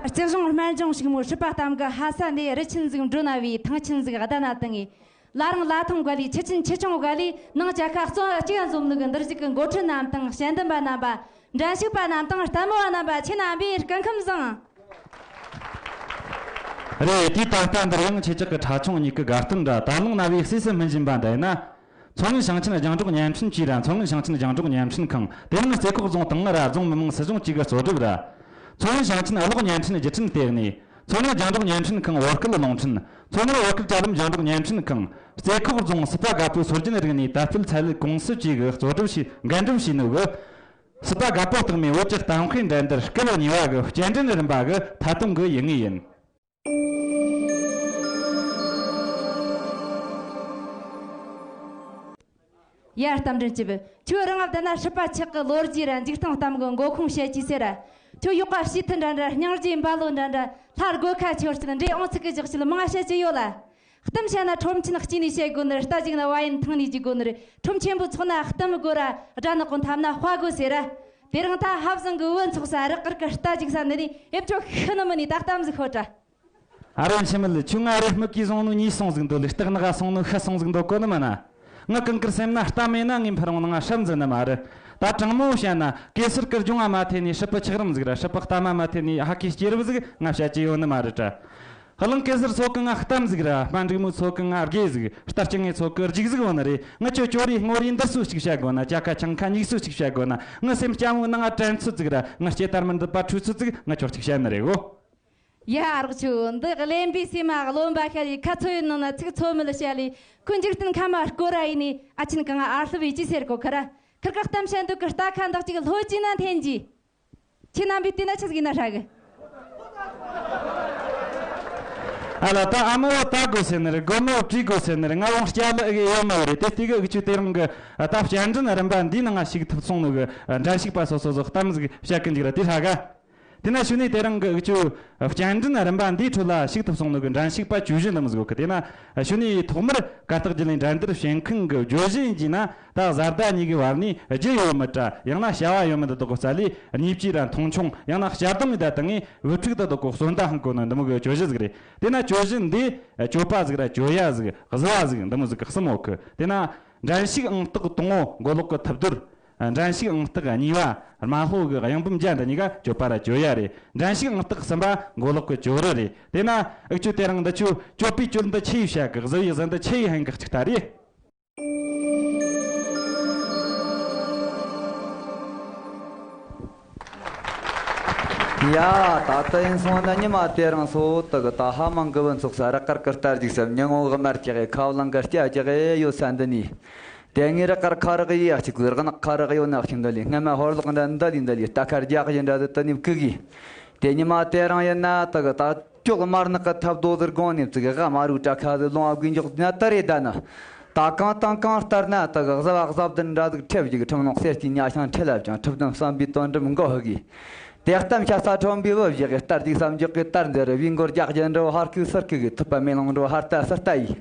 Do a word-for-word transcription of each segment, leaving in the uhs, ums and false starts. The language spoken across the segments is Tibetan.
རྩེ་གཞུང་སྨན་ལྗོངས་ཕྱུག་མོའི་སྲིད་པ་གཏམ་གི་ཧ་ས་ནས། རི་ཆེན་ཟིག་འགྲོ་ན་བའི་ཐང་ཆེན་ཟིག་ཟླ་ན་དང་ངེ། ལ་རང་ལ་ཐང་དགའ་ལི་ཆུ་ཆེན་ཆུ་ཆུང་དགའ་ལི་ནང་ཅ་ཁ་གཙང་གཅིག་འཛོམས་ནུ་གི་འདིར་ཞིག་གི་འགོ་ཁྲིད་རྣམས་དང་། དཔྱད་འདེམས་པ་རྣམ་པ། འགྲན་ཞུགས་པ་རྣམས་དང་། ལྟད་མོ་བ་རྣམ་པ། ཁྱེད་རྣམ་པའི་སྐུ་ཁམས་བཟང་། རེད། དེའི་ད་ལྟ་འདིར་ཡང་ཁྱེད་ཅག་གི་ཁྲ་ཆུང་གཉིས་ཀྱི་དགའ་སྟོན་ར་ད་ལོང་ན་བའི་གསོས་སུ་སྨིན་བཞིན་པ་འདི་ཡིན་ན། མཚོ་སྔོན་ཞིང་ཆེན་རྒྱང་སྒྲོག་བརྙན་འཕྲིན་ཅུས་ར་མཚོ་སྔོན་ཞིང་ཆེན་རྒྱང་སྒྲོག་བརྙན་འཕྲིན་ཁང་། དེ་མིན་རྩེ་ཁོག་རྫོང་ཏང་ར་རྫོང་མི་དམངས་སྲིད་གཞུང་བཅས་ཀྱི་གཙོ་སྒྲུབ་ར། མཚོ་སྔོན་ཞིང་ཆེན་གློག་བརྙན་འཕྲིན་བརྒྱུད་འཕྲིན་ལྟེ་གནས། མཚོ་སྔོན་རྒྱང་སྒྲོག་བརྙན་འཕྲིན་ཁང་བོད་སྐད་རླུང་འཕྲིན། མཚོ་སྔོན་བོད་སྐད་དྲ་ལམ་རྒྱང་སྒྲོག་བརྙན་འཕྲིན་ཁང་། རྩེ་ཁོག་རྫོང་སྲིད་པ་དགའ་པོའི་སྲོལ་རྒྱུན་རིག་གནས་དར་སྤེལ་ཚད་ཡོད་ཀུང་སི་བཅས་ཀྱིས་གཙོ་སྒྲུབ་བྱས། འགན་སྒྲུབ་བྱས་ནོ་གི། སྲིད་པ་དགའ་པོ་རྟགས་མའི་བོད་ཀྱི་གཏམ་དཔེ་འགྲན་བསྡུར་སྐབས་གཉིས་པ་གི་བསྐྱར་འགྲན་རིམ་པ་གི་ཐད་གཏོང་གི་ཡུལ་དངོས་ཡིན། ཡར་གཏམ་འདྲེན་གྱི་བུ། ཁྱོད་རང་ང་བསྡད་ན་སྲིད་པ་ཆགས་ཀྱི་ལོ་རྒྱུས་ར་འཇིག་རྟེན་གཏམ་གྱི་མགོ་ཁུངས་བཤད་ཀྱི་ཟེར་ར། ཁྱོད་ཡོག་པ་བྱིས་ཐུན་འདྲ་འདྲ་སྙིང་རྗེའི་འབའ་ལོ་འདྲ་འདྲ་ལྷ་སྒོ་ཁ་ཆོར་ཅིག་འདྲེ་ཨོང་ཚིག་གི་ཇག་ཅིག་མང་བཤད་ཀྱི་ཡོད་ལ། གཏམ་བཤད་ན་ཁྲོམ་ཆེན་གཅིག་ནས་བཤད་དགོས་ནི་རེད། རྟ་ཅིག་ན་བ་ཡིན་ཐང་ནས་འཇིག་དགོས་ནི་རེད། ཁྲོམ་ཆེན་པོ་ཚོགས་ན་གཏམ་དགོས་ར་དགྲ་ནག་པོ་འཐབ་ན་དཔའ་དགོས་ཟེར་ར། དེ་རིང་ད་ཧབ་བཟང་གི་བུ་ཚོགས་ས་རི་དཀར་གི་རྟ་ཅིག་ས་འདི་ནས་ཨེབ་ཆོག་ཤི་ནི་མི་ནི་ད་གཏམ་ཟིག་ཤོད་དྲ། ཨ་རོན་ཆི་མིལ་ཁྱོད་ང་རེ་མིག་གིས་བཟུང་ནོ་གཉིས་སོང་ཟིག་འདོད་ལེ། སྟག་ནག་སོང་ནོ་ཤ་སོང་ཟིག་འདོད་གོ་ནི་མ་ན། ང་གང་གིར་སེམས་ན་རྟ་མེད་ན་ངའི་འཕར་འོང་ན་ང་སྲབ་འཛིན་ནི་མ་རེད། ད་དྲང་མོ་བཤད་ན་གེ་སར་གི་ལྗོངས་ཨ་མ་ཐེ་ནི་སྲིད་པ་ཆགས་རིམ་ཟིག་ར། སྲིད་པ་གཏམ་ཨ་མ་ཐེ་ནི་ཧ་ཁེ་སྐྱེ་རབས་ཟིག་ང་བཤད་ཀྱི་ཡོད་ནི་མ་རེད་དྲ། ཧ་ལང་གེ་སར་ཚོ་གི་ང་གཏམ་ཟིག་ར། དམའ་འབྲིང་མོ་ཚོ་གི་ང་དགེ་ཟིག་རྟ་ལྕག་ངེ་ཚོ་གི་རྒྱུག་ཟིག་བོ་ནི་རེད། ང་ཁྱོད་ཅོ་རི་སྔོ་རི་འདར་སུ་གཅིག་བཤད་དགོས་ན། ཅ་ཁ་ཆང་ཁ་སྙིགས་སུ་གཅིག་བཤད་དགོས་ན། ང་སེམས་སྐྱ་མོའི་ནང་ང་དྲན་ཚོད་ཟིག་ར། ང་སྐྱེ་དར་མི་འདི་པ་ཁྲུས་ཚོད་ཟིག་ང་ཁྱོད་གཅིག་བཤད་ནི་རེད་གོ། ཡ་ཨ་རོགས་ཆུ་འདི་གླེན་པའི་སེམས་མ་རློམ་པ་ཤར་ཡི་ཁ་ཚོ་ཡི་ནང་ན་ཚིག་ཚོ་མི་ལ་བཤད་ལི་ཁོ་འཇིག་རྟེན་ཁ་མ་སྐོར་ར་ཡིན་ནི། ཨ་ཆེན་གང་ཨར་སློབ་ཡི་ཅི་ཟེར་གོ་ཁ་ར། ཁིར་ཀ་གཏམ་བཤད་འདུག་གི་རྟ་ཁ་འདག་ཅིག་ལྷོ་ཅི་ན་འཐེན་ཅི། ཁྱེད་རྣམ་པས་བལྟས་ན་ཆི་ཟིག་ཡིན་ན་ཧྲ་གི། ཨ་ལ་ད་ཨ་མ་བ་ད་དགོས་ཟེར་ནི་རེད། དགོན་མོ་བྲིས་དགོས་ཟེར་ནི་རེད། ང་རང་སྐྱ་ལ་ཨི་གེ་ཡོད་མ་རེད། དེ་ལྟའི་གི་ཨུ་ཆུ་དེ་རིང་གི་ད་བསྐྱར་འགྲན་རིམ་པ་འདིའི་ནང་ང་ཞུགས་ཐུབ་སོང་ནོ་གི་འགྲན་ཞུགས་པ་སོ་སོ་སོ་གཏམ་ཟིག་བཤད་གི་འཇུག་ར། དེ་ཧྲ་ག། དེ་ན་ཞུ་ནས་དེ་རིང་གི་ཨུ་ཆུ་བསྐྱར་འགྲན་རིམ་པ་འདིའི་ཁྲོད་ལ་ཞུགས་ཐུབ་སོང་ནོ་གི་འགྲན་ཞུགས་པ་བཅུ་བཞི་འདི་མོ་ཟིག་གི། དེ་ན་ཞུ་ནས་ཐོག་མར་གར་སྟེགས་བརྒྱུད་ལས་འགྲན་བསྡུར་བྱེད་མཁན་གི་བརྗོད་གཞི་ཡིན་གྱི་ན། ད་བཟའ་ཟླ་གཉིས་ཀྱི་བར་ནས་རྒྱུ་ཡོད་མེད་དྲ། ཡང་ན་བྱ་བ་ཡོད་མེད་འདི་དག་གི་རྩ་ལས་གཉིས་བཅས་ར་མཐོང་ཆུང་། ཡང་ན་བྱ་དང་མི་ད་དང་ངས་བུ་ཕྲུག་ད་དག་གི་གསོན་ད་ཧང་གོ་ནི་འདི་མོ་གི་གྱོད་གཞི་ཟིག་རེད། དེ་ན་གྱོད་གཞི་འདི་གྱོད་པ་ཟིག་ར་གྱོད་ཡ་ཟིག་གཟུ་བ་ཟིག་འདི་མོ་ཟིག་གི་གསུམ་ཡོད་གི། དེ་ན་འགྲན་ཞུགས་ཨང་རྟགས་དང་པོ་མགོ་ལོག་གི་ཐུབ་རྡོར། འགྲན་ཞུགས་ཨང་རྟགས་གཉིས་པ་རྨ་ལྷོ་གི་གཡང་འབུམ་རྒྱལ་འདི་གཉིས་ཀ་གྱོད་པ་ར་གྱོད་ཡ་རེད། འགྲན་ཞུགས་ཨང་རྟགས་གསུམ་པ་མགོ་ལོག་གི་གྱོད་རི་རེད། དེ་ན་ཨུ་ཆུ་དེ་རིང་འདི་ཆུ་གྱོད་པའི་གྱོད་འདི་ཆི་ཡི་བཤད་གི། གཟུ་བའི་གཟུ་འདི་ཆི་ཡི་ཧན་གི་གཅིག་ལྟ་རེད། ཡ། ད་ལྟ་ཡིན་སོང་ན་ཉི་མ་དེ་རིང་སོ་དག་ད་ཧ་མང་གི་བུ་ཚོགས་ས་ར་དཀར་གི་རྟ་རྒྱུག་སམ་ཉི་ངོ་གི་དམར་ཀྱི་ཁ་བ་ལང་གི་སྐྱ་ཀྱི་ཡོད་ས་འདི་ནས། དེ་ངའི་ར་དཀར་ཁ་རག་ཡོད་ན་གཅིག་གི། རག་ནག་ཁ་རག་ཡོད་ན་གཅིག་འདི་ལས། སྔ་མ་ཧོར་ལོག་འདྲ་འདི་ལས་འདི་ལས་རྟ་ཁ་རྒྱག་ཡིན་འདྲ་ཟིག་དུ་ནི་བཀུག་གི། དེ་ཉི་མ་དེ་རིང་ཡིན་ན་དག་ད་ཅོག་དམར་ནག་གི་ཐབ་རྡོ་ཟིག་དགོང་ནས་བཙུགས་གི། མ་རུ་བྲག་ཁ་ཟིག་ལོང་བ་དགོས་འཇོག་ན་ད་རེད་ད་ནི། ད་གང་དང་གང་ལྟར་ན་དག་གཟུ་བ་གཟབ་ལྡན་འདྲ་ཟིག་ཁྲེབ་ཞིག་ཁྲིམས་ལོག་གསེར་གྱི་ཉ་ཤང་ཁྲི་ལབ་ཀྱང་ཁྲི་བདུན་བསམ་པའི་དོན་འགྲུབ་མགོ་ཧུ་གི། དེ་གཏམ་ཤ་ས་ཁྲོམ་པའི་བུ་བཞི་གི། རྟ་རྒྱུག་བསམ་འཇོག་གི་དར་འདི་རུ་བི་མགོར་རྒྱག་རྒྱུ་འགྲོ་ཧར་ཁུག་སར་ཁུག་གི། ཐུབ་པ་མེ་ལོང་འགྲོ་ཧར་རྟ་སར་རྟ་ཡི།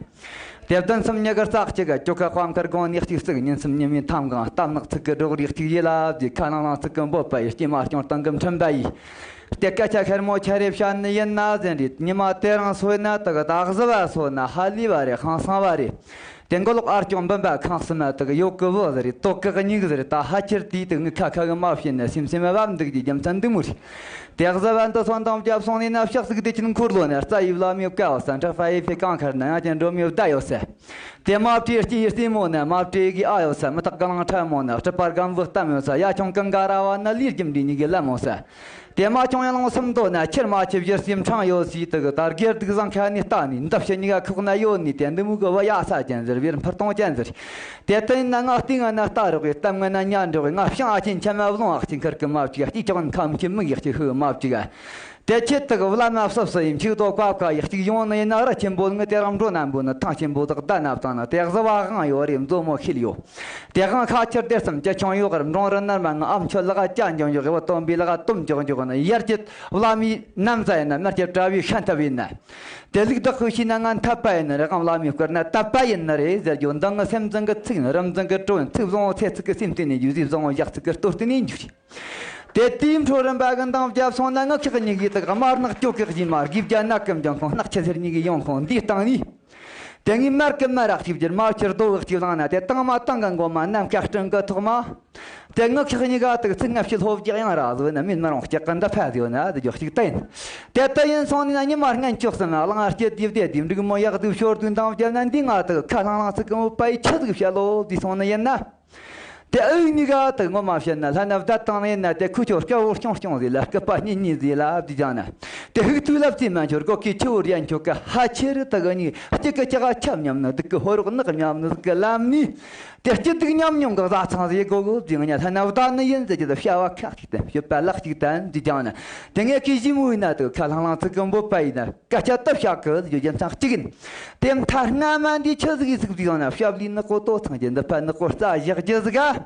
དེ་བདུན་གསུམ་ཉི་གར་རྩ་གཅིག་ག་ཅོ་ཁ་དཔའ་མཁར་དགོང་ནས་གཅིག་བརྩིགས། ཉིན་གསུམ་ཉི་མའི་ཐམ་གང་གཏམ་ནག་ཚིག་གི་སྒྲོག་རིགས་གཅིག་ཡིད་ལ་བསྡུས། ཁ་ནང་ལང་ཚིག་གི་འབོད་པ་ཡི། སྐྱེས་མ་སྐྱོང་སྟངས་གི་ཁྲིམས་པ་ཡི། དེ་སྐད་ཆ་ཤར་མོ་ཆ་རེ་བཤད་ནི་ཡིན་ན་ཟེར་རེད། ཉི་མ་དེ་རིང་སོ་ན་དག་ད་གཟུ་བ་སོ་ན་ཧ་ལས་བ་རེད། ཧང་སང་བ་རེད། དེ་མགོ་ལོག་ཨར་ཀྱོང་འབུམ་པ་ཁང་གསུམ་མ་དག་ཡོད་གི་བུ་ཟེར་རེད། དོག་གི་སྙིགས་ཟེར་རེད། ད་ཧ་ཁྱེར་དེའི་དག་ངི་ཁ་ཁ་གི་མ་བཤད་ན་སེམས་སེམས་བབ་འདུག་གི་རྒྱུ་མཚན་འདི་མོ་རེད། དེ་གཟུ་བ་འདི་སོན་དང་རྒྱབ་སོང་ནས་ན་ཕྱག་ཟིག་དེ་ཆེན་འཁོར་ལོ་ན་རྩ་ཡི་བླ་མའི་བཀའ་ཡོད་ས། འཕྲག་པ་ཡི་ཕེ་གང་ཁར་ན་ཡང་ཅན་འགྲོ་མི་བདའ་ཡོད་ས། དེ་མ་བྲིས་སྐྱེས་ཡི་རྩེ་མོ་ན་མ་བྲིས་གི་ཨ་ཡོད་ས། མི་ཐག་ག་ལང་ཁྲ་མོ་ན་སྤྲུལ་པ་སྒམ་བུ་གཏམ་ཡོད་ས། ཡ་ཆུང་ཀུན་དགའ་ར་བ་ན་ལུས་རྒྱུ་འདྲི་ཉིད་ཀྱི་ལམ་ཡོད་ས། དེ་མ་ཆུང་ཡང་ལོང་སུམ་མདོ་ན་ཁྱེར་མ་ཆེ་བཞི་རྩེ་འཕྲང་ཡོད་སི་དག་དར་སྒེར་དུག་བཟང་ཁ་ནས་ལྟ་ནས་འདབ་ཕྱི་གཉིས་ཀ་ཁོག་ན་ཡོད་ནས། དེ་འདི་མུ་གི་བུ་ཡ་ས་ཅན་ཟེར་བེར་འཕུར་གཏོང་ཅན་ཟེར། དེ་ལྟ་ཡིན་ན་ང་སྟེང་ང་ན་རྟ་རོག་གི་གཏམ་ང་ན་ཉ་འགྲོག་གི། ང་བྱང་ཨ་ཆེན་ཆ་མ་བློང་ཨ་ཆེན་ཁར་གི་མ་བཅུག་གཅིག་ཆོག་ཁམ་ཆེ་མིག་ཡག་ཆེ་ཧུ་མ་བཅུག་དེ་ཆེད་དུ་བླ་མ་བསབ་སུ་ཡིན་ཆིག་ཏོ་བཀའ་བཀའ་ཡག་གཅིག་ཡོང་ནི་ཡིན་ན། ར་ཆེན་པོ་ངི་དེ་རང་འགྲོ་ན་འབུ་ནི་ཐང་ཆེན་པོ་དག་ད་ན་བཏང་ན། དེ་གཟུ་བ་དབང་ཡོད་རེད། མཛོ་མོ་ཤེལ་ཡོད། དེ་དབང་ཁ་ཁྱེར་དེར་སམ་ཅི་ཆུང་ཡོད་རེད། འབྲོང་རི་ནར་མ་ང་ཨམ་ཆོད་ལ་ག་ཅ་འཇོང་འཇོག་གི་བ་སྟོན་པའི་ལ་ག་སྟོམ་འཇོག་འཇོག་ནི་ཡར་གྱི་བླ་མའི་ནམ་ཟ་ཡིན་ན། མར་གྱི་གྲྭ་བའི་ཤན་ཐབ་ཡིན་ན། དེ་ལུགས་བདག་ཁུ་ཤི་ན་ང་འཐབ་པ་ཡིན་ན་རེད། ཨང་བླ་མའི་བསྐུར་ན་དད་པ་ཡིན་ན་རེད་ཟེར་རྒྱུ་འདང་ངི་སེམས་བཟང་གི་ཚིག་ནི་རིམ་བཟང་གི་དྲོད་ཚིག་བཟང་བོ་ཚེ་ཚིག་གི་སེམས་བརྟེན་ནས་རྒྱུ་ཟིག་བཟང་བོ་ཞག་ཚིག་གི་ལྟོ་བརྟེན་ནས་འཇུ་ཞིང་། དེ་དུས་འཕྲོ་རིམ་པ་གི་འདང་བརྒྱབ་སོང་ན། ངི་ཁག་གཉིས་ཀྱིས་དག་དམར་ནག་སྐྱོ་གི་གཞི་མ། དགེ་བརྒྱ་ནག་གི་འབྱུང་ཁུངས། སྣག་ཆུ་ཟེར་གཉིས་ཀྱི་ཡོང་ཁུངས་འདིའི་སྟེང་ནས། དེ་ངས་མར་གི་མར་ར་གཅིག་བསྒྱུར། མར་ཆུར་རྡོ་གི་གཅིག་བླངས་ན། དེ་དྭངས་མ་དྭངས་གི་མགོ་མ། ནམ་མཁའ་སྤྲིན་གི་ཐོག་མ། དེ་ངི་ཁག་གཉིས་ཀ་དག་ཚིག་ང་ཕྱི་ལྷོ་བརྒྱག་ཡང་ར་བཟོ་ན། མིན་མི་རུང་སྐྱག་གི་འདི་ཕ་ཟེར་ན་དེ་ཇོ་གཅིག་བསྟན། དེ་ལྟ་ཡིན་སོང་ནས་ན། ཉི་མ་སྔན་ཆོག་ཟིན་ན། གླང་སྐྱིད་དེ་བདེ་དེ་འབྲུག་མོ་ཡག་དུ་ཤོར་དུས་འདང་བརྒྱབ་ན། འདི་ང་དག་ཁ་ལྷང་ལྷང་ཚིག་གི་མོ་པའི་ཆི་ཟིག་བཤད་ལོ་དེ་སོང་ནི་ཡིན་ན། དེ་ཨུ་གཉིས་ཀ་དག་ངོ་མ་བཤད་ན། ལྷ་ན་བདག་དང་ཡིན་ན། དེ་ཁུ་ཆོ་སྐལ་བོ་སྐྱོང་སྐྱོང་ཟིག་ལ། སྐུད་པ་གཉིས་གཉིས་ཟིག་ལ་བསྡུས་ཀྱང་ན། དེ་ཧུག་ཐུག་ལབ་ཙེ་མ་འཆོར་གོ་ཀི་ཆུ་བོ་རྒྱན་ཁྱོ་ག་ཧ་ཆེར་དག་གཉིས་གཅིག་གི་ལྕགས་ཁ་ཆབ་མཉམ་ནི། སྡུག་གི་ཧོ་རོག་ནག་མཉམ་ནི་ཟིག་གི་ལམ་ནི། དེ་སྐྱིད་སྡུག་མཉམ་མྱོང་གི་བཟའ་ཚང་ཟིག་གོ་གོ་བཟིང་ཉ། ལྷ་ན་བདག་ནི་ཡིན་ཟེར་གྱི་དེ་བྱ་བ་ཁག་ཅིག་དང་སྤྱོད་པ་ལག་ཅིག་དང་བསྡུས་ཀྱང་ན། དེ་ངས་ཀི་ཞི་མོ་ཡིན་ན་དག་ཁ་ལྷང་ལྷང་ཚིག་གི་མོ་པ་ཡིན་ན། སྐད་ཆ་ད་བཤད་གི་ཡོད་རྒྱུ་མཚན་གཅིག་ཡིན། དེ་མཐའ་སྔ་མ་འདི་ཆི་ཟིག་ཡིན་ཟིག་བཟོས་ཡོང་ན། ཞབས་ལས་ནག་པོ་ལྟོ་ཚང་གི་འདི་ཕ་ནག་པོ་རྩ་བཞག་རྒྱུ་ཟིག་ག།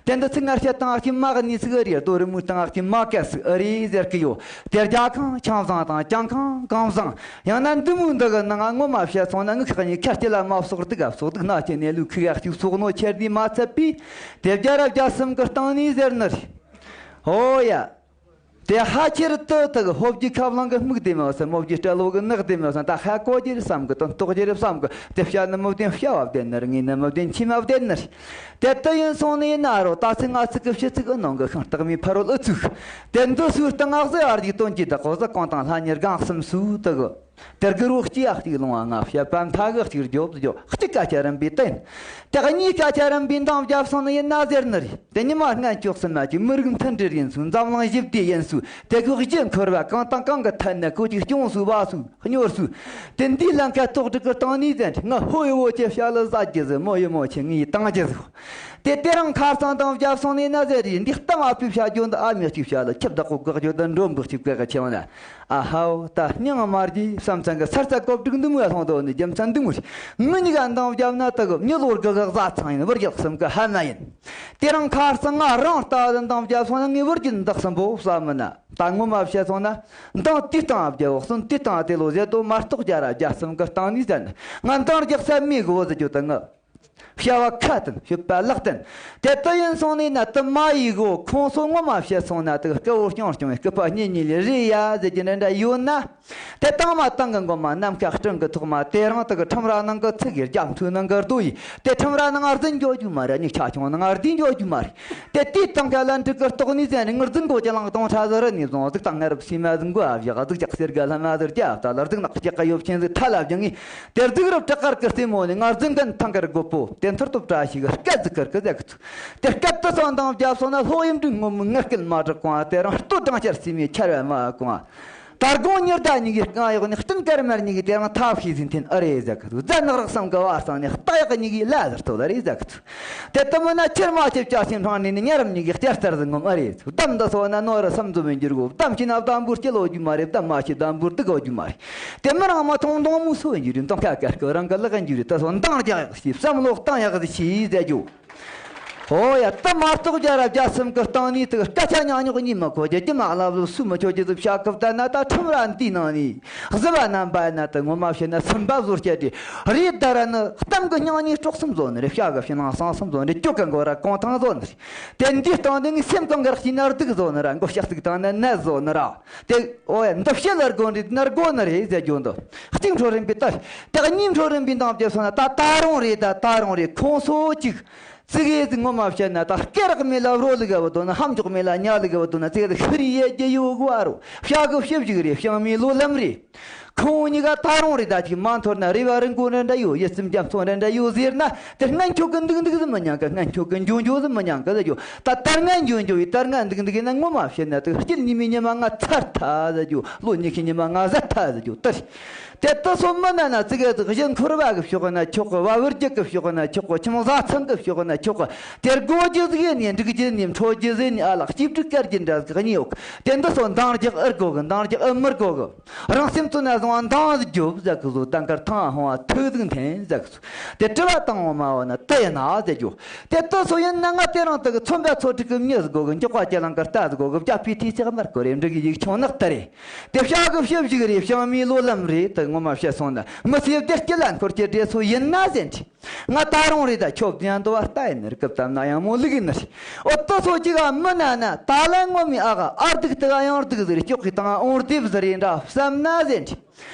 དེ་འདི་ཚིག་ངར་བཤད་སྟངས་ཨག་ཅིག་མ་གི་ནི་ཟིག་རེད། རྡོ་རི་མོའི་སྟངས་ཨག་ཅིག་མ་གལ་སྲིད་ཨེ་རེད་ཟེར་གི་ཡོད། དེ་རྒྱ་ཁང་ཆང་བཟང་དང་། གྱང་ཁང་གང་བཟང་། ཡང་ན་འདི་མོའི་འདི་གི་ནང་ང་ངོ་མ་བཤད་སོང་ན། ངི་ཁག་གཉིས་ཁ་སྐྱེ་ལ་མ་བསོག་སྡུག་ག་བསོག་སྡུག་སྣ་ཆེ་ནས་ལུས་ཁུག་ཡག་ཅིག་བསོག་ནོ་ཁྱེར་དུས་མ་ཚད་པས། དེ་བརྒྱ་ར་བརྒྱ་གསུམ་གི་སྟེང་ནས་ཟེར་ནི་རེད། ཨོ་ཡ། དེ་ཧ་ཆེར་དུ་དག་ཕོ་བརྒྱུད་ཁ་བླངས་གི་སྨུག་དེ་མོ་ཟེར། མོ་བརྒྱུད་སྤྲེལ་ལོ་གི་ནག་དེ་མོ་ཟེར། ད་ཧ་གོ་རྒྱུ་རེད་བསམ་གི་དང་རྟོགས་རྒྱུ་རེད་བསམ་གི། དེ་བཤད་ནི་མོ་བདེན་བཤད་བ་བདེན་ནི་རེད། ངས་ནི་མོ་བདེན་ཁྱིམ་མ་བདེན་ནི་རེད། དེ་ལྟ་ཡིན་སོང་ནི་ཡིན་ན་རོ། ད་ཚིག་ང་ཚིག་གི་ཕྱི་ཚིག་ཨུ་ནང་གི་ཤིང་སྟག་མའི་ཕ་རོལ་ཨུ་ཚུགས། དེ་འདི་སུའི་སྟེང་ང་ཟེར་བར་གྱི་དོན་གྱི་བདག་པོ་ཟེར། གང་དང་ལྷ་ཉེར་གང་གསུམ་སུ་དག་གི། དེར་གི་རོ་སྐྱི་ཡག་ཅིག་ལོང་བ་ང་བཤད་པ་མཐའ་གི་གཅིག་རྒྱོབ་རྒྱོབ་གཅིག་སྐད་ཆ་རིམ་པས་བསྟན། དེ་གཉིས་སྐད་ཆ་རིམ་པས་འདང་བརྒྱབ་སོང་ནི་ཡིན་ན་ཟེར་ནི་རེད། དེ་ཉི་མ་སྔན་ཆོག་སི་མ་ཅིག་མི་རིགས་མཐུན་སྒྲིལ་ཡིན་སུ། འཛམ་གླིང་ཞི་བདེ་ཡིན་སུ། དེ་གི་གཞི་འཁོར་བ་གང་དང་གང་གི་ཐད་ནས་ཁོ་ཅིག་སྐྱོང་སུ་བ་སུ་གཉོར་སུ། དེ་འདི་ལ་མཁས་ཐོག་སྒྲིག་གི་སྟེང་ནས་ཟེར། ང་ཧོ་ཡི་བོ་ཆེ་བཤད་ལ་ཟ་རྒྱུ་ཟིག་མོ་ཡི་མོ་ཆེ་ངས་བཏང་རྒྱུ་ཟིག་དེ་དེ་རིང་ཁ་སང་དང་བརྒྱབ་སོང་ནས་ན་ཟེར་རེད། འདི་གཏམ་ཨ་ཕའི་བཤད་རྒྱུ་འདི་ཨ་མྱེས་གཅིག་བཤད་ལ་ཁྱི་བདག་པོ་དགག་རྒྱུ་དང་འགྲོ་འབུག་གཅིག་བཀག་གི་ཆེ་བ་ན། ཨ་ཧའོ། ད་སྙིང་དམར་གྱིས་བསམ་ཚང་གི་སར་ཚ་གོ་བསྒྲིགས་འདི་མོ་ཡ་ལྷུང་དོ་ནི་རྒྱུ་མཚན་འདི་མོ་རེད། ངུ་གཉིས་ཀ་འདང་བརྒྱབ་ན་དག་མྱི་ལོར་གི་གི་བཟའ་ཚང་ཡིན། བུ་རྒྱག་གསུམ་གི་ཧ་མ་ཡིན། དེ་རིང་ཁ་སང་ང་རང་ལྟ་བུ་འདང་བརྒྱབ་སོང་ན། ངས་བུ་རྒྱུ་འདག་གསུམ་པོ་བསམ་མི་ན། ད་ངོ་མ་བཤད་སོང་ན། འདང་དུས་སྟངས་བརྒྱབ་འོག་སོང་དུས་སྟངས་དེ་ལོ་ཟེར་དོ་མ་གཏོགས་རྒྱ་ར་རྒྱ་གསུམ་གི་སྟེང་ནས་ཟེར་ན། ང་འདང་རྒྱག་ས་མེད་གི་བོ་ཟེར་རྒྱུ་ད་ངི། བྱ་བ་ཁ་བསྟན་སྤྱོད་པ་ལག་བསྟན། དེ་ལྟ་ཡིན་སོང་ནས་ན་དུ་མ་ཡི་གོ་ཁོང་ཚོ་ངོ་མ་བཤད་སོང་ན་དུ་སྐལ་བོ་རྐྱང་རྐྱང་བའི་སྐུད་པ་གཉིས་གཉིས་ལས་རེད་ཡ་ཟེར་གྱི་འདྲ་འདྲ་ཡོད་ན། དེ་དྭངས་མ་དྭངས་གི་མགོ་མ་ནམ་མཁའ་སྤྲིན་གི་ཐོག་མ། དེ་རིང་དུ་གི་ཁྲོམ་ར་ནང་གི་ཚིག་གི་རྒྱ་མཚོའི་ནང་གི་རྡོ་ཡི། དེ་ཁྲོམ་ར་ནང་རྫུན་འགྱོ་རྒྱུ་མ་རེད། ཉིག་ཆ་ཆུང་ནང་རྡུལ་འགྱོ་རྒྱུ་མ་རེད། དེ་དུས་དང་ག་ལ་འགྲིག་གི་རྟོགས་ནས་ཟན་རིང་རྫུན་གོ་ཅི་ལང་སྟོང་ཕྲ་ཟི་རི་ནས་བཟུང་གཟུགས་དང་ངར་བ་སི་མ་ཟིན་གོ་ཨ་བཞག་གཟུགས་ཅག་སེར་ག་ལྷ་མ་ཟེར་རྒྱ་ཨ་ད་ལ་གཟུགས་ནག་ལྕགས་ཀ་ཡོབ་ཆེན་ཟིག་ཐ་ལ་བཞག་ངས། དེར་གཟུགས་རབ་དྲག་གར་གི་རྩེ་མོ་ནས་ང་རྫུན་གན་ཐང་གར་དགོས་པོ་དེ་མཐུར་སྟོབས་བཀྲ་ཤིས་གི་སྐད་ཟིག་གར་གི་ཟེར་གི་ཚུ། དེ་སྐད་དུ་སོང་དང་བརྒྱབ་སོང་ན་ལྷོ་ཡིམ་འབྲུག་ངོ་མི་ངར་སྐད་མ་གྲག་གོང་དེ་རིང་ལྟོ་སྦྲང་ཆར་སི་མི་ཆར་བ་མ་གོང་། དར་དགོང་ཉི་ཟླ་གཉིས་ཀྱི་རྐང་གཡོག་ནས་སྟོན་དཀར་དམར་གཉིས་ཀྱི་དེ་རིང་ཐབས་ཤེས་ཟིན་ཐེན་ཨ་རེ་ཟེར་གི་འདུག་རྫ་ནག་རག་བསམ་གི་བར་སང་ནས་སྟག་གཡག་གཉིས་ཀྱི་ལ་ཟེར་ཐོ་ལ་རེ་ཟེར་གི་འདུག་དེ་ལྟ་མིན་ན་ཁྱེར་མ་ཁྱེར་ཅག་སེམས་ཧྲང་ནས་ནི་ཉ་རམ་གཉིས་ཀྱི་སྐྱ་སྟར་ཟིན་ངོམ་ཨ་རེ་ཟེར། གཏམ་འདི་སོ་ན་ནོར་ར་བསམ་བཟོ་མི་འགྱུར་གོ་གཏམ་ཤེས་ན་བདམ་བུ་སྐྱེ་ལོ་རྒྱུ་མ་རེད། གཏམ་མ་ཤེས་བདམ་བུ་སྡུག་གོ་རྒྱུ་མ་རེད། དེ་མི་རང་མ་མཐོང་མཐོང་མོ་སོ་འགྱུར་རེད། མཐོང་ཁ་ཀར་ཀི་རང་གི་ལག་འགྱུར་རེད། ད་སོ་འདང་རྒྱག་ཡག་ཤེས་བསམ་བློ་བཏང་ཡག་ཤེས་ཟེར་རྒྱུ། ཨོ་ཡ། ད་མ་གཏོགས་རྒྱ་ར་རྒྱ་སེམས་ཀྱི་སྟེང་ནས་དུ་སྐད་ཆ་ཉག་ཉོག་གཉིས་མ་གོ་རྒྱུ་རྒྱུ་མ་ལབ་ལོ་སུ་མི་ཆོག་རྒྱུ་ཟིག་བྱ་སྐབས་ད་ན་ད་ཁྲིམས་ར་འདིའི་ནང་ནས་གཟི་བ་རྣམ་པ་ན་དུ་ངོ་མ་བཤད་ན་སུམ་པ་བཟོ་སྐྱེ་དེ་རེད། ད་ར་ནི་གཏམ་གི་སྙིང་ནས་དཀྲོག་གསུམ་བཟོ་ནི་རེད། བྱ་གི་ཕྱི་ནང་གསང་གསུམ་བཟོ་ནི་རེད། སྐྱོ་གི་མགོ་ར་གོང་ཐང་བཟོ་ནི་རེད། དེ་འདིའི་སྟེང་དུ་ངའི་སེམས་གང་གར་སྐྱིད་ན་སྡུག་བཟོ་ནི་ར་མགོ་ཤག་ཟིག་བཏང་ན་ནད་བཟོ་ནི་ར། དེ་ཨོ་ཡ། འདི་བཤད་ལ་དགོས་རེད་ན་དགོས་ནི་རེད་ཟེར་རྒྱུ་འདུག་གཅིག་འཕྲོ་རིམ་པའི་ལྟར། དེ་གཉིས་འཕྲོ་རིམ་པའི་འདང་བརྒྱབ་སོང་ན་ད་ད་རུང་རེད། ད་ད་རུང་རེད། ཁོང་ཚོ་གཅིག་ཙི་གེ་ཟིག་ངོ་མ་བཤད་ན་ད་སྐེ་རགས་མེད་ལ་རོ་ལི་ག་བ་དོ་ན། ཧམ་འཇོག་མེད་ལ་ཉ་ལི་ག་བ་དོ་ན། ཙི་གེ་ཟིག་ཤི་རི་ཡེ་རྒྱུ་ཡོད་གོ་ཨ་རོ། བྱ་གི་བྱེད་བཞིག་རེད། བྱང་མའི་ལོ་ལམ་རེད། ཁོང་གཉིས་ཀ་ད་རུང་རེད། ད་ཅིག་མ་འཐོར་ན་རེ་བ་རིན་གོང་འདྲ་འདྲ་ཡོད། ཡིད་སེམས་རྒྱ་མཚོ་འདྲ་འདྲ་ཡོད་ཟེར་ན། དེ་སྔན་ཆོག་གི་འདུག་འདུག་ཟིག་མི་ཉན་གི། སྔན་ཆོག་གི་འཇོན་འཇོན་ཟིག་མི་ཉན་གི་ཟེར་རྒྱུ། ད་ད་སྔན་འཇོན་འཇོན་ཡིན། ད་སྔན་འདུག་འདུག་ཡིན་ན་ངོ་མ་བཤད་ན་དུ་སྐྱིད་ཉི་མའི་ཉི་མ་ང་ཚར་ཐལ་ཟེར་རྒྱུ། ལོ་ཉི་ཤུའི་ཉི་མ་ང་ཟད་ཐལ་ཟེར་རྒྱུ་ལྟར། དེ་ལྟ་སོ་མིན་ན་ན་ཙི་གེ་ཟིག་གཞི་འཁོར་བ་གི་ཕྱོགས་ན་ཆོག་གི། བ་བུར་རྒྱུ་གི་ཕྱོགས་ན་ཆོག་གི། ཁྱིམ་བཟའ་ཚང་གི་ཕྱོགས་ན་ཆོག་གི། དེར་སྒོ་རྒྱུ་ཟིག་ཡིན་ནས་འགྲིག་རྒྱུ་ནས་འཕྲོ་རྒྱུ་ཟིག་ནས་ཨ་ལགས་སྐྱིད་སྡུག་སྐར་གྱི་འདྲ་ཟིག་གཉིས་ཡོད་གི། དེ་འདི་སོ་འདང་རྒྱག་ཨེ་དགོས་གི། འདང་རྒྱག་ཨེ་མི་དགོས་གི། རང་སེམས་ཚོ་ན་བཟང་། འདང་ཟིག་རྒྱོབ་ཟེར་གི་ཟོ། ད་མཁར་ཐང་ཧོང་བ་ཐུག་ཟིག་འཐེན་ཟེར་གི་ཟོ། དེ་དྲི་བ་བཏང་བ་མ་བ་ན་དུ་ཡིན་ན་ཟེར་རྒྱོ། དེ་དུ་སོ་ཡིན་ན་ང་དེ་རིང་དུ་གི་ཚོན་པ་ཚོ་དྲུག་གི་མྱི་ཟིག་གོ་གི། མགྱོགས་པ་ཅ་ལང་གི་རྟ་ཟིག་གོ་གི། བརྒྱ་པའི་ཐིས་ཅག་མར་གོ་རེ་འབྲི་གི་ཡིག་ཆུང་ནག་ཏུ་རེད། དེ་བྱ་གི་བྱི་བཞིག་རེད། བྱང་མའི་ལོ་ལམ་རེད། དུ་ངོ་མ་བཤད་སོང་ན་མི་སེར་བདེ་སྐྱིད་ལ་འཁོར་གྱི་འདྲེ་སོ་ཡིན་ན་ཟེར་འདྲི། ང་ད་རུང་རེད། ད་ཁྱོད་བདེན་དོ་བ་ལྟ་ཡིན་ནི་རེད། སྐབས་ཙམ་ན་ཡང་མོ་ལུག་ཡིན་ནི་རེད། འོ་དུ་སོ་གཅིག་ག་མི་ན་ན་ད་ལན་ངོ་མའི་ཨ་ག་ཨར་སྡུག་དུ་ག་ཡང་སྡུག་ཟེར། སྐྱོག་གི་དང་འོང་སྡེབ་ཟེར་རེད་འདྲ་བསམ་ན་ཟེར་འདྲི།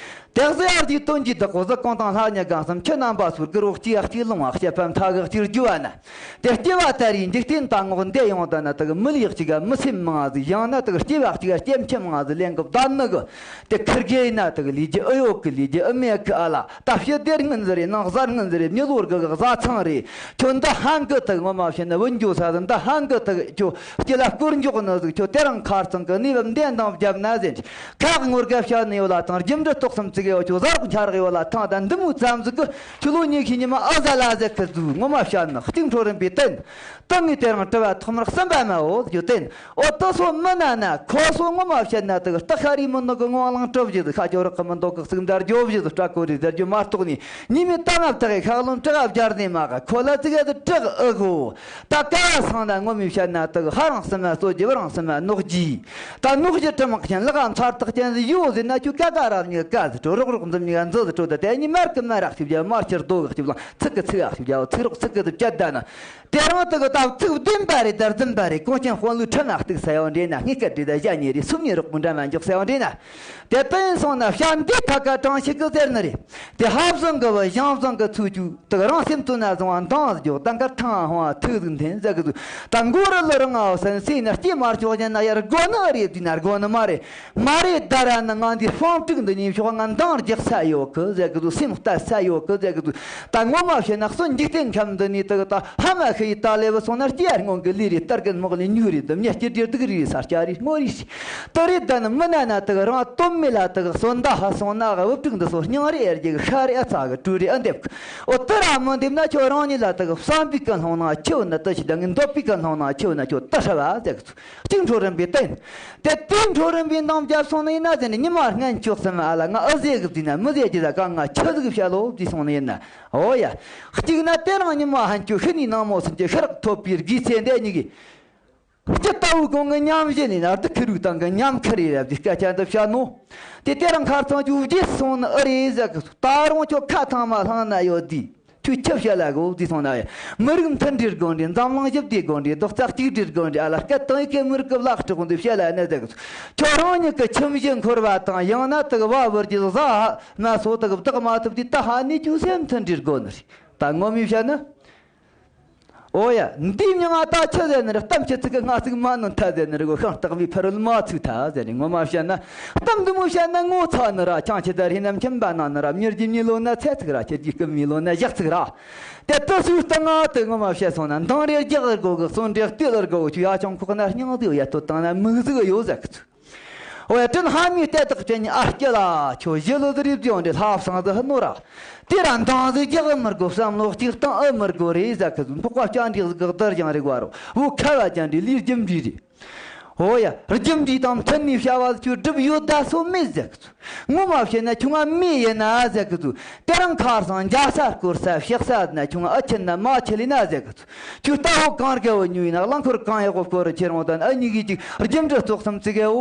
དེ་ཟེར་ཡག་གི་དོན་གྱི་བདག་པོ་ཟིག་གང་དང་ལྷ་ཉ་གང་བསམ་ཁྱོད་རྣམ་པ་ཚོར་གུ་རོགས་གཅིག་གཅིག་ལོང་བ་བཤད་པ་མཐའ་གི་གཅིག་རྒྱུ་བ་ན། དེ་སྐྱེ་བ་ད་རེས་འཇིག་རྟེན་ད་ངོགས་འདས་ཡོང་ད་ན་དུ་གི་མི་ལུས་གཅིག་ག་མི་སེམས་མང་ཟིག་ཡང་ན་དུ་གི་སྐྱེ་བ་གཅིག་ག་སྐྱེ་མཆེད་མང་ཟིག་ལེན་གི་བདག་ནི་གི། དེ་ཁིར་གེ་ཡིན་ན་དུ་གི་ལུས་ཀྱི་ཨེ་ཡོད་གི་ལུས་ཀྱི་ཨེ་མེད་གི་ཨ་ལ། ད་ཕྱི་སྡེར་སྔོན་ཟིག་རེད། ནང་གཟར་སྔོན་ཟིག་རེད། མྱི་ལོར་གི་གི་བཟའ་ཚང་རེད། ཁྱོད་འདི་ཧང་གི་དུ་ངོ་མ་བཤད་ན་བུན་འགྱོ་ས་ཟིག་འདི་ཧང་གི་དུ་ཁྱོད་སྐྱེ་ལ་སྐོར་འཇོག་ནི་ཟིག་ཁྱོད་དེ་རིང་ཁར་ཚང་གི་གནས་བབ་འདེན་དང་བརྒྱབ་ན་ཟེར་འདྲི། ཁག་ངོར་ག་བྱ་ནི་ཡོད་ལ་དང་རྒྱུ་འབྲས་ཏོག་ཙམ་ཙིག་ཡོད་ཁྱོད་ཟ་རོགས་འཆར་གི་ཡོད་ལ་ཐང་ད་འདི་མོ་ཙམ་ཟིག་གི་ཁྱོད་ལོ་ཉི་ཤུ་ཉི་མ་ཨ་ཟ་ལ་ཟེར་གི་ཟིག་ངོ་མ་བཤད་ན་གཅིག་འཕྲོ་རིམ་པའི་བསྟན། ད་ངས་དེ་རིང་དྲི་བ་ཐོག་མར་གསུམ་པ་མ་འོ་ཟིག་བསྟན། འོ་དུ་སོ་མི་ན་ན་ཁོ་སོ་ངོ་མ་བཤད་ན་དུ་གི་སྟག་ཤ་རི་མི་ནོ་གི་ངོ་ལང་གྲུབ་བཞི་ཟིག་ཤ་ཅོ་རག་གི་མི་འདོག་གི་གསུག་འདར་རྒྱོ་བཞི་ཟིག་སྐྲ་ཀོ་རི་ཟེར་རྒྱུ་མ་གཏོགས་ནི་ཉི་མའི་ཏ་ང་བཏགས་གི་ཤག་ལོན་དྲི་ག་བརྒྱར་ནས་མ་ག་ཁོ་ལ་ཙི་ག་དུ་དྲག་ཨི་གོ། ད་ཀ་བ་སང་ན་ངོ་མི་བཤད་ན་དུ་གི་ཧ་རང་སི་མ་སོ་རྒྱུ་བ་རང་སི་མ་ནོག་ཅི། ད་ནོག་ཅི་དྲི་མ་ཁྱེན་ལག་མཚར་ཐག་ཅན་ཟིག་ཡོད་ཟེར་ན་ཁྱོད་ཀ་ཀ་རག་ཉི་ཀ་ཟིག་དྲོ་རོག་རོག་འཛུམ་ཉི་ག་འཛི་ཟིག་དྲོ། ད་དེ་ཉི་མར་གི་མ་རག་ཤིབ་རྒྱ་མར་ཕྱིར་རྡོ་གི་ཤིབ་ལང་ཚིག་གི་ཚིག་ཨ་ཤིབ་རྒྱ་ཚིག་རོག་ཚིག་གི་དུ་བཅད་ད་ན། དེ་རང་དུ་གི་ད་ཚིག་བདེན་པ་རེད། ད་རྫུན་པ་རེད། གོང་ཆེན་དཔོན་ལུས་ཁྲིམས་ལ་གཏུག་ས་ཡོད་འདྲེ་ན། སྔས་ཀ་འདྲེ་ད་བཞག་ཉེ་རེད། སུམ་ཉེ་རོགས་པོ་འདྲ་མ་འཇོག་ས་ཡོད་འདྲེ་ན། དེ་ལྟ་ཡིན་སོང་ན་བྱ་འདི་ཐ་ཀ་གྲངས་ཤིག་གི་ཟེར་ནི་རེད། དེ་ཧབ་བཟང་གི་བུ་ཞང་བཟང་གི་ཚུལ་གྱུ་དུ་རང་སེམས་དུ་ན་བཟུང་བ་འདང་རྒྱོག་ད་མཁར་ཐང་ཧོང་བ་ཐུག་ཟིག་འཐེན་ཟེར་གི་འདུག་ད་མགོ་རུ་ལུ་རང་ང་བ་སན་སེ་ན་སྐྱེ་མར་ཆོག་ཅན་ན་ཡར་དགོ་ནི་རེད་དུས་ན་དགོ་ནི་མ་རེད། མ་རེད། ད་ར་ནི་ང་འདི་དཔང་དཀྲུག་འདི་ཉིན་ཤོག་ང་འདང་རྒྱག་ས་ཡོད་གི་ཟེར་གི་འདུག་སེམས་གཏད་ས་ཡོད་གི་ཟེར་གི་འདུག་ད་ངོ་མ་བཤད་ན་སོ་འཇིག་རྟེན་ཁམས་འདི་ནས་དུ་གི་ད་ཕ་མ་ཤི་ཡི་ད་ལེ་བུ་སོང་ན་སྐྱེ་སྔོན་གི་ལུས་རེད། སྟར་གི་མོག་ལས་ཉུག་རེད། འདི་མྱི་སྐྱེ་དྲིར་སྡུག་རེད། ས་སྐྱ་རེད། སྔོ་རེད། དུ་རེད། ད་ནི་མི་ན་ན་དུ་གི་རང་སྟོབས་མེད་ལ་དུ་གི་སོ་མདའ་ཧ་སོང་ན་གི་བུ་ཕྲུག་འདི་སོ་སྙིང་རེ་ཨེ་རྒྱུ་གི་ཤ་རེ་ཨེ་ཚ་གི་གྲུ་རེ་ཨེ་འདེབས་གི། འོ་དུ་ར་མི་འདེབས་ན་ཁྱོད་རང་ཉིད་ལ་དུ་གི་བསམ་པའི་ཀུན་སློང་ན་ཁྱེའུ་ན་དུ་ཞིག་ད་ངས་འདོད་པའི་ཀུན་སློང་ན་ཁྱེའུ་ན་ཁྱོད་དུ་ཧྲ་བ་ཟེར་གི་ཚུལ། གཅིག་འཕྲོ་རིམ་པའི་བསྟན། དེ་དེ་འཕྲོ་རིམ་པའི་འདང་བརྒྱབ་སོང་ནི་ཡིན་ན་ཟེར་ནས་ཉི་མ་སྔན་ཆོག་ཙམ་ཨ་ལ་ང་ཨ་ཟེ་གི་བཟི་ན་མི་ཟེ་གི་ད་ག་ང་ཆི་ཟིག་བཤད་ལོ་བཟི་སོང་ནི་ཡིན་ན། འོ་ཡ། གཅིག་ན་དེ་རིང་ཉི་མ་ཧན་ཆོ་ཤི་ནི་ནང་མོ་སུན་གྱི་ཤི་རག་ཐོབ་པའི་དགེ་ཚེ་འདས་གཉིས་ཀྱི། སྤྱི་ལྟ་བུའི་གོང་གི་ཉམས་བཞེས་ནས་ན་སྡུག་ཁུར་བའི་སྟེང་གི་ཉམས་ཁུར་རེ་རབ་ཀྱི་སྐད་ཆ་འདི་བཤད་ནོ། དེ་དེ་རིང་ཁར་ཚང་ཆུ་བརྗེད་སོང་ནི་ཨ་རེ་ཟེར་གི་ད་རུང་ཁྱོད་ཁ་ཐང་མ་ལྷང་ན་ཡོད་དུས། ཁྱོད་ཆི་བཤད་ལ་གོ་དུས་སོང་ན་ཡ། མི་རིགས་མཐུན་སྒྲིལ་དགོས་འདྲེ། འཛམ་གླིང་ཞི་བདེ་དགོས་འདྲེ། རྡོག་རྩ་གཅིག་སྒྲིལ་དགོས་འདྲེ། ཨ་ལ་སྐད་དང་ཡི་གེ་མི་རིགས་ཀྱི་བརླག་སྐྲག་འདི་བཤད་ལ་ནི་ཟེར་གི། ཁྱོད་རང་ཉིད་ཀྱི་ཁྱིམ་གཞི་འཁོར་བ་དང་ཡང་ན་དུ་བ་བུར་གྱི་བཟའ་མ་སོ་དུ་བདག་མ་ཐུབ་དུས་ད་ཧ་ནི་ཁྱོད་སེམས་མཐུན་སྒྲིལ་དགོས་ནི་རེད། ད་ངོ་མས་བཤད་ན། འོ་ཡ། འདིའི་མྱིང་ང་ད་ཆི་ཟེར་ནི་རེད། གཏམ་ཆི་ཚིག་གི་སྔ་ཚིག་མ་ནོན་ཐ་ཟེར་ནི་རེད་གོ། ཤིང་སྟག་པའི་ཕ་རོལ་མ་ཚུགས་ཐ་ཟེར་ནི། ངོ་མ་བཤད་ན། གཏམ་འདི་མོ་བཤད་ན་ངོ་ཚ་ནི་ར། ཆང་ཆི་ད་རེ་ནམ་ཁྱིམ་པ་ན་ནི་ར། མྱུར་གྱི་མྱི་ལོ་ན་ཚེ་ཚིག་ར། ཁྱེད་ཀྱི་སྐུ་མྱི་ལོ་ན་ཞག་ཚིག་ར། དེ་ལྟ་སུའི་སྟེང་ང་དུ་ངོ་མ་བཤད་སོང་ན། འདང་རེ་རྒྱག་དགོ་གི། གསོན་འདྲེ་སྟེར་དགོ་གི། ཁྱོད་ཡ་ཆུང་ཁོག་ན་སྙིང་ཟིག་ཡ་ཐོད་བཏང་ན་མིག་ཟིག་ཡོད་ཟེར་གི་ཚུལ། འོ་ཡ། དྲིན་ཧ་མི་གཏད་དག་ཅན་ཨ་སྐྱི་ལ། ཁྱོད་ཞི་ལུ་ཟི་རིབ་ཅིང་འདྲེ་ལྷ་བསང་ཟི་ཧི་ནོ་ར། དེ་ར་འདང་ཟིག་རྒྱག་མི་དགོ། བསམ་བློ་གཅིག་བཏང་ཨེ་མི་དགོ་རེད་ཟེར་གི་ཚུལ། འཕགས་པ་སྤྱན་འདྲེ་ཟིག་གི་གདར་ཞིང་རིག་པ་རོ། བོ་ཁ་བ་ཅན་འདྲེ་ལུས་རྒྱུ་འབྲས་རེད། འོ་ཡ། རྒྱུ་འབྲས་དང་མཐུན་ནས་བྱ་བ་ཁྱོད་སྒྲུབ་ཡོད་ད་སོ་མེད་ཟེར་གི་ཚུལ། ངོ་མ་བཤད་ན་ཁྱོད་ང་མེད་ཡིན་ན་ཟེར་གི་ཚུལ། དེ་རིང་ཁར་སང་འཇའ་ས་སྐོར་ས་ཕྱག་ས་ན་ཁྱོད་ང་ཨ་ཆེན་ན་མ་ཆེ་ལི་ན་ཟེར་གི་ཚུལ། ཁྱོད་ལྟ་བུ་གང་དགའ་བོ་ཉོས་ཡིན་ན་རླངས་འཁོར་གང་ཡག་པོ་སྐོར་རུ་ཁྱེར་འོང་ད་ན་ཨ་གཉིས་ཀྱིས་ཅིག་རྒྱུ་འབྲས་ཙོག་སམ་ཙི་གའོ།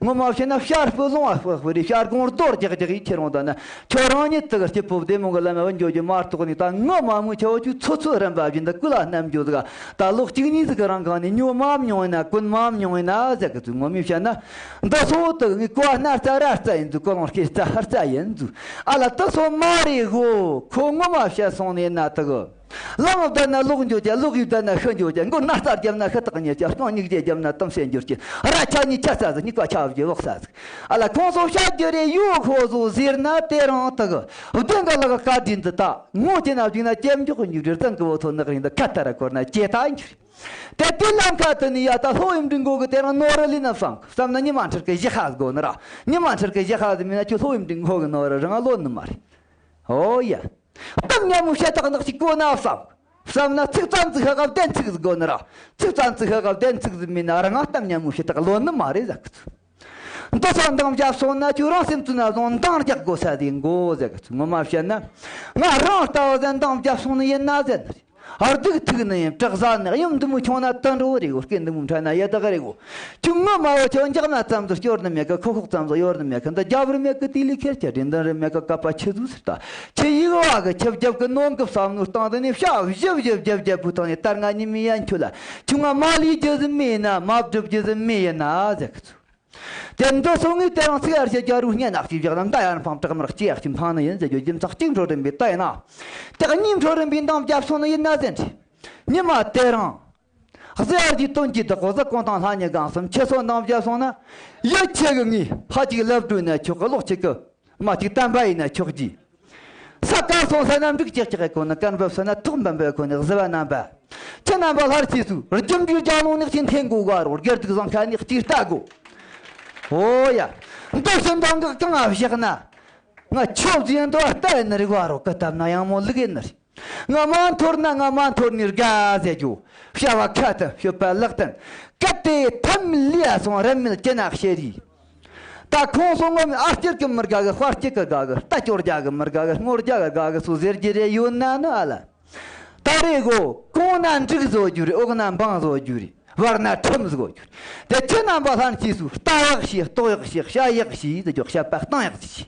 ངོ་མ་བཤད་ན་བྱ་སྤུ་ལོང་བ་སྤུ་སྤུ་རེད། བྱ་སྒོང་རྡོ་རྒྱག་རྒྱག་ཡིན་ཁྱེར་འོང་ད་ན། ཁྱོད་རང་ཉིད་དུ་སྐྱིད་པོ་བདེ་མོ་གི་ལམ་བུ་འགྱོ་རྒྱུ་མ་གཏོགས་ནི་ད་ངོ་མ་མོ་ཆེ་བོ་ཁྱོད་ཚོ་ཚོ་རིམ་པ་བཞིན་དུ་ཀུ་ལ་རྣམ་འགྱོ་ཟིག་ད་ལོ་གཅིག་གཉིས་ཟིག་གི་རིང་གང་ནས་ཉོ་མ་མྱོང་ཡིན་ན་གོན་མ་མྱོང་ཡིན་ན་ཟེར་གི་ཚུལ། ངོ་མས་བཤད་ན་འདི་སོ་དུ་ངའི་ཀོ་བ་སྣ་རྩ་ར་རྩ་ཡིན་ཚུལ། ཀོ་ལོང་སྐེ་རྩ་ཧར་རྩ་ཡིན་ཚུལ། ཨ་ལ་དུ་སོ་མ་རེད་གོ། ཁོ་ངོ་མ་བཤད་སོང་ནས་ན་དུ་གི། ལམ་བདའ་ན་ལོག་འགྱོ་ཀྱ། ལོག་ཡུལ་བདའ་ན་ཤི་འགྱོ་ཀྱ། མགོ་སྣ་རྩ་བརྒྱབ་ན་ཤི་ཐག་ཉེ་ཀྱ། རྐང་སྙིགས་རྗེས་བརྒྱབ་ན་གཏམ་བཤད་འགྱུར་ཀྱ། ར་ཆ་གཉིས་ཆ་ས་ཟིག་སྙིགས་པ་ཆ་བརྒྱབ་ལོག་ས་ཟིག་ཨ་ལ་ཁོང་ཚོ་བཤད་རྒྱུ་རེ་ཡོད་ཁོ་ཚོ་ཟེར་ན་དེ་རང་དག་བདེན་ག་ལག་བཀའ་དྲིན་འདི་དག་ངོ་ཅི་ན་བཅུག་ན་ཅེམ་འཇོག་གི་མྱུར་འགྲོས་བཙན་གི་བོ་ཚོ་ནག་རིང་འདི་ཁ་ཏ་ར་བསྐོར་ན་ཇེ་ཐག་འགྱུར། དེ་དེ་ལམ་ཁ་དུ་ནི་ཡ་ད་ལྷོ་ཡུམ་འབྲིང་གོ་གི་དེ་རང་ནོར་རི་ལི་ན་བསམ་བསམ་ན་ཉི་མ་འཁྲིར་གི་ཞི་ཁ་དགོ་ནི་ར། ཉི་མ་འཁྲིར་གི་ཞི་ཁ་ཟི་མིན་ན་ཁྱོད་ལྷོ་ཡུམ་འབྲིང་གོ་གི་ནོར་རི་རང་ལོ་ནི་མ་རེད། ཨོ་ཡ། གཏམ་སྙན་མོ་བཤད་སྟངས་ནག་ཅིག་གོ་ན་བསམ། བསམ་ན་ཚིག་ཙམ་ཙིག་ཧ་ག་བདེན་ཚིག་ཟིག་དགོ་ནི་ར། ཚིག་ཙམ་ཙིག་ཧ་ག་བདེན་ཚིག་ཟིག་མིན་ན་རང་ང་གཏམ་སྙན་མོ་བཤད་སྟངས་ལོ་ནི་མ་རེད་ཟེར་གི་ཚུལ། འདི་ཚོ་འདང་བརྒྱབ་སོང་ན་ཁྱོད་རང་སེམས་ཚུན་ན་བཟུང་འདང་རྒྱག་དགོས་ས་དེ་མགོ་ཟེར་གི་ཚུལ། ངོ་མ་བཤད་ན་ང་རང་ལྟ་བུ་ཟན་འདང་བརྒྱབ་སོང་ནི་ཡིན་ན་ཟེར་ནི། ཨར་སྡུག་ཐུག་ནི་ཡིན། བྲག་ཟ་ནི་གཡུ་འདི་མོ་ཆུང་ན་དུད་འགྲོ་རེད་གོ། སྐེ་འདི་མོ་འཕྲད་ན་ཡ་དག་རེད་གོ། ཁྱོད་ངོ་མ་བོ་ཁྱོད་འཇག་མ་ཙམ་དུ་སྐྱོར་ནི་མེད་གི། ཁོ་ཁོག་ཙམ་དུ་གཡོར་ནི་མེད་གི། འདི་རྒྱབ་རི་མེད་གི། དེ་ལས་ཁེར་ཁྱེར་རེད། འདི་རི་མེད་གི། ཀ་པ་ཆི་ཟུག་ཟེར་ད། ཁྱི་ཡིག་བ་གི་ཁྱི་རྒྱབ་གི་ནོར་གི་བསམ་བློ་བཏང་དུ་ནི་ཤ་བཞི་བཞི་བཞི་བཞི་བུ་བཏང་ནི་ལྟར་ང་ཉི་མི་ཡན་ཁྱོད་ལ་ཁྱོད་ང་མ་ལུས་རྒྱུ་ཟིན་མེད་ན་མ་བསྒྲུབ་རྒྱུ་ཟིན་མེད་ཡིན་ན་ཟེར་གི་ཚུལ། དེ་འདི་སོང་ངས་དེ་རིང་ཚིག་ཨར་ཤེ་རྒྱ་རུ་སྙན་ནག་ཅིག་བཞག་ན་མདའ་ཡར་འཕངས་བྲག་དམར་ལྕེ་ཡར་ཅིག་འཕངས་ནི་ཡིན་ཟེར་རྒྱུ་རྒྱུ་མཚན་གཅིག་འཕྲོ་རིམ་པའི་ལྟ་ཡིན་ན། དེ་གཉིས་འཕྲོ་རིམ་པའི་འདང་བརྒྱབ་སོང་ནི་ཡིན་ན་ཟེར་ནི། ཉི་མ་དེ་རིང་གཟི་ཨར་གྱི་སྟོན་གྱི་བདག་པོ་གཟི་ཀོང་ཐང་ལྷ་ཉི་གང་སམ་ཁྱེད་ཚོ་འདང་བརྒྱབ་སོང་ན། ཡུལ་ཁྱེད་ཀྱི་ངས་ཕ་གཅིག་ལབ་སྤྲོད་ན་ཆོག་གི། ལོག་ཁྱེད་ཀྱི་མ་གཅིག་བསྟན་པ་ཡིན་ན་ཆོག་གི། ས་དཀར་སོང་ས་ན་འབྲུག་ཅག་ཅག་གི་གོ་ནི། དཀར་འབབ་ས་ན་ཐོག་འབབ་འབབ་གོ་ནི། གཟི་བ་རྣམ་པ། ཁྱེད་རྣམ་པ་ལྷར་བཅས་སུ་རྒྱུ་འབྲས་རྒྱ་ལུང་ནག་ཅིག་འཐེན་དགོས་ག་རོགས། དགེ་སྡིག་བཟང་ཁ་ནས་གཅིག་ལྟ་དགོས། ཨོ་ཡ། འདི་ཕྱི་འདང་གི་གང་ང་བཞག་ན། ང་ཆོབ་ཟིན་དོ་ལྟ་ཡིན་ནི་རིག་བ་རོགས། ཀི་ཏབ་ན་ཡང་མོ་ལུག་ཡིན་ནི་རེད། ང་མ་འཐོར་ན་ང་མ་འཐོར་ནི་དགའ་ཟེར་རྒྱུ། བྱ་བ་ཁ་ཏུ་ཤོད་པ་ལག་ཏུ། གལ་ཏེ་ཐམ་ལིའ་སོང་རབ་མེད་ཅི་ན་ཤེས་རིགས། ད་ཁོང་སོང་ངོ་མི་ཨ་སྐྱིད་ཀི་མི་དགའ་གི། དཔའ་སྐྱིད་ཀི་དགའ་གི། རྟ་སྐྱོར་རྒྱ་གི་མི་དགའ་གི། སྔོ་རྒྱ་གི་དགའ་གི་སོ་ཟེར་རྒྱུ་རེ་ཡོད་ན་ནི་ཨ་ལ། ད་རེ་གོ་གོང་ན་འབྲུག་བཟོ་རྒྱུ་རེད། འོག་ན་འབངས་བཟོ་རྒྱུ་རེད། བར་ན་ཁྲིམས་བཟོ་རྒྱུ་རེད། དེ་ཁྱེད་རྣམ་པ་ལྷན་སྐྱེས་སུ་ལྟ་ཡག་ཤེས། ལྟོགས་ཡག་ཤེས། བཤད་ཡག་ཤེས་ཟེར་རྒྱུ། བཤད་པ་གཏང་ཡག་ཤེས།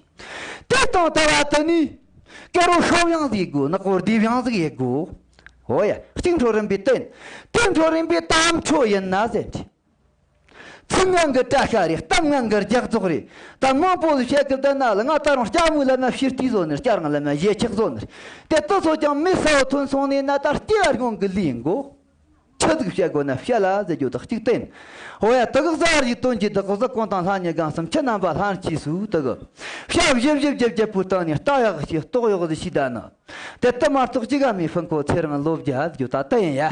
དེ་དང་ལྟ་བ་དུ་ནི། ཀེ་རོ་ཧྲོབ་ཡང་ཟིག་དགོས། ནག་པོ་རྡེབ་ཡང་ཟིག་ཡེད་དགོས། ཨོ་ཡ། གཅིག་འཕྲོ་རིམ་པའི་བསྟན། དེ་འཕྲོ་རིམ་པའི་དམ་ཆོས་ཡིན་ན་ཟེར་ཏེ། ཚིག་ངང་གི་བཀྲ་ཤ་རེད། གཏམ་ངང་གི་རྒྱག་རྫོགས་རེད། ད་མང་པོ་ལ་བཤད་གི་བསྡད་ན་ལ། ང་ད་རུང་སྐྱ་མོའི་ལམ་ན་ཕྱིར་བལྟས་བཟོ་ནི། སྐྱ་རང་ལམ་ན་གཞས་ཆག་བཟོ་ནི། དེ་ལྟ་ཚོ་ཀྱང་མི་ས་བོ་ཐོན་སོང་ནས་ན། ད་སྐྱེ་བ་སྔོན་གི་ལས་འགོ། ཆི་ཟིག་བཤད་དགོས་ན་བཤད་ལ་ཟེར་རྒྱུ་དག་གཅིག་བསྟན། འོ་ཡ། དེ་གི་གཟའ་རིགས་སྟོན་གྱི་བདག་གཟའ་ཀོང་ཐང་ལྷ་ཉི་གང་སམ་ཁྱེད་རྣམ་པ་ལྷན་སྐྱེས་སུ་དེ་གི་བཤད་བཞི་བཞི་བརྒྱད་བརྒྱད་པོ་བཏང་ནས་ལྟ་ཡག་ཤེས། ལྟོགས་ཡག་ཟིག་ཤེས་ད་ནི། དེ་ལྟ་མ་གཏོགས་གཅིག་ག་མི་ཕན་ཁོ་ཚེ་རིང་ལོ་བརྒྱ་ཟེར་རྒྱུ་ད་ལྟ་ཡིན་ཡ།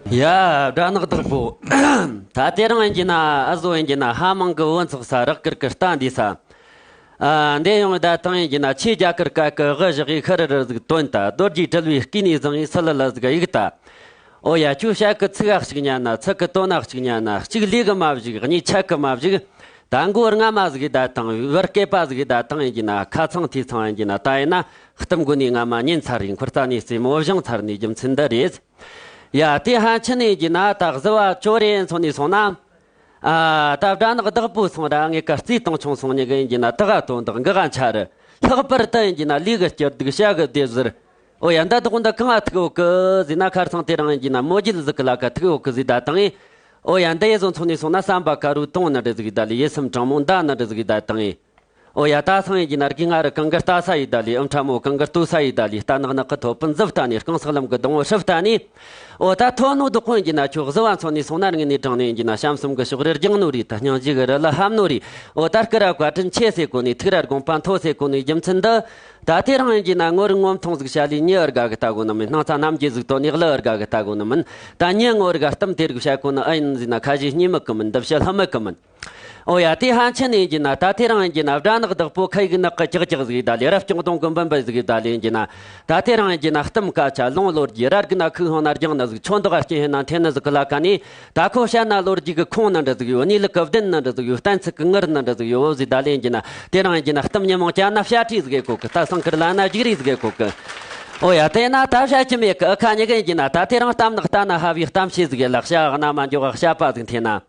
ཡ། སྦྲ་ནག་བདག་པོ། ད་དེ་རིང་ཡིན་གྱི་ན་ཨ་བཟོ་ཡིན་གྱི་ན་ཧ་མང་གི་བོ་འཚོགས་ས། རག་གིར་གི་རྟ་འདི་ས། ཨ། འདི་ཡོང་ད་ཐང་ཡིན་གྱི་ན་ཆེ་རྒྱ་གར་སྐད་གི་དབུ་བཞག་གི་ཤི་རི་རི་ཟིག་དོན་ད། རྡོ་རྗེ་དྲིལ་བུའི་སྐེ་ནས་བཟུང་ངས་སི་ལི་ལི་ཟིག་གཡུག་ད། ཨོ་ཡ། ཁྱོད་བཤད་གི་ཚིག་ག་གཅིག་ཉན་ན། ཚིག་གི་དོན་ན་གཅིག་ཉན་ན། གཅིག་ལས་གི་མ་བཞུགས། གཉིས་ཆད་གི་མ་བཞུགས། ད་མགོ་རྔ་མ་ཟིག་ད་དང་། བུ་སྐེད་པ་ཟིག་ད་དང་ཡིན་གྱི་ན། ཁ་ཚང་ཐིག་ཚང་ཡིན་གྱི་ན། ད་ཡིན་ན་གཏམ་མགོ་ནས་རྔ་མ་ཉན་ཚར་རེད། འཁོར་རྩ་ནས་རྩེ་མོ་བཞེངས་ཚར་ནས་རྒྱུ་མཚན་འདི་རེད། ཡ། དེ་ཧན་ཆི་ནས་ཡིན་གྱི་ན། ད་གཟི་བ་ཁྱོད་རེ་མཚོན་ནས་སོང་ན། ཨ། ད་སྦྲ་ནག་བདག་པོ་སོང་ར། ངས་ག་རྩིས་བཏང་ཆུང་སོང་ནི་གི་ཡིན་གྱི་ན། དག་ག་དོན་དག་འགག་ག་འཆར། ལྷག་པར་དུ་ཡིན་གྱི་ན་ལས་གི་སྐྱིད་སྡུག་བྱ་གི་བདེ་ཟུར། ཨོ་ཡ། འདི་དག་འདི་གང་ང་ཐུག་ཡོད་གི་ཟེར་ན། ཁར་སང་དེ་རིང་ཡིན་གྱི་ན་མོ་རྒྱུད་ཟིག་གི་ལ་ཁ་ཐུག་ཡོད་གི་ཟེར་ད་དང་ཨེ། ཨོ་ཡ། འདི་ཡེ་བཟོ་མཚོན་ནས་སོང་ན། བསམ་པ་དཀར་པོ་དུང་ནི་འདྲ་ཟིག་ཡིས་ད་ལི། ཡིད་སེམས་དྲང་མོ་མདའ་ནི་འདྲ་ཟིག་ཡིས་ད་དང་ཨེ། ཨོ་ཡ། ད་སང་ཡིན་གྱི་ན་རྒན་ང་རི་གང་གི་ལྟ་ས་ཡིས་ད་ལི། ཨུམ་ཕྲ་མོ་གང་གི་ལྟོ་ས་ཡིས་ད་ལི། རྟ་ནག་ནག་གི་ཐོ་སྤུན་ཟིབ་ལྟ་ནས། རྐང་སག་ལམ་གི་སྡོང་བོ་ཧྲིབ་ལྟ་ནས། ཨོ་ད་ཐོ་ནོ་དུ་ཁོན་གྱི་ན་ཁྱོད་གཟི་བ་མཚོན་ནས་སོང་ན། རིང་ནས་དྲང་ནས་ཡིན་གྱི་ན་བྱམས་སེམས་གི་ཕྱོགས་རེ་རྒྱང་ནོ་རེད། ད་སྙིང་རྗེ་གི་རི་ལ་ཧམ་ནོ་རེད། ཨོ་ད་སྐུ་ར་བཀའ་དྲིན་ཆེ་ཟེར་གོ་ནི། ཐུགས་ར་དགོངས་པ་མཐོ་ཟེར་གོ་ནི། རྒྱུ་མཚན་འདི། ད་དེ་རིང་ཡིན་གྱི་ན་ངོ་རིག་ངོ་མཐོང་ཟིག་བྱ་ལས་མྱི་ཨར་དགའ་གི་ལྟ་གོ་ནི་མིན། སྣང་ཚ་རྣམ་འགྱེད་ཟིག་དོ་ནི་གླུ་ཨར་དགའ་གི་ལྟ་གོ་ནི་མིན། ད་མྱི་ངོ་རིག་ག་གཏམ་དེ་རིག་བྱ་གོ་ནི་ཨ་ཡིན་ཟིན་ན། ཁ་ཞེ་གཉིས་མི་གི་མིན། འདི་བྱ་ལྷ་མི་གི་མིན། ཨོ་ཡ། དེ་ཧན་ཆི་ནས་ཡིན་གྱི་ན། ད་དེ་རིང་ཡིན་གྱི་ན་སྦྲ་ནག་བདག་པོ་ཁ་ཡིག་ནག་གི་ཀྱག་ཀྱག་ཟིག་ད་ལི། རབ་སྐྱོང་སྡོང་གི་འབུམ་པ་ཟིག་ད་ལི་ཡིན་གྱི་ན། ད་དེ་རིང་ཡིན་གྱི་ན་གཏམ་སྐད་ཆ་ལོང་ལོ་རྒྱུས་ར་རྒྱུ་ན་ཁུག་ཧང་ན་རྒྱང་ན་ཟིག་ཆོ་འདི་ག་སྐྱེ་ཧེ་ན་འཐེན་ན་ཟིག་གི་ལ་ཁ་ནས། ད་ཁོ་བཤད་ན་ལོ་རྒྱུས་གི་ཁུངས་ནི་འདྲ་ཟིག་ཡོད། གནས་ལུགས་གི་བདེན་ནི་འདྲ་ཟིག་ཡོད། གཏན་ཚིགས་གི་ངར་ནི་འདྲ་ཟིག་ཡོད་ཟིག་ད་ལེན་གྱི་ན། དེ་རིང་ཡིན་གྱི་ན་གཏམ་ཉིན་མོ་བྱ་ན་བྱ་ཁྲིད་ཟིག་གི་གོ་གི། ད་སང་ཁིར་ལ་ན་རྒྱུག་རིས་ཟིག་གི་གོ་གི། ཨོ་ཡ། དེ་ན་ད་བྱ་ཁྱི་མེད་གི་ཨ་ཁ་ཉི་གི་ཡིན་གྱི་ན། ད་དེ་རིང་གཏམ་ནག་ལྟ་ན་ཧ་བའི་གཏམ་བཤད་ཟིག་ལ་བྱ་གནའ་མ་འཇོག་བྱ་པ་ཟིག་འཐེན་ན།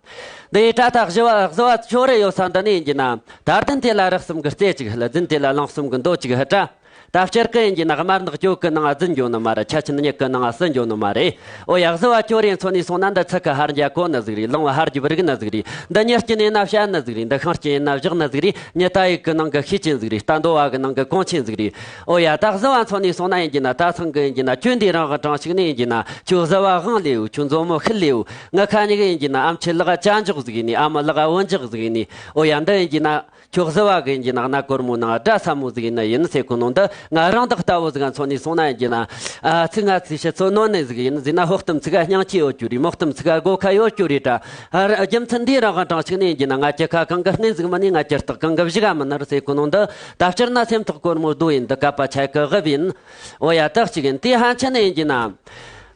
འདི་ཡི་དྲ་ཐག་བཞི་བ་གཟི་བ་ཁྱོད་རེ་ཡོད་ས་འདི་ནས་ཡིན་གྱི་ན། ད་བདུན་དེ་ལ་རག་གསུམ་གི་རྩེ་གཅིག་ལ། རྫུན་དེ་ལ་ལང་གསུམ་གི་མདོ་གཅིག་ཧ་དྲ། ད་སྤྱིར་གི་ཡིན་གྱི་ན་དམར་ནག་གྱོད་གི་ནང་རྫུན་འགྱོ་ནི་མ་རེད། ཆ་ཆེན་མྱི་གི་ནང་སུན་འགྱོ་ནི་མ་རེད། ཨོ་ཡ། གཟི་བ་ཁྱོད་རེ་མཚོན་ནས་སོང་ན། འདི་ཚིག་གི་ཧར་འཇའ་གོ་ནི་ཟིག་རེད། ལོང་བ་ཧར་རྒྱུ་བུ་རིག་ནི་ཟིག་རེད། འདི་མྱི་སྐྱིད་ནས་ན་བཤད་ནི་ཟིག་རེད། འདི་ཤིང་སྐྱིད་ཡིན་ན་བཞག་ནི་ཟིག་རེད། མྱི་ལྟ་ཡིག་གི་ནང་གི་ཤེས་ཅན་ཟིག་རེད། ལྟ་འདོ་བ་གི་ནང་གི་གོང་ཆེན་ཟིག་རེད། ཨོ་ཡ། ད་གཟི་བ་མཚོན་ནས་སོང་ན་ཡིན་གྱི་ན། ད་ཚང་གི་ཡིན་གྱི་ན་ཁྱོད་འདི་རང་གི་གྲངས་ཤིག་ནས་ཡིན་གྱི་ན། ཁྱོད་གཟི་བ་དབང་ལེའུ། ཁྱོད་མཛོ་མོ་ཤུལ་ལེའུ། ང་ཁ་ཉི་གི་ཡིན་གྱི་ན། ཨམ་ཆི་ལག་ཅ་འཇོག་ཟིག་ཡིན་ནི། ཨ་མ་ལག་བོན་འཇག་ཟིག་ཡིན་ནི། ཨོ་ཡ། འདི་ཡིན་གྱི་ན། ཁྱོད་གཟི་བ་གི་ཡིན་གྱི་ན་གནའ་སྒོར་མོ་ནང་སྒྲ་ཟབ་མོ་ཟིག་ཡིན་ན་ཡིན་ཟེར་གོ་ནོ་འདི། ང་རང་བདག་ལྟ་བུ་ཟིག་མཚོན་ནས་སོང་ན་ཡིན་གྱི་ན། ཨ། ཚིག་ང་ཚིག་ཕྱི་ཚོ་ནོར་ནི་ཟིག་ཡིན་ཟེར་ན། ཕོ་གཏམ་ཚིག་ག་སྙིང་རྗེ་ཡོད་རྒྱུ་རེད། མོ་གཏམ་ཚིག་ག་དགོས་ཁ་ཡོད་རྒྱུ་རེད་དྲ། ཨ། རྒྱུ་མཚན་འདིའི་རང་གི་གྲངས་ཤིག་ནས་ཡིན་གྱི་ན། ང་ཁྱི་ཁ་གང་གི་སྣེ་ཟིག་མིན་ནི། ང་ཁྱི་སྟག་གང་གི་བཞི་ག་མིན་ནི་རེད་ཟེར་གོ་ནོ་འདི། ད་སྤྱིར་ན་སེམས་ཐག་གོར་མོ་རྡོ་ཡིན། འདི་ཀ་པ་ཆ་གི་དབུ་ཡིན། ཨོ་ཡ། དག་ཅིག་ཡིན། དེ་ཧན་ཆི་ནས་ཡིན་གྱི་ན།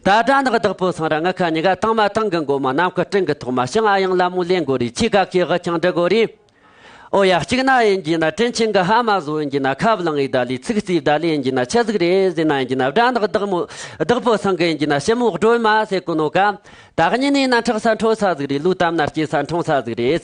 ད་དགྲ་ནག་བདག་པོ་ཚང་ར་ང་ཁ་གཉིས་ཀ་དང་མ་དང་གི་མགོ་མ་ནམ་མཁའ་སྤྲིན་གི་ཐོག་མ་ཤིང་ཨ་ཡང་ལ་མོ་ལེན་དགོ་རེད། ཆི་ཀ་ཁའི་དབུ་ཆང་འདྲི་དགོ་རེད། ཨོ་ཡ། གཅིག་ན་ཡིན་གྱི་ན་དྲིན་ཆེན་གི་ཕ་མ་བཟོ་ཡིན་གྱི་ན་ཁ་བླངས་ཡི་ད་ལི་ཚིག་རྩིས་ད་ལི་ཡིན་གྱི་ན་ཆི་ཟིག་རེད་ཟེར་ན་ཡིན་གྱི་ན་དགྲ་ནག་བདག་མོ་བདག་པོ་ཚང་གི་ཡིན་གྱི་ན་ཞི་མོ་སྒྲོལ་མ་ཟེར་གོ་ནོ་ཀ་ད་གཉིས་ནས་ན་འཁྲག་ས་འཕྲོ་ས་ཟིག་རེད། ལུས་གཏམ་ན་སྐྱེ་ས་འཁྲུངས་ས་ཟིག་རེད།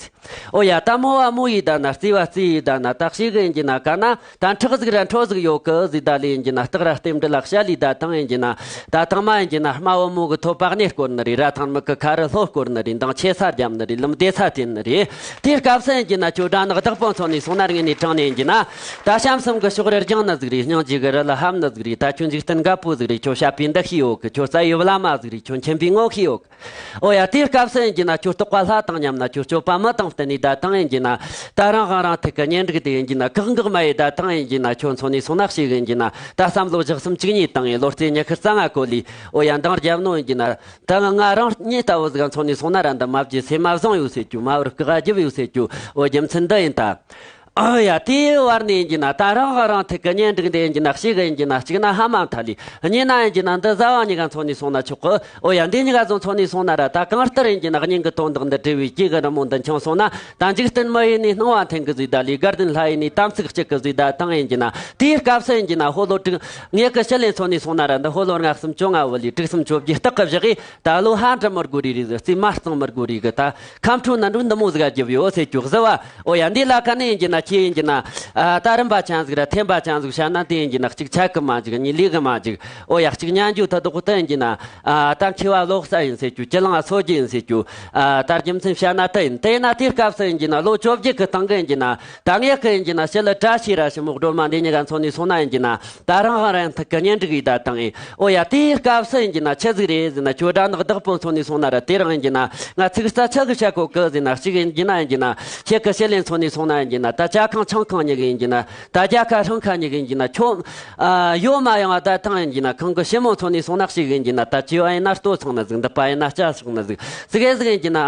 ཨོ་ཡ། ད་མོ་བ་མོ་ཡི་ད་ན་རྩིས་བ་རྩིས་ཡི་ད་ན་ད་ཤི་གི་ཡིན་གྱི་ན་ཀ་ན། ད་འཁྲག་ཟིག་ར་འཕྲོ་ཟིག་ཡོད་གི་ཟིག་ད་ལི་ཡིན་གྱི་ན་སྟག་ར་རྟེན་འབྲེལ་ལ་བཤད་ལི་ད་དང་ཡིན་གྱི་ན། ད་དང་མ་ཡིན་གྱི་ན་དམའ་བོ་མོ་གི་ཐོད་པ་གནས་སྐོར་ནི་རེད། ར་ཐང་མི་གི་ཁ་རི་ལྷོ་སྐོར་ནི་རེད། མདང་ཆེ་ས་རྒྱབ་ནི་རེད། ལམ་བདེ་ས་བསྟན་ནི་རེད། དེའི་སྐབས་སུ་ཡིན་གྱི་ན་ཁྱོད་དགྲ་ནག་བདག་པོ་མཚོན་ནས་སོང་ན་རིང་ནས་དྲང་ནས་ཡིན་གྱི་ན། ད་གཤམ་གསུམ་གི་ཕྱོགས་རེ་རྒྱང་ནི་ཟིག་རེད། སྙིང་རྗེ་གི་རི་ལ་ཧམ་ནི་ཟིག་རེད། ད་ཁྱོད་འཇིག་རྟེན་རྒད་པོ་ཟིག་རེད། ཁྱོད་བཤད་པའི་འདུ་ཤེས་ཡོད་གི། ཁྱོད་རྩ་བའི་བླ་མ་ཟིག་རེད། ཁྱོད་མཁྱེན་པའི་ངོ་ཤེས་ཡོད་གི། ཨོ་ཡ། དེའི་སྐབས་སུ་ཡིན་གྱི་ན་ཁྱོད་རྟོགས་པ་ལྷ་དང་མཉམ་ན་ཁྱོད་སྤྱོད་པ་མི་དང་བསྟུན་ནས་ད་དང་ཡིན་གྱི་ན། ད་རང་དབང་རང་ཐུག་གི་གཉེན་སྒྲིག་དེ་ཡིན་གྱི་ན་བཀག་འགོག་མ་ཡི་ད་དང་ཡིན་གྱི་ན་ཁྱོད་མཚོན་ནས་སོང་ན་ཞིག་ཡིན་གྱི་ན། ད་བསམ་བློ་བཞག་གསུམ་གཅིག་གཉིས་བཏང་ངས་ལོ་རྩེ་ཉི་ཤུ་རྩ་ལྔ་གོ་ལི། ཨོ་ཡ། འདང་རྒྱབ་ནོ་ཡིན་གྱི་ན། ད་ང་རང་ཉིད་ལྟ་བུ་ཟིག་མཚོན་ནས་སོང་ན་ར་འདི་མ་བརྗེད་སེམས་མ་བཟང་ཡོད་ཟེར་རྒྱུ། མ་བར་བཀག་རྒྱབ་ཡོད་ཟེར་རྒྱུ། ཨོ། རྒྱུ་མཚན་འདི་ཡིན་ད། ཨ་ཡ། དེའི་བར་ནས་ཡིན་གྱི་ན་ད་རང་དབང་རང་ཐུག་གི་གཉེན་སྒྲིག་འདི་ཡིན་གྱི་ན་གཅིག་ཡིན་གྱི་ན་གཅིག་ན་ཕ་མ་མཐའ་ལས། གཉིས་ན་ཡིན་གྱི་ན་འདི་བཟའ་བ་གཉིས་ཀ་མཚོན་ནས་སོང་ན་ཆོག་གི། ཨོ་ཡ། འདི་གཉིས་ཀ་ཚོ་མཚོན་ནས་སོང་ན་ར་ད་གང་ལྟར་ཡིན་གྱི་ན་སྙིང་གི་དོན་དག་འདི་འབྲེལ་བའི་སྐྱེས་གི་རི་མོ་འདི་འཆང་སོང་ན། ད་འཇིག་རྟེན་མི་ཡིན་ནས་སྣང་བ་འཐེན་གི་ཟིག་ད་ལས། དགའ་ལྡན་ལྷ་ཡིན་ནས་དམ་ཚིག་གཅིག་གི་ཟིག་ད་དང་ཡིན་གྱི་ན། དེའི་སྐབས་སུ་ཡིན་གྱི་ན་ཕོ་ལོ་དྲུག་ངེད་ཀྱི་ཞི་ལིན་མཚོན་ནས་སོང་ན་ར་འདི་ཕོ་ལོ་ལྔ་གསུམ་བཅོ་ལྔ་བུ་ལས་དྲུག་གསུམ་བཅོ་བརྒྱད་སྟག་གི་བཞག་གི། ད་ལོ་ཧ་འདྲི་མི་དགོས་རེ་རེ་ཟིག་རྩིས་མ་གཙང་མི་དགོས་རེ་གི་ད། ཁམས་ཁྲོ་ན་འགྲོ་འདི་མོ་ཟིག་ག་རྒྱབ་ཡོད་ཟེར་རྒྱུ་གཟི་བ། ཨོ་ཡ། འདི་ལ་ཁ་ནས་ཡིན་གྱི་ན་ཁྱེད་ཡིན་གྱི་ན། ཨ། ད་རིམ་པ་ཅན་ཟིག་ར་འཐེན་པ་ཅན་ཟིག་བཤད་ན་དེ་ཡིན་གྱི་ན་གཅིག་ཆད་གི་མ་འཇུག་གཉིས་ལས་གི་མ་འཇུག་ཨོ་ཡ། གཅིག་ཉན་རྒྱུ་ད་དོག་ཏུ་ཡིན་གྱི་ན། ཨ། ད་མཁས་པ་ལོག་ས་ཡིན་ཟེར་རྒྱུ། ཅི་ལང་སོ་རྒྱུ་ཡིན་ཟེར་རྒྱུ། ཨ། ད་རྒྱུ་མཚན་བཤད་ན་དེ་ཡིན། དེ་ན་དེའི་སྐབས་སུ་ཡིན་གྱི་ན་ལོ་བཅོ་བརྒྱད་གི་སྟེང་གི་ཡིན་གྱི་ན། ད་ངེད་ཀྱི་ཡིན་གྱི་ན་ཞི་ལི་བཀྲ་ཤིས་ར་ཞི་མོ་སྒྲོལ་མ་འདི་གཉིས་ཀ་མཚོན་ནས་སོང་ན་ཡིན་གྱི་ན། ད་རང་དབང་རང་ཐུག་གི་གཉེན་སྒྲིག་ཡི་ད་དང་ཡིན། ཨོ་ཡ། དེའི་སྐབས་སུ་ཡིན་གྱི་ན་ཆི་ཟིག་རེད་ཟེར་ན། ཁྱོད་དགྲ་ནག་བདག་པོ་མཚོན་ནས་སོང་ན་ར་དེ་རང་ཡིན་གྱི་ན། ང་ཚིག་རྩ་ཆི་གི་བཤད་གོ་གི་ཟེར་ན། གཅིག་ཡིན་གྱི་ན་ཡིན་གྱི་ན། ཁྱེད་ཀྱི་ཞི་ལིན་མཚོན་ནས་སོང་ན་ཡིན་གྱི་ན། ད་ཇ་ཁང་ཆང་ཁང་གཉིས་ཀྱི་ཡིན་གྱི་ན། ད་རྒྱལ་ཁ་ཧྲང་ཁ་གཉིས་ཀྱི་ཡིན་གྱི་ན། ཁྱོད། ཨ། ཡོད་མ་ཡོང་བ་ད་ཐང་ཡིན་གྱི་ན། ཁང་གི་ཞི་མོ་མཚོན་ནས་སོང་ན་གཅིག་ཡིན་གྱི་ན། ད་བཅུ་བ་ཡིན་ན་ལྟོ་ཚང་ན་ཟིག་འདི་པ་ཡིན་ན་སྐྱ་སོག་ན་ཟིག་ཟིག་ཨེ་ཟིག་ཡིན་གྱི་ན།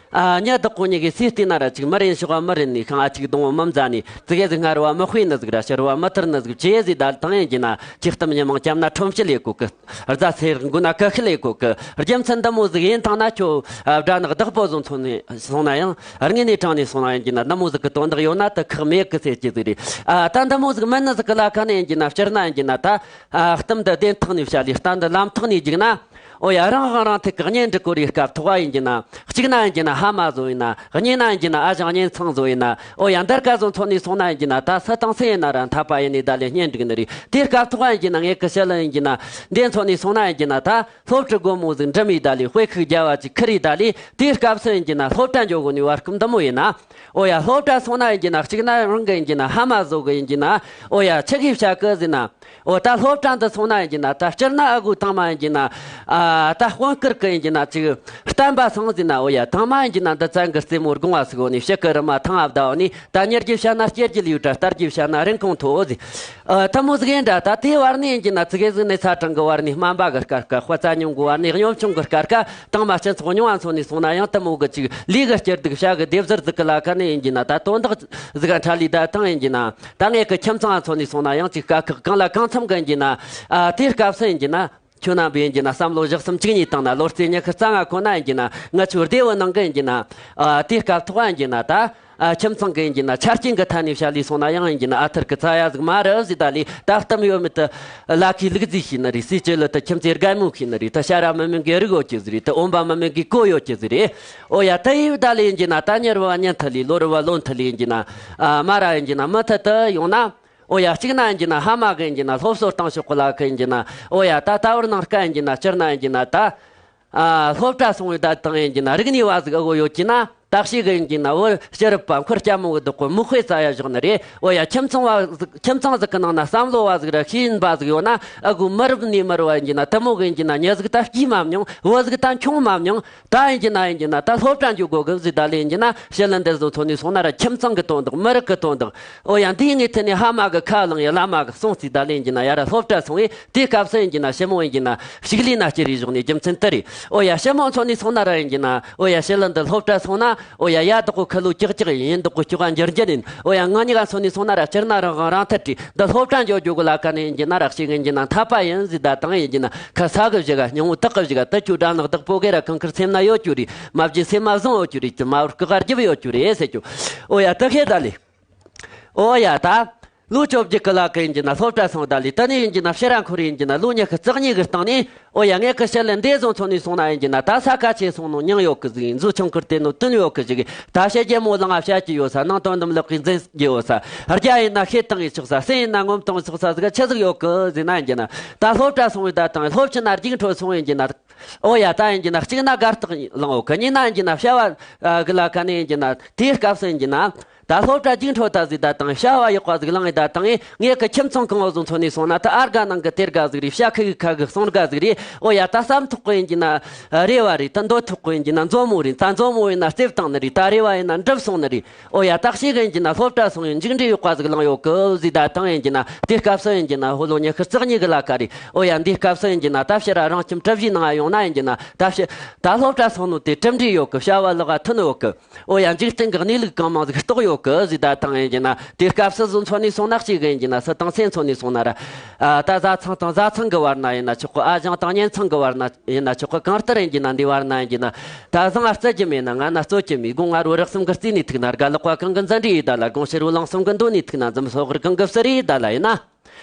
ཨ། ཉི་ཟླ་གོ་གཉིས་ཀྱི་སྲིད་དེ་ན་ར་ཅིག་མི་རན་ཤོག་མི་རན་ནི་ཤང་ཨ་ཅིག་གདོང་མི་མཛའ་ནི་ཙི་གེ་ཟིག་སྔར་བ་མི་དཔེ་ནི་ཟིག་ར་ཕྱིར་བ་མི་ཐར་ནི་ཟིག་ཅེ་ཟིག་ད་དང་ཡིན་གྱི་ན། ཅིག་གཏམ་ཉི་མང་བསྐྱབ་ན་ཁྲོམ་ཕྱི་ལས་གོ་གི། རྫ་སེར་མགོ་ན་ཀི་ཤི་ལས་གོ་གི། རྒྱུ་མཚན་འདི་མོ་ཟིག་ཡིན་ཐང་ན་ཁྱོད། ཨ། དགྲ་ནག་བདག་པོ་བཟོ་མཚོན་ནས་སོང་ན་ཡང་། དངོས་ནས་དྲང་ནས་སོང་ན་ཡིན་གྱི་ན་འདི་མོ་ཟིག་གི་དོན་དག་ཡོད་ན་དུ་ཁག་མེད་གི་ཟེར་གྱི་ཟིག་རེད། ཨ། ད་འདི་མོ་ཟིག་མིན་ནི་ཟིག་གི་ལ་ཁ་ནས་ཡིན་གྱི་ན། སྤྱིར་ན་ཡིན་གྱི་ན་ད། ཨ། གཏམ་འདི་བདེན་ཐག་ནས་བཤད་ལས་གཏམ་འདི་ལམ་ཐག་ནས་རྒྱུག་ན། ཨོ་ཡ། རང་དབང་རང་ཐུག་གི་གཉེན་སྒྲིག་གོ་རེ་སྐབས་ཐོག་ཡིན་གྱི་ན། གཅིག་ན་ཡིན་གྱི་ན་ཕ་མ་བཟོ་ཡིན་ན། གཉིས་ན་ཡིན་གྱི་ན་ཨ་ཞང་གཉེན་ཚང་བཟོ་ཡིན་ན། ཨོ་ཡ། འདིར་ཀ་བཟོ་མཚོན་ནས་སོང་ན་ཡིན་གྱི་ན། ད་སུ་དང་སུ་ཡིན་ན་ར་འཐད་པ་ཡིན་ནི་ད་ལས་གཉེན་སྒྲིག་ནི་རེད། དེའི་སྐབས་ཐོག་ཡིན་གྱི་ན་ངེད་ཀི་ཞི་ལི་ཡིན་གྱི་ན། འདི་མཚོན་ནས་སོང་ན་ཡིན་གྱི་ན། ད་སློབ་གྲྭ་སྒོ་མོ་ཟིག་འགྲིམ་ཡི་ད་ལས། དཔེ་ཁུག་རྒྱ་བ་ཅིག་ཁུར་ཡི་ད་ལས། དེའི་སྐབས་སུ་ཡིན་གྱི་ན་སློབ་གྲྭ་འགྱོ་དགོ་ནི་བར་སྐབས་འདི་མོ་ཡིན་ན། ཨོ་ཡ། སློབ་གྲྭ་སོང་ན་ཡིན་གྱི་ན། གཅིག་ན་རང་གི་ཡིན་གྱི་ན་ཕ་མ་བཟོ་གི་ཡིན་གྱི་ན། ཨོ་ཡ། ཆི་གིས་བྱ་གི་ཟེར་ན། ཨོ། ད་སློབ་གྲྭ་འདི་སོང་ན་ཡིན་གྱི་ན། ད་སྤྱིར་ན་ཨ་ཁུ་དང་མ་ཡིན་གྱི་ན། ཨ། ད་དཔོན་སྐུར་གི་ཡིན་གྱི་ན་ཅིག་བསྟན་པ་སང་ཟེར་ན། ཨོ་ཡ། དང་མ་ཡིན་གྱི་ན་འདི་བཙན་གི་རྩེ་མོ་དགོང་བ་ཟིག་འོ་ནི་ཕྱི་གི་རི་མ་ཐང་ཨ་བདའ་འོ་ནི། ད་ཉེར་གྱི་བཤད་ན་སྐྱེར་གྱི་ལུས་དྲ་སྟར་གྱི་བཤད་ན་རིན་གོང་མཐོ་ཟེར། ཨ། ད་མོ་ཟིག་ཡིན་དྲ། ད་དེའི་བར་ནས་ཡིན་གྱི་ན་ཙི་གེ་ཟིག་ནས་ཚ་གྲང་གི་བར་ནས་སྨན་པ་གི་སྐར་ཀ་དཔེ་ཚ་ཉུང་གི་བར་ནས་གཉོམ་ཆུང་གི་སྐར་ཀ་དང་མ་སྤྱི་ཚོགས་ཉུང་བ་མཚོན་ནས་སོང་ན་ཡང་། དེ་མོ་གི་ཅིག་ལུས་གི་སྐྱིད་སྡུག་བྱ་གི་སྡེབ་གཟར་ཟིག་གི་ལ་ཁ་ནས་ཡིན་གྱི་ན། ད་དོན་དག་ཟིག་ག་འཕྲད་ལི་ད་དང་ཡིན་གྱི་ན། ད་ངེད་ཀྱི་ཁྱིམ་ཚང་མཚོན་ནས་སོང་ན་ཡང་ཅིག་དཀའ་ཁག་གང་ལ་གང་འཚམ་གི་ཡིན་གྱི་ན། ཨ། དེའི་སྐབས་སུ་ཡིན་གྱི་ན། ཁྱོད་རྣམ་པས་ཡིན་གྱི་ན་བསམ་བློ་བཞག་གསུམ་གཅིག་གཉིས་བཏང་ན། ལོ་རྩེ་ཉི་ཤུ་རྩ་ལྔ་ཁོ་ན་ཡིན་གྱི་ན། ང་ཆོའི་སྡེ་བའི་ནང་གི་ཡིན་གྱི་ན། ཨ། དེའི་སྐབས་ཐོག་ཡིན་གྱི་ན་ད། ཨ། ཁྱིམ་ཚང་གི་ཡིན་གྱི་ན་ཆ་རྐྱེན་གི་ཐད་ནས་བཤད་ལས་སོང་ན་ཡང་ཡིན་གྱི་ན། ཨ་ཐར་གི་ཚ་ཡ་ཟིག་མ་རེད་ཟེར། ད་ལས་ད་གཏམ་ཡོད་མེད་དུ་ལ་ཁའི་ལུག་རྫི་ཤེས་ནི་རེད། སྲས་ཅེ་ལི་དུ་ཁྱིམ་མཚེས་རྒན་མོ་ཤེས་ནི་རེད། ད་ཤ་ར་མི་མེད་གི་རིགས་ཡོད་ཀྱི་ཟིག་རེད། ད་འོན་པ་མི་མེད་གི་གོ་ཡོད་ཀྱི་ཟིག་རེད། ཨོ་ཡ། ད་ཡིབ་ད་ལས་ཡིན་གྱི་ན། ད་ཉེར་བ་ཉན་ཐ་ལས། ལོ་རི་བ་ལོན་ཐ་ལས་ཡིན་གྱི་ན། ཨ། མ་ར་ཡིན་གྱི་ན་མི་ཐ་དུ་ཡོང་ན། ཨོ་ཡ། གཅིག་ན་ཡིན་གྱི་ན་ཕ་མ་གི་ཡིན་གྱི་ན་སློབ་གསོ་བཏང་ཤོག་གི་ལ་ཁ་ཡིན་གྱི་ན། ཨོ་ཡ། ད་ད་བར་ནང་སྐལ་ཡིན་གྱི་ན། སྤྱིར་ན་ཡིན་གྱི་ན་ད། ཨ། སློབ་གྲྭ་སོང་བའི་ད་དང་ཡིན་གྱི་ན་རིག་གནས་བ་ཟིག་ཨ་གོ་ཡོད་ཀྱི་ན། ད་ཤེས་གི་ཡིན་གྱི་ན། བོད་ཕྱི་རབས་པ་འཁོར་སྐྱ་མོ་གི་བདག་པོ་མི་དཔེ་ཙ་ཡ་བཞག་ནི་རེད། ཨོ་ཡ། ཁྱིམ་ཚང་བ་ཟིག་ཁྱིམ་ཚང་ཟིག་གི་ནང་ན་བསམ་བློ་བ་ཟིག་ར་ཤེས་ཡིན་པ་ཟིག་ཡོད་ན། ཨ་གོ་མི་རབས་ནས་མི་རབས་བ་ཡིན་གྱི་ན་དེ་མོ་གི་ཡིན་གྱི་ན་མྱི་ཟིག་ད་སྐྱིད་མ་མྱོང་། བུ་ཟིག་ད་ཆུང་མ་མྱོང་། ད་ཡིན་གྱི་ན་ཡིན་གྱི་ན་ད་སློབ་གྲྭ་འཇུག་དགོ་གི་ཟིག་ད་ལས་ཡིན་གྱི་ན། ཞི་ལི་འདི་བཟོ་ཚོ་ནས་སོང་ན་ར་ཁྱིམ་ཚང་གི་དོན་དག་མི་རིགས་གི་དོན་དག་ཨོ་ཡ། འདིའི་ངའི་ཐད་ནས་ཕ་མ་གི་ཁ་བླངས་ཡ། བླ་མ་གི་གསུང་རྩིས་ད་ལས་ཡིན་གྱི་ན་ཡ་ར་སློབ་གྲྭ་སོང་བས། དེའི་སྐབས་སུ་ཡིན་གྱི་ན་ཞི་མོ་ཡིན་གྱི་ན་ཕྱུགས་ལས་ན་སྐྱེ་རེ་བཞག་ནས་རྒྱུ་མཚན་དེ་རེད། ཨོ་ཡ། ཞི་མོ་མཚོན་ནས་སོང་ན་ར་ཡིན་གྱི་ན། ཨོ་ཡ། ཞི་ལི་འདི་སློབ་གྲྭ་སོང་ན། ཨོ་ཡ། ཡ་བདག་པོ་ཁ་ལོ་ཀྱག་ཀྱག་ཡིན། ཡིན་བདག་པོ་སྐྱོ་ག་འགྱུར་འགྱུར་ཡིན། ཨོ་ཡ། ང་གཉིས་ཀ་མཚོན་ནས་སོང་ན་ར་སྤྱིར་ན་རང་དབང་རང་ཐད་བྲིས་འདི་སློབ་གྲྭ་འགྱོ་རྒྱུ་གི་ལ་ཁ་ནས་ཡིན་གྱི་ན་ར་ཞིག་ཡིན་གྱི་ན་འཐད་པ་ཡིན་ཟིག་ད་དང་ཡིན་གྱི་ན་ཁ་ས་གི་བཞི་ག་སྙིང་བོ་དག་གི་བཞི་ག་ད་ཁྱོད་དགྲ་ནག་བདག་པོ་གེ་ར་གང་ཁར་སེམས་ན་ཡོད་རྒྱུ་རེད། མ་བརྗེད་སེམས་མ་བཟང་ཡོད་རྒྱུ་རེད། དེ་མ་བར་སྐུ་ག་རྒྱབ་ཡོད་རྒྱུ་རེད་ཟེར་རྒྱུ། ཨོ་ཡ། ད་ཤེས་ད་ལེ། ཨོ་ཡ། ད་ལོ་བཅོ་བརྒྱད་གི་ལ་ཁ་ཡིན་གྱི་ན་སློབ་གྲྭ་སོང་ད་ལེ། ད་ནས་ཡིན་གྱི་ན་ཕྱིར་ར་འཁོར་ཡིན་གྱི་ན་ལོ་ཉི་ཤུ་རྩ་གཉིས་གི་སྟེང་ནས། ཨོ་ཡ། ངས་ཀི་ཤི་ལེ་འདས་བཟུང་ཚོ་ནས་སོང་ན་ཡིན་གྱི་ན་ད་ས་ཁ་ཆེ་སོང་ནོ་མྱིང་ཡོད་གི་ཟིག་ཡིན། མཛོ་ཆུང་ཁུར་དེ་ནོ་དོན་ཡོད་གི་ཟིག་ཡིན། ད་བཤད་རྒྱལ་མོ་ལང་ང་བཤད་ཀྱི་ཡོད་ས། ནང་དོན་འདུམ་ལག་གིས་འཛིན་གྱི་ཡོད་ས། རྒྱ་ཡིན་ན་ཤེས་བཏང་ཡི་ཆོག་ས། སེམས་ཡིན་ན་ངོམ་བཏང་ཡི་ཆོག་ས་ཟིག་ཆི་ཟིག་ཡོད་གི་ཟིན་ན་ཡིན་གྱི་ན། ད་སློབ་གྲྭ་སོང་བའི་ད་དང་སློབ་ཆེན་ན་རྒྱུགས་འཕྲོད་སོང་ཡིན་གྱི་ན། ཨོ་ཡ། ད་ཡིན་གྱི་ན་གཅིག་ན་དགའ་རྟགས་བླངས་ཡོད་གི། གཉིས་ན་ཡིན་གྱི་ན་བྱ་བ་གི་ལ་ཁ་ནས་ཡིན་གྱི་ན་དེའི་སྐབས་སུ་ཡིན་གྱི་ན། ད་སློབ་གྲྭ་རྒྱུགས་འཕྲོད་ད་ཟིག་ད་དང་བྱ་བ་ཡག་པ་ཟིག་བླངས་ཡི་ད་དང་ངས་ངས་ཀི་ཁྱིམ་ཚང་གང་བ་ཟིག་མཚོན་ནས་སོང་ན་ད་ཨར་དགའ་ནང་གི་དེར་དགའ་ཟིག་རེད། བྱ་ཁུ་གི་ཁ་གི་གསུང་དགའ་ཟིག་རེད། ཨོ་ཡ། ད་བསམ་ཐོག་གི་ཡིན་གྱི་ན་རེ་བ་རེད། ད་འདོད་ཐོག་གི་ཡིན་གྱི་ན་མཛོ་མོ་རེད། ད་མཛོ་མོ་ཡིན་ན་རྩེ་བཏང་ནི་རེད། ད་རེ་བ་ཡིན་ན་འགྲུབ་སོང་ནི་རེད། ཨོ་ཡ། ད་ཞིག་ཡིན་གྱི་ན་སློབ་གྲྭ་སོང་ཡིན་མཇུག་འབྲས་ཡག་པ་ཟིག་བླངས་ཡོད་གི་ཟིག་ད་དང་ཡིན་གྱི་ན་དེའི་སྐབས་སུ་ཡིན་གྱི་ན་ཕོ་ལོ་ཉི་ཤུ་རྩ་གཉིས་གི་ལ་ཁ་རེད། ཨོ་ཡ། འདིའི་སྐབས་སུ་ཡིན་གྱི་ན་ད་ཕྱིར་ར་རང་ཁྱིམ་གྲུ་བཞིའི་ནང་ཡོང་ན་ཡིན་གྱི་ན་ད་ཕྱིར་ད་སློབ་གྲྭ་སོང་ནོ་དེ་གྲུབ་འབྲས་ཡོད་གི། བྱ་བ་ལག་ག་ཐོན་ཡོད་གི། ཨོ་ཡ། འཇིག་རྟེན་གྱི་གནས་ལུགས་གང་མང་ཟིག་རྟོགས་ཡོད་གི་ཟིག་ད་དང་ཡིན་གྱི་ན་དེའི་སྐབས་སུ་བཟོ་མཚོན་ནས་སོང་ན་གཅིག་གི་ཡིན་གྱི་ན་སུ་དང་སེམས་མཚོན་ནས་སོང་ན་ར། ཨ། ད་བཟའ་ཚང་དང་བཟའ་ཚང་གི་བར་ན་ཡིན་ན་ཆོག་གི། ཨ། ཞང་དང་གཉེན་ཚང་གི་བར་ན་ཡིན་ན་ཆོག་གི། གང་ལྟར་ཡིན་གྱི་ན་འདི་བར་ན་ཡིན་གྱི་ན་ད་བཟང་ང་རྩི་རྒྱུ་མེད་ན་ང་ན་རྩོད་རྒྱུ་མེད། དགོང་ང་རོ་རག་གསུམ་གི་རྩིས་ནས་ཐུག་ན་དགའ་ལག་པ་གང་གི་འཛིན་རེས་ཡིན་ད་ལ། དགོང་ཕྱི་རོ་ལངས་གསུམ་གི་འདོད་ནས་ཐུག་ན་འཛུམ་སོག་གི་གང་གི་བསུ་རེས་ཡིན་ད་ལ་ཡིན་ན།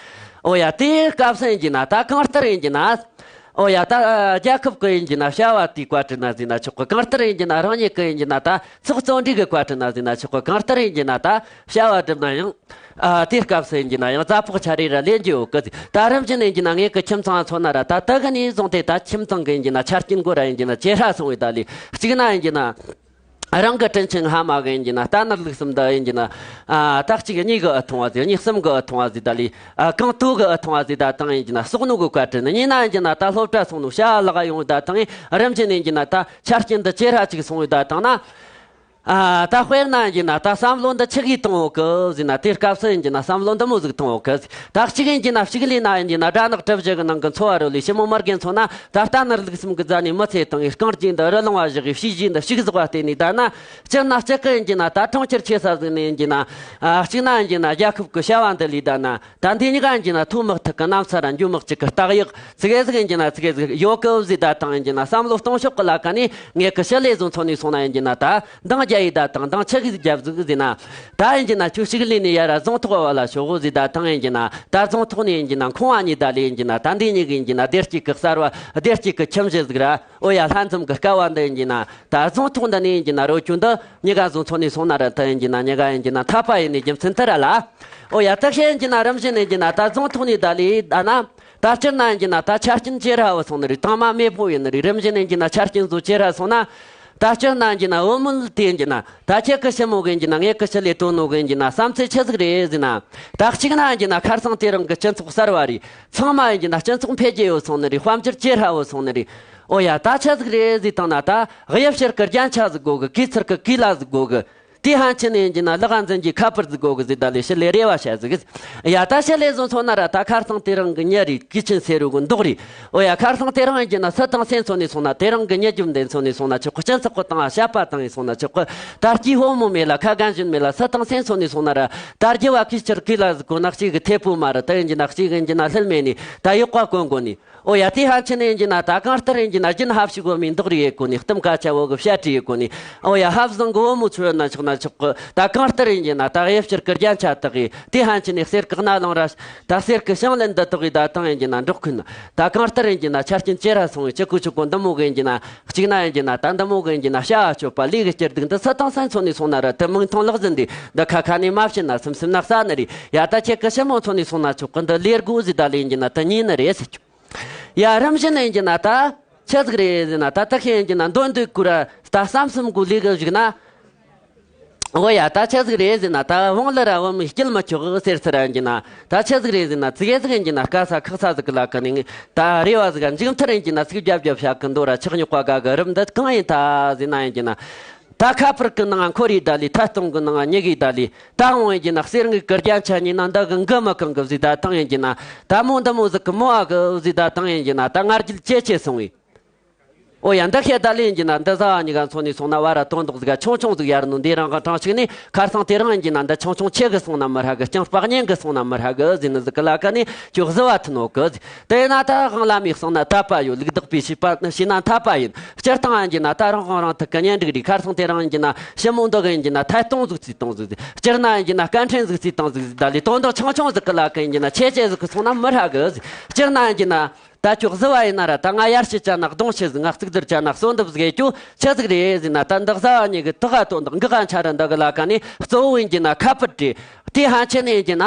ཨོ་ཡ། དེའི་སྐབས་སུ་ཡིན་གྱི་ན་ད་གང་ལྟར་ཡིན་གྱི་ན། ཨོ་ཡ། ད་རྒྱལ་ཁབ་ཀྱི་ཡིན་གྱི་ན་བྱ་བ་དེའི་བཀའ་དྲིན་ན་ཟིན་ན་ཆོག་གི། གང་ལྟར་ཡིན་གྱི་ན་རང་ཉིད་ཀྱི་ཡིན་གྱི་ན་ད་ཚོགས་གཙོ་འདྲི་གི་བཀའ་དྲིན་ན་ཟིན་ན་ཆོག་གི། གང་ལྟར་ཡིན་གྱི་ན་ད་བྱ་བ་བསྒྲུབ་ན་ཡང་། ཨ། དེའི་སྐབས་སུ་ཡིན་གྱི་ན་ཡང་རྩ་ཕོག་ཆ་རེ་ར་ལེན་རྒྱུ་ཡོད་གི། ད་རིམ་བཞིན་ཡིན་གྱི་ན་ངེད་ཀྱི་ཁྱིམ་ཚང་མཚོན་ན་ར་ད་ད་གི་ནས་བཟུང་སྟེ་ད་ཁྱིམ་ཚང་གི་ཡིན་གྱི་ན་ཆ་རྐྱེན་གོ་ར་ཡིན་གྱི་ན་ཇེ་ཧྲ་སོང་བའི་ད་ལས་གཅིག་ན་ཡིན་གྱི་ན། རང་གི་དྲིན་ཆེན་ཧ་མ་གི་ཡིན་གྱི་ན་རྟ་ནོར་ལུག་གསུམ་འདི་ཡིན་གྱི་ན། ཨ། ད་གཅིག་གཉིས་གི་ཨུ་ཐུང་བ་ཟིག་གཉིས་གསུམ་གི་ཨུ་ཐུང་བ་ཟིག་ད་ལི། ཨ། གང་དུ་གི་ཨུ་ཐུང་བ་ཟིག་ད་དང་ཡིན་གྱི་ན་སོག་ནོ་གི་བཀའ་དྲིན། གཉིས་ན་ཡིན་གྱི་ན་ད་སློབ་གྲྭ་སོང་ནོ་བྱ་ལག་ཡོང་ད་དང་རིམ་བཞིན་ཡིན་གྱི་ན་ད་ཆ་རྐྱེན་འདི་ཇེ་ཧྲ་ཅིག་སོང་བའི་ད་དང་ན། ཨ། ད་དཔེར་ན་ཡིན་གྱི་ན་ད་བསམ་བློ་འདི་ཆི་གིས་གཏོང་འོག་གི་ཟིན་ན་དེའི་སྐབས་སུ་ཡིན་གྱི་ན་བསམ་བློ་འདི་མོ་ཟིག་གཏོང་འོག་གི། ད་གཅིག་ཡིན་གྱི་ན་ཕྱུགས་ལས་ན་ཡིན་གྱི་ན་དགྲ་ནག་གྲུ་བཞི་གི་ནང་གི་འཚོ་བ་རོལ་ལས་ཞི་མོ་མར་རྒན་མཚོན་ན་ད་རྟ་ནོར་ལུག་གསུམ་གི་རྫ་ནས་མི་ཚེ་དང་ངས་རྐང་རྗེས་འདི་རི་ལུང་བ་བཞག་གི་བྱས་རྗེས་འདི་ཕྱུགས་ཟོག་བ་བལྟས་ནས་ད་ན། སྤྱིར་ན་གཅིག་གི་ཡིན་གྱི་ན་ད་གྲོང་ཁྱེར་ཆེ་ས་ཟིག་ནས་ཡིན་གྱི་ན། ཨ། གཅིག་ན་ཡིན་གྱི་ན་རྒྱལ་ཁབ་ཀྱི་བྱ་བ་འདི་ལས་ད་ན་ད་འདི་གཉིས་ཀ་ཡིན་གྱི་ན་ཐོག་མི་ཐུག་གི་གནམ་ས་ར་འགྱོ་མི་གཅིག་གི་རྟགས་ཡག་ཙི་གེ་ཟིག་ཡིན་གྱི་ན་ཙི་གེ་ཟིག་ཡོད་གི་ཟིག་ད་དང་ཡིན་གྱི་ན་བསམ་བློ་གཏོང་ཕྱོགས་ཀྱི་ལ་ཁ་ནས་ངས་ཀི་ཤི་ལེ་བཟོ་མཚོན་ནས་སོང་ན་ཡིན་གྱི་ན་ད་འདང་རྒྱག་ཡི་ད་དང་འདང་ཆི་གི་ཟིག་རྒྱབ་ཟིག་ཟིན་ན། ད་ཡིན་གྱི་ན་ཁྱོད་ཕྱུགས་ལས་ནས་ཡར་ར་རྫོང་ཐོག་བ་ལ་ཤོག་ཟིག་ད་དང་ཡིན་གྱི་ན་ད་རྫོང་ཐོག་ནས་ཡིན་གྱི་ན་ཁོང་བ་གཉིས་ད་ལས་ཡིན་གྱི་ན་ད་འདི་གཉིས་གི་ཡིན་གྱི་ན་སྡེར་གཅིག་གི་གསར་བ་སྡེར་གཅིག་གི་ཁྱིམ་གཞི་ཟིག་ར། ཨོ་ཡ། ལྷ་འཛོམས་ཀྱི་སྐལ་བ་འདི་ཡིན་གྱི་ན་ད་རྫོང་ཐོག་འདི་ནས་ཡིན་གྱི་ན་རོལ་རྒྱུ་འདི་ཉི་ག་བཟོ་མཚོན་ནས་སོང་ན་ར་ད་ཡིན་གྱི་ན་ཉི་ག་ཡིན་གྱི་ན་འཐད་པ་ཡིན་ནི་རྒྱུ་མཚན་དེ་ར་ལ། ཨོ་ཡ། ད་ཤེས་ཡིན་གྱི་ན་རིམ་བཞིན་ཡིན་གྱི་ན་ད་རྫོང་ཐོག་ནས་ད་ལས་ད་ན་ད་སྤྱིར་ན་ཡིན་གྱི་ན་ད་ཆ་རྐྱེན་ཇེ་ཧྲ་བ་སོང་ནི་རེད། དང་མ་མེད་པོ་ཡིན་ནི་རེད། རིམ་བཞིན་ཡིན་གྱི་ན་ཆ་རྐྱེན་ཚོ་ཇེ་ཧྲ་སོང་ན། ད་སྤྱིར་ན་ཡིན་གྱི་ན་བུ་མོ་དེ་ཡིན་གྱི་ན་ད་ཁྱེད་ཀི་ཞི་མོ་གི་ཡིན་གྱི་ན་ངས་ཀི་ཤི་ལེ་སྟོན་ནོ་གི་ཡིན་གྱི་ན་བསམ་ཚུལ་ཆི་ཟིག་རེད་ཟེར་ན། ད་གཅིག་ན་ཡིན་གྱི་ན་ཁ་སང་དེ་རིང་གི་སྤྱི་ཚོགས་གསར་བ་རེད། ཚང་མ་ཡིན་གྱི་ན་སྤྱི་ཚོགས་འཕེལ་རྒྱས་ཡོད་སོང་ནི་རེད། དཔལ་འབྱོར་ཇེ་ཧྲ་བོ་སོང་ནི་རེད། ཨོ་ཡ། ད་ཆི་ཟིག་རེད་ཟེར་བཏང་ན་ད་དབྱིབས་བྱར་གི་རྒྱན་ཆ་ཟིག་དགོ་གི། གོས་ཚུལ་གི་གོས་ལྭ་ཟིག་དགོ་གི། དེ་ཧན་ཆི་ནས་ཡིན་གྱི་ན་ལག་འཛིན་གྱི་ཁ་པར་ཟིག་དགོ་གི་ཟེར། ད་ལས་ཤི་ལེ་རེ་བ་བྱ་ཟིག་ཡ། ད་ཤི་ལེ་བཟོ་མཚོན་ན་ར་ད་ཁ་སང་དེ་རིང་གི་ཉི་རེད། གོས་ཆེན་སེར་རུ་གི་མདོག་རེད། ཨོ་ཡ། ཁ་སང་དེ་རིང་ཡིན་གྱི་ན་སུ་དང་སེམས་མཚོན་ནས་སོང་ན་དེ་རིང་གི་ཉི་རྒྱུ་འདི་མཚོན་ནས་སོང་ན་ཆོག་གི། སྤྱི་ཚོགས་གི་སྟེང་བཤད་པ་བཏང་ཡིན་སོང་ན་ཆོག་གི། ད་སྐྱིད་ཧོ་མོ་མེད་ལ་ཁ་རྒན་གཞོན་མེད་ལ་སུ་དང་སེམས་མཚོན་ནས་སོང་ན་ར་ད་རྒྱུ་བ་གོས་ཆེར་གོས་ལྭ་ཟིག་གོན་ན་གཅིག་གི་ཐེ་པོ་མ་རེད། ད་ཡིན་གྱི་ན་གཅིག་ཡིན་གྱི་ན་ལྷད་མེད་ནས་ད་ཡག་པ་གོན་དགོ་ནི། ཨོ་ཡ། དེ་ཧ་ཆི་ནས་ཡིན་གྱི་ན་ད་གང་ལྟར་ཡིན་གྱི་ན་རྒྱུན་ཧབ་ཞུགས་བོ་མིན་མདོག་རེ་ཡེ་གོ་ནི། གཏམ་ཁ་ཆ་བོ་གི་བཤད་རེ་ཡེ་གོ་ནི། ཨོ་ཡ། ཧབ་བཟང་གི་བུ་མོ་ཚོ་ཡོད་ན་ཆོག་ན་ཆོག་གི། ད་གང་ལྟར་ཡིན་གྱི་ན་ད་དབྱིབས་བྱར་གི་རྒྱན་ཆ་དག་གི་དེ་ཧ་ཆི་ནས་གསེར་གི་སྣ་ལོང་ར་ད་གསེར་གི་ཤིང་ལན་འདི་དག་གི་ད་དང་ཡིན་གྱི་ན་འགྲོགས་ཁུན། ད་གང་ལྟར་ཡིན་གྱི་ན་ཆ་རྐྱེན་ཇེ་ཧྲ་སོང་བའི་ཅི་གོ་ཅི་གོ་འདི་མོ་གི་ཡིན་གྱི་ན་གཅིག་ན་ཡིན་གྱི་ན་ད་འདི་མོ་གི་ཡིན་གྱི་ན་བྱ་བ་སྤྱོད་པ་ལས་གི་སྐྱིད་སྡུག་འདི་སུ་དང་སེམས་མཚོན་ནས་སོང་ན་ར་དེ་མིག་མཐོང་ལག་ཟིན་འདི་འདི་ཁ་ཁ་ནས་མ་བྱིན་ན་སིམ་སིམ་ན་ཟ་ནི་རེད། ཡ། ད་ཁྱེད་ཀི་ཞི་མོ་མཚོན་ནས་སོང་ན་ཆོག་གི། འདི་ལས་དགོས་ཟེར། ད་ལས་ཡིན་གྱི་ན་ད་ཉིན་ནི་རེད་ཟེར་རྒྱུ། ཡ། རིམ་བཞིན་ཡིན་གྱི་ན་ད་ཆི་ཟིག་རེད་ཟེར་ན་ད་ད་ཁྱེད་ཡིན་གྱི་ན་འདོན་འདོད་ཀུ་ར་ད་བསམ་བསམ་གོ་ལས་གི་བཞུགས་ན། འོ་ཡ། ད་ཆི་ཟིག་རེད་ཟེར་ན་ད་བང་ལ་ར་བུ་མོ་སྐྱིད་མི་ཆོག་ཟེར་ཟེར་ཡིན་གྱི་ན། ད་ཆི་ཟིག་རེད་ཟེར་ན་ཙི་གེ་ཟིག་ཡིན་གྱི་ན་དཀའ་ས་ཁག་ས་ཟིག་གི་ལ་ཀ་ནས་ད་རེ་བ་ཟིག་མཇུག་མཐར་ཡིན་གྱི་ན་ཚིག་རྒྱབ་རྒྱབ་བྱ་གི་འདོད་ར་ཆག་ཉོག་པ་དགའ་གི། རིམ་འདི་གང་ཡིན་ད་ཟེར་ན་ཡིན་གྱི་ན། ད་ཁ་པར་གི་ནང་འཁོར་ཡི་ད་ལི། ཐད་གཏོང་གི་ནང་ཉི་གི་ད་ལི། ད་འོང་ཡི་གྱི་ན་གསེར་དངུལ་གི་རྒྱན་ཆ་ཉིན་ན་འདི་གི་འགུལ་མི་གང་གི་ཟིག་ད་བཏང་ཡིན་གྱི་ན། ད་མོ་འདི་མོ་ཟིག་གི་མོ་ཨ་གི་ཟིག་ད་བཏང་ཡིན་གྱི་ན། ད་ང་རྒྱལ་ཇེ་ཆེ་སོང་བས། ཨོ་ཡ། འདི་ཤེས་ད་ལེ་ཡིན་གྱི་ན། འདི་ཟ་བ་གཉིས་ཀ་མཚོན་ནས་སོང་ན་བ་ར་དོན་དག་ཟིག་ག་ཆུང་ཆུང་ཟིག་ཡར་ནོ་འདི་རང་གི་གྲངས་ཤིག་ནི་ཁར་སང་དེ་རིང་ཡིན་གྱི་ན། འདི་ཆུང་ཆུང་ཆེ་གི་སོང་ན་མི་ཧྲ་གི། རྐྱང་སྤག་ཉན་གི་སོང་ན་མི་ཧྲ་གི་ཟེར་ནི་ཟིག་གི་ལ་ཀ་ནི་ཁྱོད་བཟི་བ་ཐུ་ནོ་གི་ཟིག་དེ་ན་ད་དབང་ལ་མི་གསང་ན་དད་པ་ཡོད། ལུགས་བདག་པོས་བྱས་པ་བྱས་ན་འཐད་པ་ཡིན། སྤྱིར་བཏང་ཡིན་གྱི་ན་ད་རང་དབང་རང་ཐུག་གི་གཉེན་སྒྲིག་རེད། ཁར་སང་དེ་རིང་ཡིན་གྱི་ན་ཞི་མོ་འདི་གི་ཡིན་གྱི་ན་ཐད་གཏོང་ཟིག་རྩིས་གཏོང་ཟིག་ཟིག་སྤྱིར་ན་ཡིན་གྱི་ན་སྐད་འཕྲིན་ཟིག་རྩིས་གཏོང་ཟིག་ཟིག་ད་ལས་དོན་དག་ཆུང་ཆུང་ཟིག་གི་ལ་ཀ་ཡིན་གྱི་ན་ཆེ་ཆེ་ཟིག་གི་སོང་ན་མི་ཧྲ་གི་ཟིག་སྤྱིར་ན་ཡིན་གྱི་ན། ད་ཁྱོད་བཟི་བ་ཡིན་ན་ར། ད་ང་ཡར་བཤད་ཅ་ན་གདོང་ཆེ་ཟིག་ང་གཙུག་བསྡུར་ཅ་ན་གསོན་འདེབས་ཟིག་ཡེ་རྒྱུ་ཆི་ཟིག་རེད་ཟེར་ན། ད་འདི་བཟའ་བ་གཉིས་ཀྱི་ཐུགས་ཁ་དོན་དག་འགག་ག་འཆར་ར་འདི་གི་ལ་ཀ་ནི་གཙོ་བོ་ཡིན་གྱི་ན་ཁ་ཕུད་རེད། དེ་ཧན་ཆེ་ནི་ཡིན་གྱི་ན།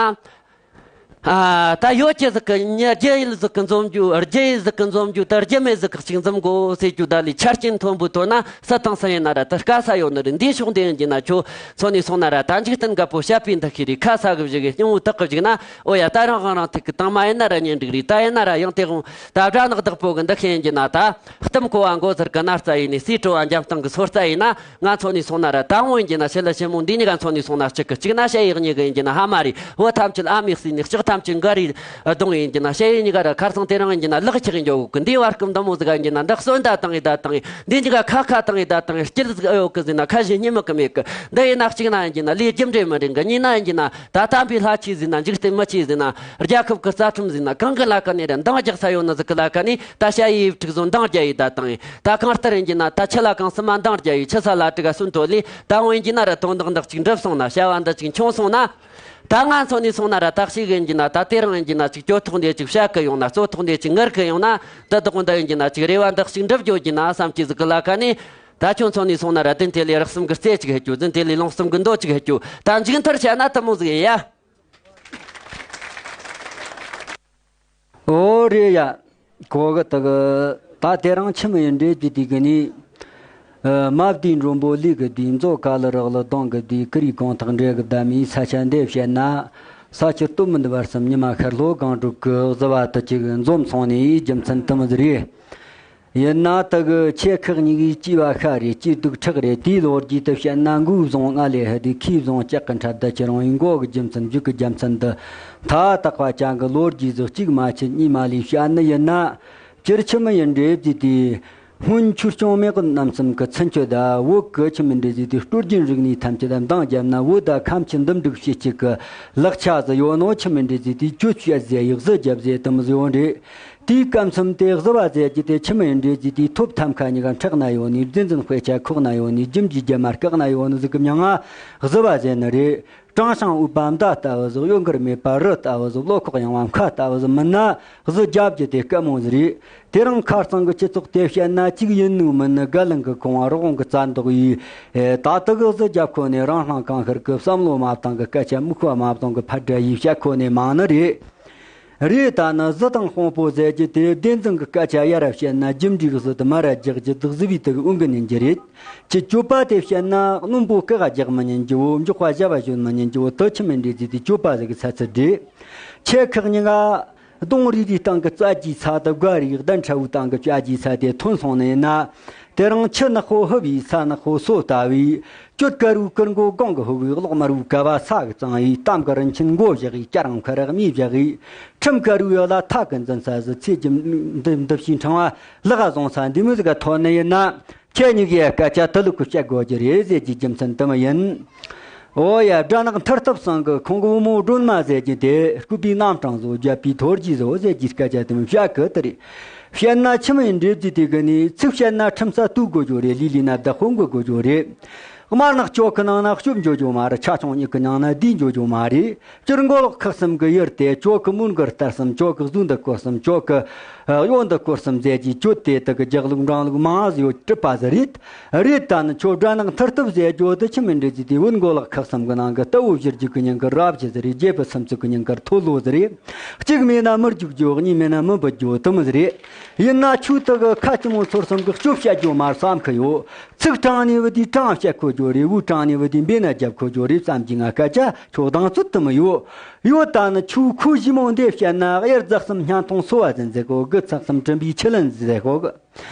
ཨ། ད་ཡོད་ཀྱི་ཟིག་གི་མྱི་རྒྱུ་ཡུལ་ཟིག་གི་འཛོམས་རྒྱུ། རྒྱུ་ཡུལ་ཟིག་གི་འཛོམས་རྒྱུ་ད་རྒྱུ་མེད་ཟིག་གི་ཅིག་འཛོམས་དགོ་ཟེར་རྒྱུ་ད་ལས་ཆ་རྐྱེན་མཐོན་པོ་ཐོན་ན་སུ་དང་སུ་ཡིན་ན་ར་ད་དཀའ་ས་ཡོད་ནི་རེད། འདིའི་ཕྱོགས་འདི་ཡིན་གྱི་ན་ཁྱོད་མཚོན་ནས་སོང་ན་ར་ད་འཇིག་རྟེན་དཀར་པོ་བཤད་པའི་འདི་ཤེས་རེད། ཁ་ས་གི་བཞི་གི་སྙིང་བོ་ཐག་གི་བཞུགས་ན། ཨོ་ཡ། ད་རང་དབང་རང་ཐུག་གི་དང་མ་ཡིན་ན་ར་གཉེན་སྒྲིག་རེད། ད་ཡིན་ན་ར་ཡང་དེ་དབང་ད་སྦྲ་ནག་བདག་པོ་གི་འདི་ཤེས་ཡིན་གྱི་ན། ད་གཏམ་གོ་བ་མགོ་ཟུར་གི་ན་རྩ་ཡིན་ནི། སྲིད་བྲོ་བ་འཇམ་ཐང་གི་སོ་རྩ་ཡིན་ན། ང་མཚོན་ནས་སོང་ན་ར་ད་འོང་ཡིན་གྱི་ན་ཞི་ལི་ཞི་མོ་འདི་གཉིས་ཀ་མཚོན་ནས་སོང་ན་གཅིག་གི་གཅིག་ན་ཞ་ཡི་གཉིས་གི་ཡིན་གྱི་ན་ཕ་མ་རེད། བུ་ཐམས་ཅད་ཨ་མའི་གསོས་ནས་ལྕགས་ཐམས་ཅད་མགར་རི་གདོང་ཡིན་གྱི་ན། ཞ་ཡི་གཉིས་ཀ་ར་ཁར་སང་དེ་རིང་ཡིན་གྱི་ན་ལག་ཆགས་འགྱོ་གི། འདི་བར་སྐབས་འདི་མོ་ཟིག་ཡིན་གྱི་ན་འདི་གསོན་ད་བཏང་ཡི་ད་བཏང་ཡི། འདི་གཉིས་ཀ་ཁ་ཁ་བཏང་ཡི་ད་བཏང་ཡི། སྐྱིད་ཟིག་ཨེ་ཡོད་གི་ཟེར་ན་ཁ་ཞེ་སྙིང་མི་གི་མེད་གི། འདི་ཡིན་ན་གཅིག་ན་ཡིན་གྱི་ན་ལས་རྒྱུ་འབྲས་མི་འགྲིག་གི། གཉིས་ན་ཡིན་གྱི་ན་ད་དམ་པའི་ལྷ་ཆོས་ཟེར་ན། འཇིག་རྟེན་མི་ཆོས་ཟེར་ན། རྒྱལ་ཁབ་ཀྱི་རྩ་ཁྲིམས་ཟེར་ན། གང་གི་ལ་ཀ་ནས་ར་འདང་རྒྱག་ས་ཡོད་ནི་ཟིག་གི་ལ་ཀ་ནས་ད་ཞ་ཡི་ཡིབ་ཕྲུག་ཚོ་འདང་རྒྱག་ཡི་ད་བཏང་ཡི། ད་གང་ལྟར་ཡིན་གྱི་ན་ད་ཆི་ལ་གང་སུ་མ་འདང་རྒྱག་ཡི། ཆི་ས་ལ་དྲི་ག་སུན་ཐོ་ལི་ད་འོང་ཡིན་གྱི་ན་ར་དོན་དག་འདི་གཅིག་འགྲུབ་སོང་ན། བྱ་བ་འདི་གཅིག་འཁྱོངས་སོང་ན། ད་ང་མཚོན་ནས་སོང་ན་ར་ད་ཞིག་ཡིན་གྱི་ན། ད་དེ་རིང་ཡིན་གྱི་ན་གཅིག་གྱོད་ཐོག་འདི་གཅིག་བཤད་གི་ཡོང་ན། རྩོད་ཐོག་འདི་གཅིག་ངར་གི་ཡོང་ན། འདི་དག་འདི་ཡིན་གྱི་ན་གཅིག་རེ་བ་འདི་གཅིག་འགྲུབ་འགྱོ་གྱི་ན་བསམ་གྱི་ཟིག་གི་ལ་ཀ་ནས། ད་ཁྱོད་མཚོན་ནས་སོང་ན་ར་བདུན་དེ་ལས་རགས་གསུམ་གི་རྩེ་གཅིག་ཧེ་རྒྱུ། བདུན་དེ་ལས་ལོང་གསུམ་གི་མདོ་གཅིག་ཧེ་རྒྱུ། ད་མཇུག་མཐར་བཤད་ན་དེ་མོ་ཟིག་ཡིན་ཡ། ཨོ་རེད་ཡ། གོ་གི་ད་གི། ད་དེ་རིང་ཁྱིམ་ཡིན་འདྲེ་གི་དུས་གི་ནི། ཨ། མ་བདེའི་མགྲོན་པོ་ལུས་གི་དུས། མཛོ་ཀ་ལི་རག་ལི་གདོང་གི་དུས། ཀི་རིའི་གོང་ཐག་འདྲེ་གི་བདག་མིའི་ས་ཆ་འདི་བཤད་ན། ས་ཆུ་སྟོད་མི་འདི་བར་གསུམ། ཉི་མ་ཤར་ལྷོ་སྒང་དྲུག་གི་བཟི་བ་དུ་ཅིག་འཛོམས་སོང་ནི་རྒྱུ་མཚན་དེ་མོ་ཟིག་རེད། ཡིན་ན་ད་གི་ཁྱེད་ཁག་གཉིས་ཀྱིས་སྐྱེས་པ་ཤ་རེད། སྐྱེས་སྡུག་ཁྲག་རེད། དེའི་ལོ་རྒྱུས་དེ་བཤད་ན་མགོའི་བཟུང་ང་ལས་ཧ་དེ། ཁའི་བཟུང་ལྕགས་ཀྱི་འཁྲབ་ད་ཁྱེད་རང་ཡིན་མགོ་གི་རྒྱུ་མཚན། མཇུག་གི་རྒྱུ་མཚན་དེ་མཐའ་དག་པ་ཅན་གི་ལོ་རྒྱུས་ཟིག་གཅིག་མ་ཆད་གཉིས་མ་ལས་བཤད་ནི་ཡིན་ན། སྤྱིར་ཁྱིམ་ཡིན་འདྲེ་བརྩིས་ཏེ། སྔོན་ཆོས་སྐྱོང་མེས་དབོན་རྣམ་གསུམ་གི་ཚུན་ཆད་ད་བོད་གི་ཁྱིམ་འདྲེ་བརྩིས་ཏེ། སྲོལ་རྒྱུན་རིག་གནས་ཐམས་ཅད་འདང་བརྒྱབ་ན། བོད་ད་ཁམས་ཀྱི་འདུམ་འགྲིག་བྱེད་ཅིག་གི་ལག་ཆ་ཟིག་ཡོད་ནོ། ཁྱིམ་འདྲེ་བརྩིས་ཏེ་གྱོད་བཤད་ཟེ་ཡི་བཟི་རྒྱབ་ཟེ་དེ་མོ་ཟིག་ཡོད་རེད། དེའི་སྐབས་མཚམས་དེ་བཟི་བ་ཟེར་རྒྱུ་དེ་ཁྱིམ་ཡིན་འདྲེ་བརྩིས་ཏེ་ཐོབ་ཐམ་ཁ་གཉིས་ཀ་འཁྲག་ན་ཡོད་ནི། བདེན་རྫུན་དཔེ་ཆ་ཁོག་ན་ཡོད་ནི། རྒྱུ་འབྲས་རྒྱུ་མ་བཀག་ན་ཡོད་ནི་ཟིག་གི་མྱིང་ང་བཟི་བ་ཟེར་ནི་རེད། དྲང་ཞིང་འུད་པ་མདའ་ལྟ་བུ་ཟིག་གཡོ་འགུལ་མེད་པ་རི་ལྟ་བུ་ཟིག་བློ་ཁོག་ཡངས་པ་མཁའ་ལྟ་བུ་ཟིག་མིན་ན་བཟི་རྒྱབ་རྒྱུ་དེ་དཀའ་མོ་ཟིག་རེད། དེ་རིང་ཁ་རྩང་གི་སྤྱི་ཚོགས་དེ་བཤད་ན། གཅིག་ཡིན་ནོ་མིན་ནི་དགའ་ལན་གི་ཁང་བ་རི་བོང་གི་རྩ་འདོགས་ཡིས། ཨེ། ད་ལྟ་གི་བཟི་རྒྱབ་ཁོ་ནས་རང་སྣང་གང་ཤར་གི་བསམ་བློ་མ་བཏང་གི་སྐད་ཆ་མིག་དཔེ་མ་བཟུང་གི་ཕར་འདྲ་ཡིས་བཤད་ཁོ་ནས་མང་ནི་རེད། རེད། ད་ནི་བཟི་དང་དཔང་པོ་ཟེར་རྒྱུ་དེ་བདེན་རྫུན་གི་སྐད་ཆ་ཡར་བཤད་ན་རྒྱུ་འབྲས་གི་བཟི་དེ་མར་རྒྱག་རྒྱུ་དེ་བཟི་བའི་དེ་གི་དབང་གི་ཉན་རྒྱུ་རེད། ཁྱི་གྱོད་པ་དེ་བཤད་ན་རྣོན་པོ་སྐེ་ག་རྒྱག་མི་ཉན་རྒྱུ་བོ། མགྱོགས་པ་བཞག་པ་གཞོན་མི་ཉན་རྒྱུ་བོ། དེ་ཁྱིམ་མི་འདྲེ་བརྩིས་ཏེ་གྱོད་པ་ཟིག་གི་ཚ་ཚུལ་རེད། ཁྱེད་ཁག་གཉིས་ཀ་གདོང་རིལ་རིལ་སྟེང་གི་རྩྭ་རྒྱས་ཚ་དང་སྒ་རིལ་གདན་ཁྲ་བོའི་སྟེང་གི་བྱ་རྒྱས་ཚ་དེ་ཐོན་སོང་ནི་ཡིན་ན། དེ་རིང་ཁྱི་ནག་པོ་ཧུབ་ཡིས་ས་ནག་པོ་སོ་ལྟ་བུའི། གྱོད་དཀར་བོའི་ཀིར་མགོ་སྒང་གི་ཧུབ་བུའི། གློག་དམར་བོའི་ཀ་བ་ས་གི་གཙང་བའི། གཏམ་གི་རིན་ཆེན་མགོ་བཞག་གི། སྐྱ་རང་ཁ་རག་མིས་བཞག་གི། ཁྲིམས་དཀར་བོའི་ཡོ་ལ་ཐག་གི་འཛིན་ས་ཟིག་ཚེ་གི་འདི་འདི་ཕྱིའི་འཕྲེང་བ་ལག་བཟུང་ས་འདི་མོ་ཟིག་ག་ཐོན་ནི་ཡིན་ན། ཁྱེད་གཉིས་ཀྱིས་སྐད་ཆ་དེ་ལུག་གི་བཤད་དགོས་ཀྱི་རེད་ཟེར་གྱི་རྒྱུ་མཚན་དེ་མོ་ཡིན། ཨོ་ཡ། སྦྲ་ནག་མཐུ་སྟོབས་སང་གི་ཁོང་གི་བུ་མོ་སྒྲོལ་མ་ཟེར་གྱི་དེ་སྐུད་པའི་རྣམ་གྲངས་བཟོ། རྒྱབ་པའི་ཐོར་གྱིས་བཟོ་ཟེར་གྱི་སྐད་ཆ་དེ་མོ་བཤད་གི་དེ་རེད། བཤད་ན་ཁྱིམ་ཡིན་འདྲེ་བརྩིས་ཏེ་གི་ནི། ཚིག་བཤད་ན་ཁྲིམས་ས་གཏུག་དགོས་རྒྱུ་རེད། ལུས་ལུས་ན་བདག་དཔོན་དགོས་དགོས་རྒྱུ་རེད། དམར་ནག་གྱོད་ཁ་ནང་ན་སྐྱོབ་འཇོག་རྒྱུ་མ་རེད། ཆ་ཆུང་གཉིས་ཀྱི་ནང་ན་བསྡུས་འཇོག་རྒྱུ་མ་རེད། སྤྱིར་མགོ་ལོག་ཁག་གསུམ་གི་ཡུལ་དེ་གྱོད་ཁ་མོན་གི་རྟ་གསུམ། གྱོད་ཁ་གཟུགས་འདི་སྐོར་གསུམ། གྱོད་ཁ་གཡོ་འདི་སྐོར་གསུམ་ཟེར་གྱི་གྱོད་དེ་དག་གི་རྒྱག་ལུགས་འབྲང་ལུགས་མང་ཟིག་ཡོད་གྲུབ་པ་ཟིག་རེད། རེད། ད་ནི་ཁྱོད་སྦྲ་ནག་མཐུ་སྟོབས་ཟེར་རྒྱུ་དེ་ཁྱིམ་མི་འདྲེ་བརྩིས་ཏེ་བུ་མགོ་ལོག་ཁག་གསུམ་གི་ནང་གི་རྟ་བོ་བཞི་རྒྱུག་གི་ཉིན་གི་རབ་བྱེད་ཟིག་རེད། རྒྱལ་པོ་སུམ་ཅུ་གི་ཉིན་གི་མཐོ་ལོ་ཟིག་རེད། གཅིག་མེད་ན་མི་རྒྱུག་རྒྱུ། གཉིས་མེད་ན་མི་འབུད་རྒྱུ་དེ་མོ་ཟིག་རེད། ཡིན་ན་ཁྱོད་དག་གི་ཁ་ལྕི་མོ་ཚོར་གསུམ་གི་སྐྱོབ་བཤད་རྒྱུ་མར་བསམ་གི་ཡོད། ཚིག་དྲང་ནས་བུ་དེ་དྲང་བཤད་གོ་རྒྱུ་རེད། བུ་དྲང་ནས་བུ་དེ་འབེན་ན་རྒྱབ་གོ་རྒྱུ་རེད་བསམ་གྱི་ང་སྐད་ཆ་ཁྱོད་གདངས་ཚོད་དུ་མི་ཡོད། ཡོད། ད་ནི་ཁྱོད་ཁོ་ཞི་མོ་འདི་བཤད་ན། གཡེར་རྫ་གསུམ་སྙན་ཐུང་སོ་བ་ཟན་ཟེར་གོ་གི། ཚག་གསུམ་གྲིམ་པའི་ཆུ་ལན་ཟེར་གོ་གི།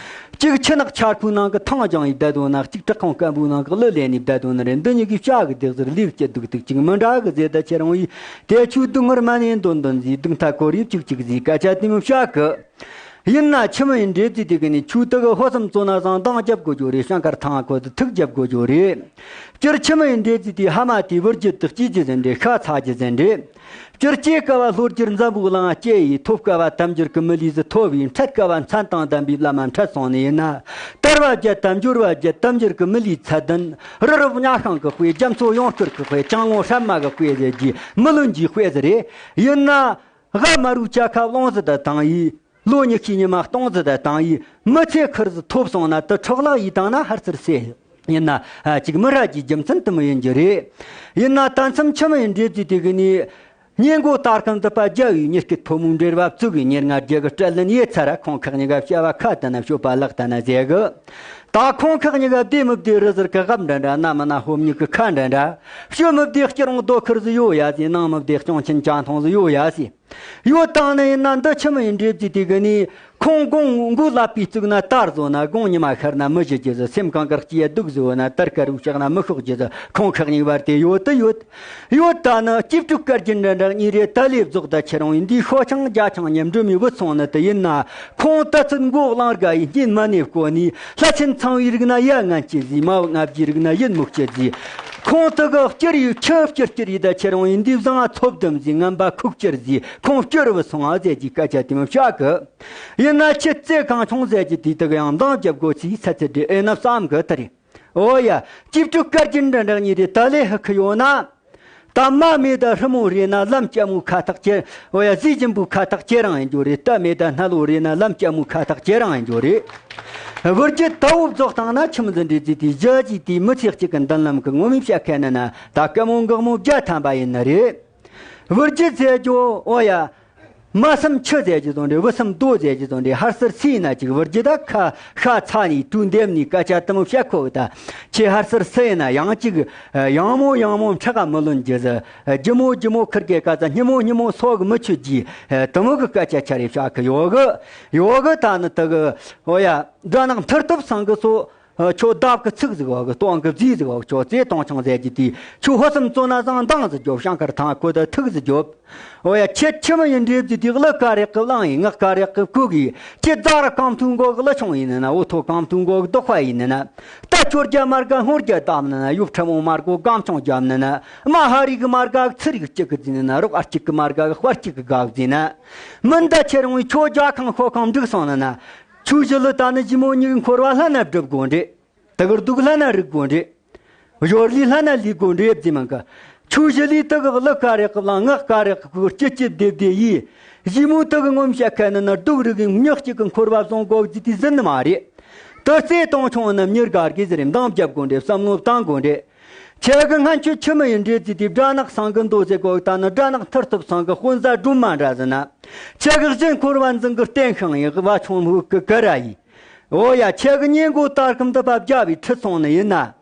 གཅིག་ཆུ་ནག་ཆར་ཁུའི་ནང་གི་ཐང་ལྗང་ཡིས་བསྡད་དོ་ན། གཅིག་བྲག་ཁུང་སྐམ་པོའི་ནང་གི་གླུ་ལེན་ནས་བསྡད་དོ་ན་རེད། འདི་གཉིས་ཀྱི་བྱ་གི་སྡེག་ཟུར་ལེགས་སྐྱེ་སྡུག་ཏིག་ཅིག་མི་འདྲ་གི་ཟེར། ད་ཁྱེད་རང་ཡིས་དེ་ཆུ་སྡུག་ངར་མ་ནས་འདོན་འདོན་ཟིག་སྡུག་མཐའ་སྐོར་རིབ་ཅིག་ཅིག་ཟིག་སྐད་ཆ་དེ་མི་བཤད་གི། ཡིན་ན་ཁྱིམ་ཡི་འདྲེ་རྫི་དེ་གི་ནི་ཆུ་དེ་གི་ཧོ་སམ་བཙོ་ན་བཟང་འདང་རྒྱབ་དགོས་རྒྱུ་རེད། ཤང་ཀར་ཐང་ཁོ་དེ་ཐུག་རྒྱབ་དགོས་རྒྱུ་རེད། སྤྱིར་ཁྱིམ་ཡི་འདྲེ་རྫི་དེ་ཧ་མ་དེ་བུར་རྒྱུ་དེ་སྐྱིད་རྒྱུ་ཟིན་རེད། ཤ་ཚ་རྒྱུ་ཟིན་རེད། སྤྱིར་སྐྱེ་དཀའ་བ་ལྷོ་རྒྱུར་འཛམ་བུ་གླིང་སྐྱེ་ཡི། ཐོབ་དཀའ་བ་དམ་འཇུར་གི་མི་ལུས་སུ་ཐོབ་ཡི། འཕྲད་དཀའ་བ་མཚན་དང་ལྡན་པའི་བླ་མ་འཕྲད་སོང་ནི་ཡིན་ན། དར་བ་བརྒྱད་དམ་འབྱོར་བ་བརྒྱད་དམ་འཇུར་གི་མི་ལུས་ཚད་ལྡན། རི་རབ་གཉའ་ཤིང་གི་དཔེ། རྒྱ་མཚོ་ཡང་སྐོར་གི་དཔེ། ལྕང་ལོ་སྲན་མ་གི་དཔེ་ཟེར་གྱི་མི་ལོན་གྱི་དཔེ་ཟེར་རེད། ཡིན་ན། ཝ་མ་རུ་ཅ་ཁ་ལོང་ཟི་ད་དང་ཡི། ལོ་ཉི་ཤུའི་ཉི་མ་སྟོང་ཟི་ད་དང་ཡི། མི་ཚེ་ཁུར་ཟི་ཐོབ་སོང་ན་དུ་འཕྲོག་བརླག་ཡིས་བཏང་ན་ཧར་ཚུར་སེ། ཡིན་ན། ཨ། ཅིག་མི་ར་གྱི་རྒྱུ་མཚན་དུ་མི་ཡིན་རྒྱུ་རེད། ཡིན་ན་ད་མཚམས་ཁྱིམ་ཡི་འདྲེ་རྫི་དེ་གི་ནི། ཉེན་མགོ་སྟར་ཁང་དུ་པ་རྒྱ་བའི་ཉེར་སྐད་ཕོ་མོའི་འབྲེལ་བ་བཙུགས་གི་ཉེར་ལྔ་རྒྱལ་གི་སྤྲད་ལན་ཡེ་ཚ་ར་ཁོང་ཁག་གཉིས་ཀ་བྱ་བ་ཁ་དེ་ན་ཤོད་པ་ལག་དེ་ན་ཟེ་གི། ད་ཁོང་ཁག་གཉིས་ཀ་བདེ་མི་བདེ་རི་ཟུར་གི་རབ་འདྲ་འདྲ། གནའ་མི་ན་ཧོམ་ཉིག་གི་ཁ་འདྲ་འདྲ། ཕྱི་མི་བདེ་སྐྱི་རོང་རྡོ་ཁུར་ཟི་ཡོད་ཡ་ཟི། ནང་མི་བདེ་སྐྱོང་ཆེན་ཅང་ཐོང་ཟི་ཡོད་ཡ་ཟི། ཡོད་དང་ནི་ཡིན་ན་འདི་ཁྱིམ་ཡི་འདྲེ་རྫི་དེ་གི་ནི། ཁོང་དགོང་མགོ་ལ་པི་བཙུགས་ན་དར་བཟོ་ན། དགོང་ཉི་མ་ཤར་ན་མི་བཞི་རྒྱུ་ཟི། སེམས་གང་གར་སྐྱིད་སྡུག་ཟི་འོ་ན། དར་དཀར་རུ་བཤགས་ན་མི་ཤོག་རྒྱུ་ཟི། ཁོང་ཁག་གཉིས་བར་དེ་ཡོད་དུ་ཡོད། ཡོད་ད་ནི་སྐྱིད་སྡུག་སྐར་གྱི་འདྲ་འདྲ་གཉིས་རེ་ད་ལས་རྫོགས་ད་ཁྱེད་རང་ཡིན། འདིའི་ཤོ་ཆང་རྒྱ་ཆང་ཉམས་འགྲོ་མི་བུད་སོང་ནི་དེ་ཡིན་ན། ཁོང་ད་ཚོད་མགོ་གླང་དགའ་ཡི་སྙིན་མ་ནས་བསྐོ་ནི། ལྷ་ཆེན་ཚངས་པའི་རིགས་ན་ཡ་ངན་སྐྱེ་ཟི། མ་བུ་ལྔ་བརྒྱའི་རིགས་ན་ཡིད་མུག་སྐྱེ་ཟི། ཁོང་དུ་གི་སྐྱུར་ཡི་ཁྱི་སྐྱུར་སྐྱུར་ཡི་ད་ཁྱེད་རང་ཡིན། འདི་བཟང་ཚོབ་དམ་ཟི། ངན་པ་ཁུག་སྐྱུར་ཟི། ཁོང་སྐྱུར་བུད་སོང་ཨ་ཟེར་གྱི་སྐད་ཆ་དེ་མི་བཤད་གི། ཡིན་ན་ཁྱི་རྩེ་གང་ཆུང་ཟེར་གྱི་དེ་དག་ཡང་འདང་རྒྱབ་དགོས་ཚིག་ཚ་ཚ་འདྲི་ཨེ་ན་བསམ་གི་ད་རེད། ཨོ་ཡ། སྐྱིད་སྡུག་སྐར་གྱི་འདྲ་འདྲ་གཉིས་རེ་ད་ལས་ཧི་ཁི་ཡོད་ན། ད་མ་མེད་ད་ཧྲི་མོ་རེ་ན་ལམ་སྐྱ་མོའི་ཁ་ཐག་ཁྱེད། ཨོ་ཡ། ཟས་སྦྱིན་པོའི་ཁ་ཐག་ཁྱེད་རང་ཡིན་རྒྱུ་རེད། ད་མེད་ད་སྣ་ལོ་རེ་ན་ལམ་སྐྱ་མོའི་ཁ་ཐག་ཁྱེད་རང་ཡིན་རྒྱུ་རེད། བུར་གྱི་ད་འུབ་རྫོགས་བཏང་ན་ཁྱིམ་འཛིན་འདྲེ་རྫི་དེ་བཞི་གྱི་དེའི་མི་ཚེ་གཅིག་གི་མདུན་ལམ་གི་ངོ་མས་བཤད་མཁན་ནི་ན་ད་སྐུ་མོ་འགག་མོ་བརྒྱ་ཐམ་པ་ཡིན་ནི་རེད། བུར་གྱི་ཟེར་རྒྱུ། ཨོ་ཡ། མ་སེམས་ཆུ་ཟེར་གྱི་བཟོ་འདྲེ། བུ་སེམས་རྡོ་ཟེར་གྱི་བཟོ་འདྲེ། ཧར་སར་སི་ཡིན་ན་ཅིག་བུར་གྱི་ད་ཁ་ཤ་ཚ་ནི་དུས་འདེམས་ནི་སྐད་ཆ་དུ་མོ་བཤད་ཁོ་གི་ད། ཁྱེད་ཧར་སར་སི་ཡིན་ན་ཡང་ཅིག་ཡང་མོ་ཡང་མོ་ཁྲག་ག་མི་ལོན་རྒྱུ་ཟི། རྒྱུ་མོ་རྒྱུ་མོ་ཁིར་གེ་ཀ་ཙ་སྙི་མོ་སྙི་མོ་སོ་གི་མི་ཆུ་གྱི་དུ་མོ་གི་སྐད་ཆ་ཆ་རེ་བཤད་གི་ཡོད་གི། ཡོད་གི་ད་ནི་དུ་གི། ཨོ་ཡ། དགྲ་ནག་མཐུ་སྟོབས་སང་གི་སོ། ཁྱོད་བདག་གི་ཚིག་ཟིག་བ་གི། སྟོང་གི་རྫིས་ཟིག་བ་གི། ཁྱོད་རྩེ་སྟོང་ཆང་ཟེར་གྱི་དེ། ཁྱོད་ཧོ་སམ་བཙོ་ན་བཟང་འདང་ཟིག་རྒྱོབ། ཤང་ཁར་ཐང་ཁོ་ད་ཐུག་ཟིག་རྒྱོབ། ཨོ་ཡ། ཁྱེད་ཁྱིམ་ཡི་འདྲེ་རྫི་དེ་གླུ་ཀ་རེག་གི་བླངས་ཡི། ངག་ཀ་རེག་གི་ཁུག་གི། ཁྱེད་རྫ་ར་གང་ཐུང་གོ་གི་གླུ་ཆུང་ཡིན་ན་ན། འུ་ཐོ་གང་ཐུང་གོ་གི་རྡོག་པ་ཡིན་ན་ན། ད་ཁྱོད་རྒྱ་མར་ག་སྔོ་རྒྱ་བསྡམས་ན་ན། ཡུབ་ཁྲ་མོ་མར་གོ་གང་ཆུང་རྒྱབ་ན་ན། མ་ཧ་རི་གི་མར་ག་ཚི་རིག་གཅིག་གི་རྫི་ན་ན། རོགས་ཨ་གཅིག་གི་མར་ག་གི་དཔའ་གཅིག་གི་ག་གི་རྫི་ན། མི་འདའ་ཁྱེད་རང་ཁྱོད་རྒྱ་ཁང་ཤོ་ཁང་འགྲིག་སོང་ན་ན། ཆུ་བཞི་ལུ་ད་ནི་ཞི་མོ་གཉིས་ཀྱི་འཁོར་བ་ལྷ་ན་སྒྲུབ་དགོས་འདྲེ། དེ་གར་སྡུག་ལྷ་ན་རིག་དགོས་འདྲེ། ཞོར་ལི་ལྷ་ན་ལི་དགོས་འདྲེ་ཟེར་མང་གི། ཆུ་བཞི་ལི་དེ་གི་གླུ་ཀ་རེག་གི་བླངས། ངག་ཀ་རེག་གི་ཁུག་ཅི་ཅི་བདེ་བདེ་ཡིས། ཞི་མོ་དེ་གི་ངོམ་བཤད་མཁན་ནི་ན། སྡུག་རིག་གི་མྱི་གཅིག་གི་འཁོར་བ་བཟུང་དགོས་ཟེར་དེ་ཟིན་ནི་མ་རེད། དེ་རྩེ་སྟོང་ཆུང་ནི་མྱི་དགའ་གི་ཟེར་རེ་འདང་རྒྱབ་དགོས་འདྲེ། བསམ་བློ་བཏང་དགོས་འདྲེ། ཁྱེད་ཀྱི་སྔན་ཆད་ཁྱིམ་ཡི་འདྲེ་རྫི་དེ་དགྲ་ནག་སང་གི་འདུག་ཟེར་གོ་ད་ནི་དགྲ་ནག་མཐུ་སྟོབས་སང་གི་དཔོན་ཟ་སྒྲོལ་མ་འདྲ་ཟེར་ན། ཁྱེད་ཀྱི་གཞན་འཁོར་བ་འཛིན་གི་བསྟན་ཤིང་ཡི་བ་ཆུང་མུག་གི་ཀ་ར་ཡི། ཨོ་ཡ། ཁྱེད་ཀྱི་ཉེན་མགོ་སྟར་ཁམ་དུ་བབ་རྒྱ་བའི་ཁྲི་སོང་ནི་ཡིན་ན།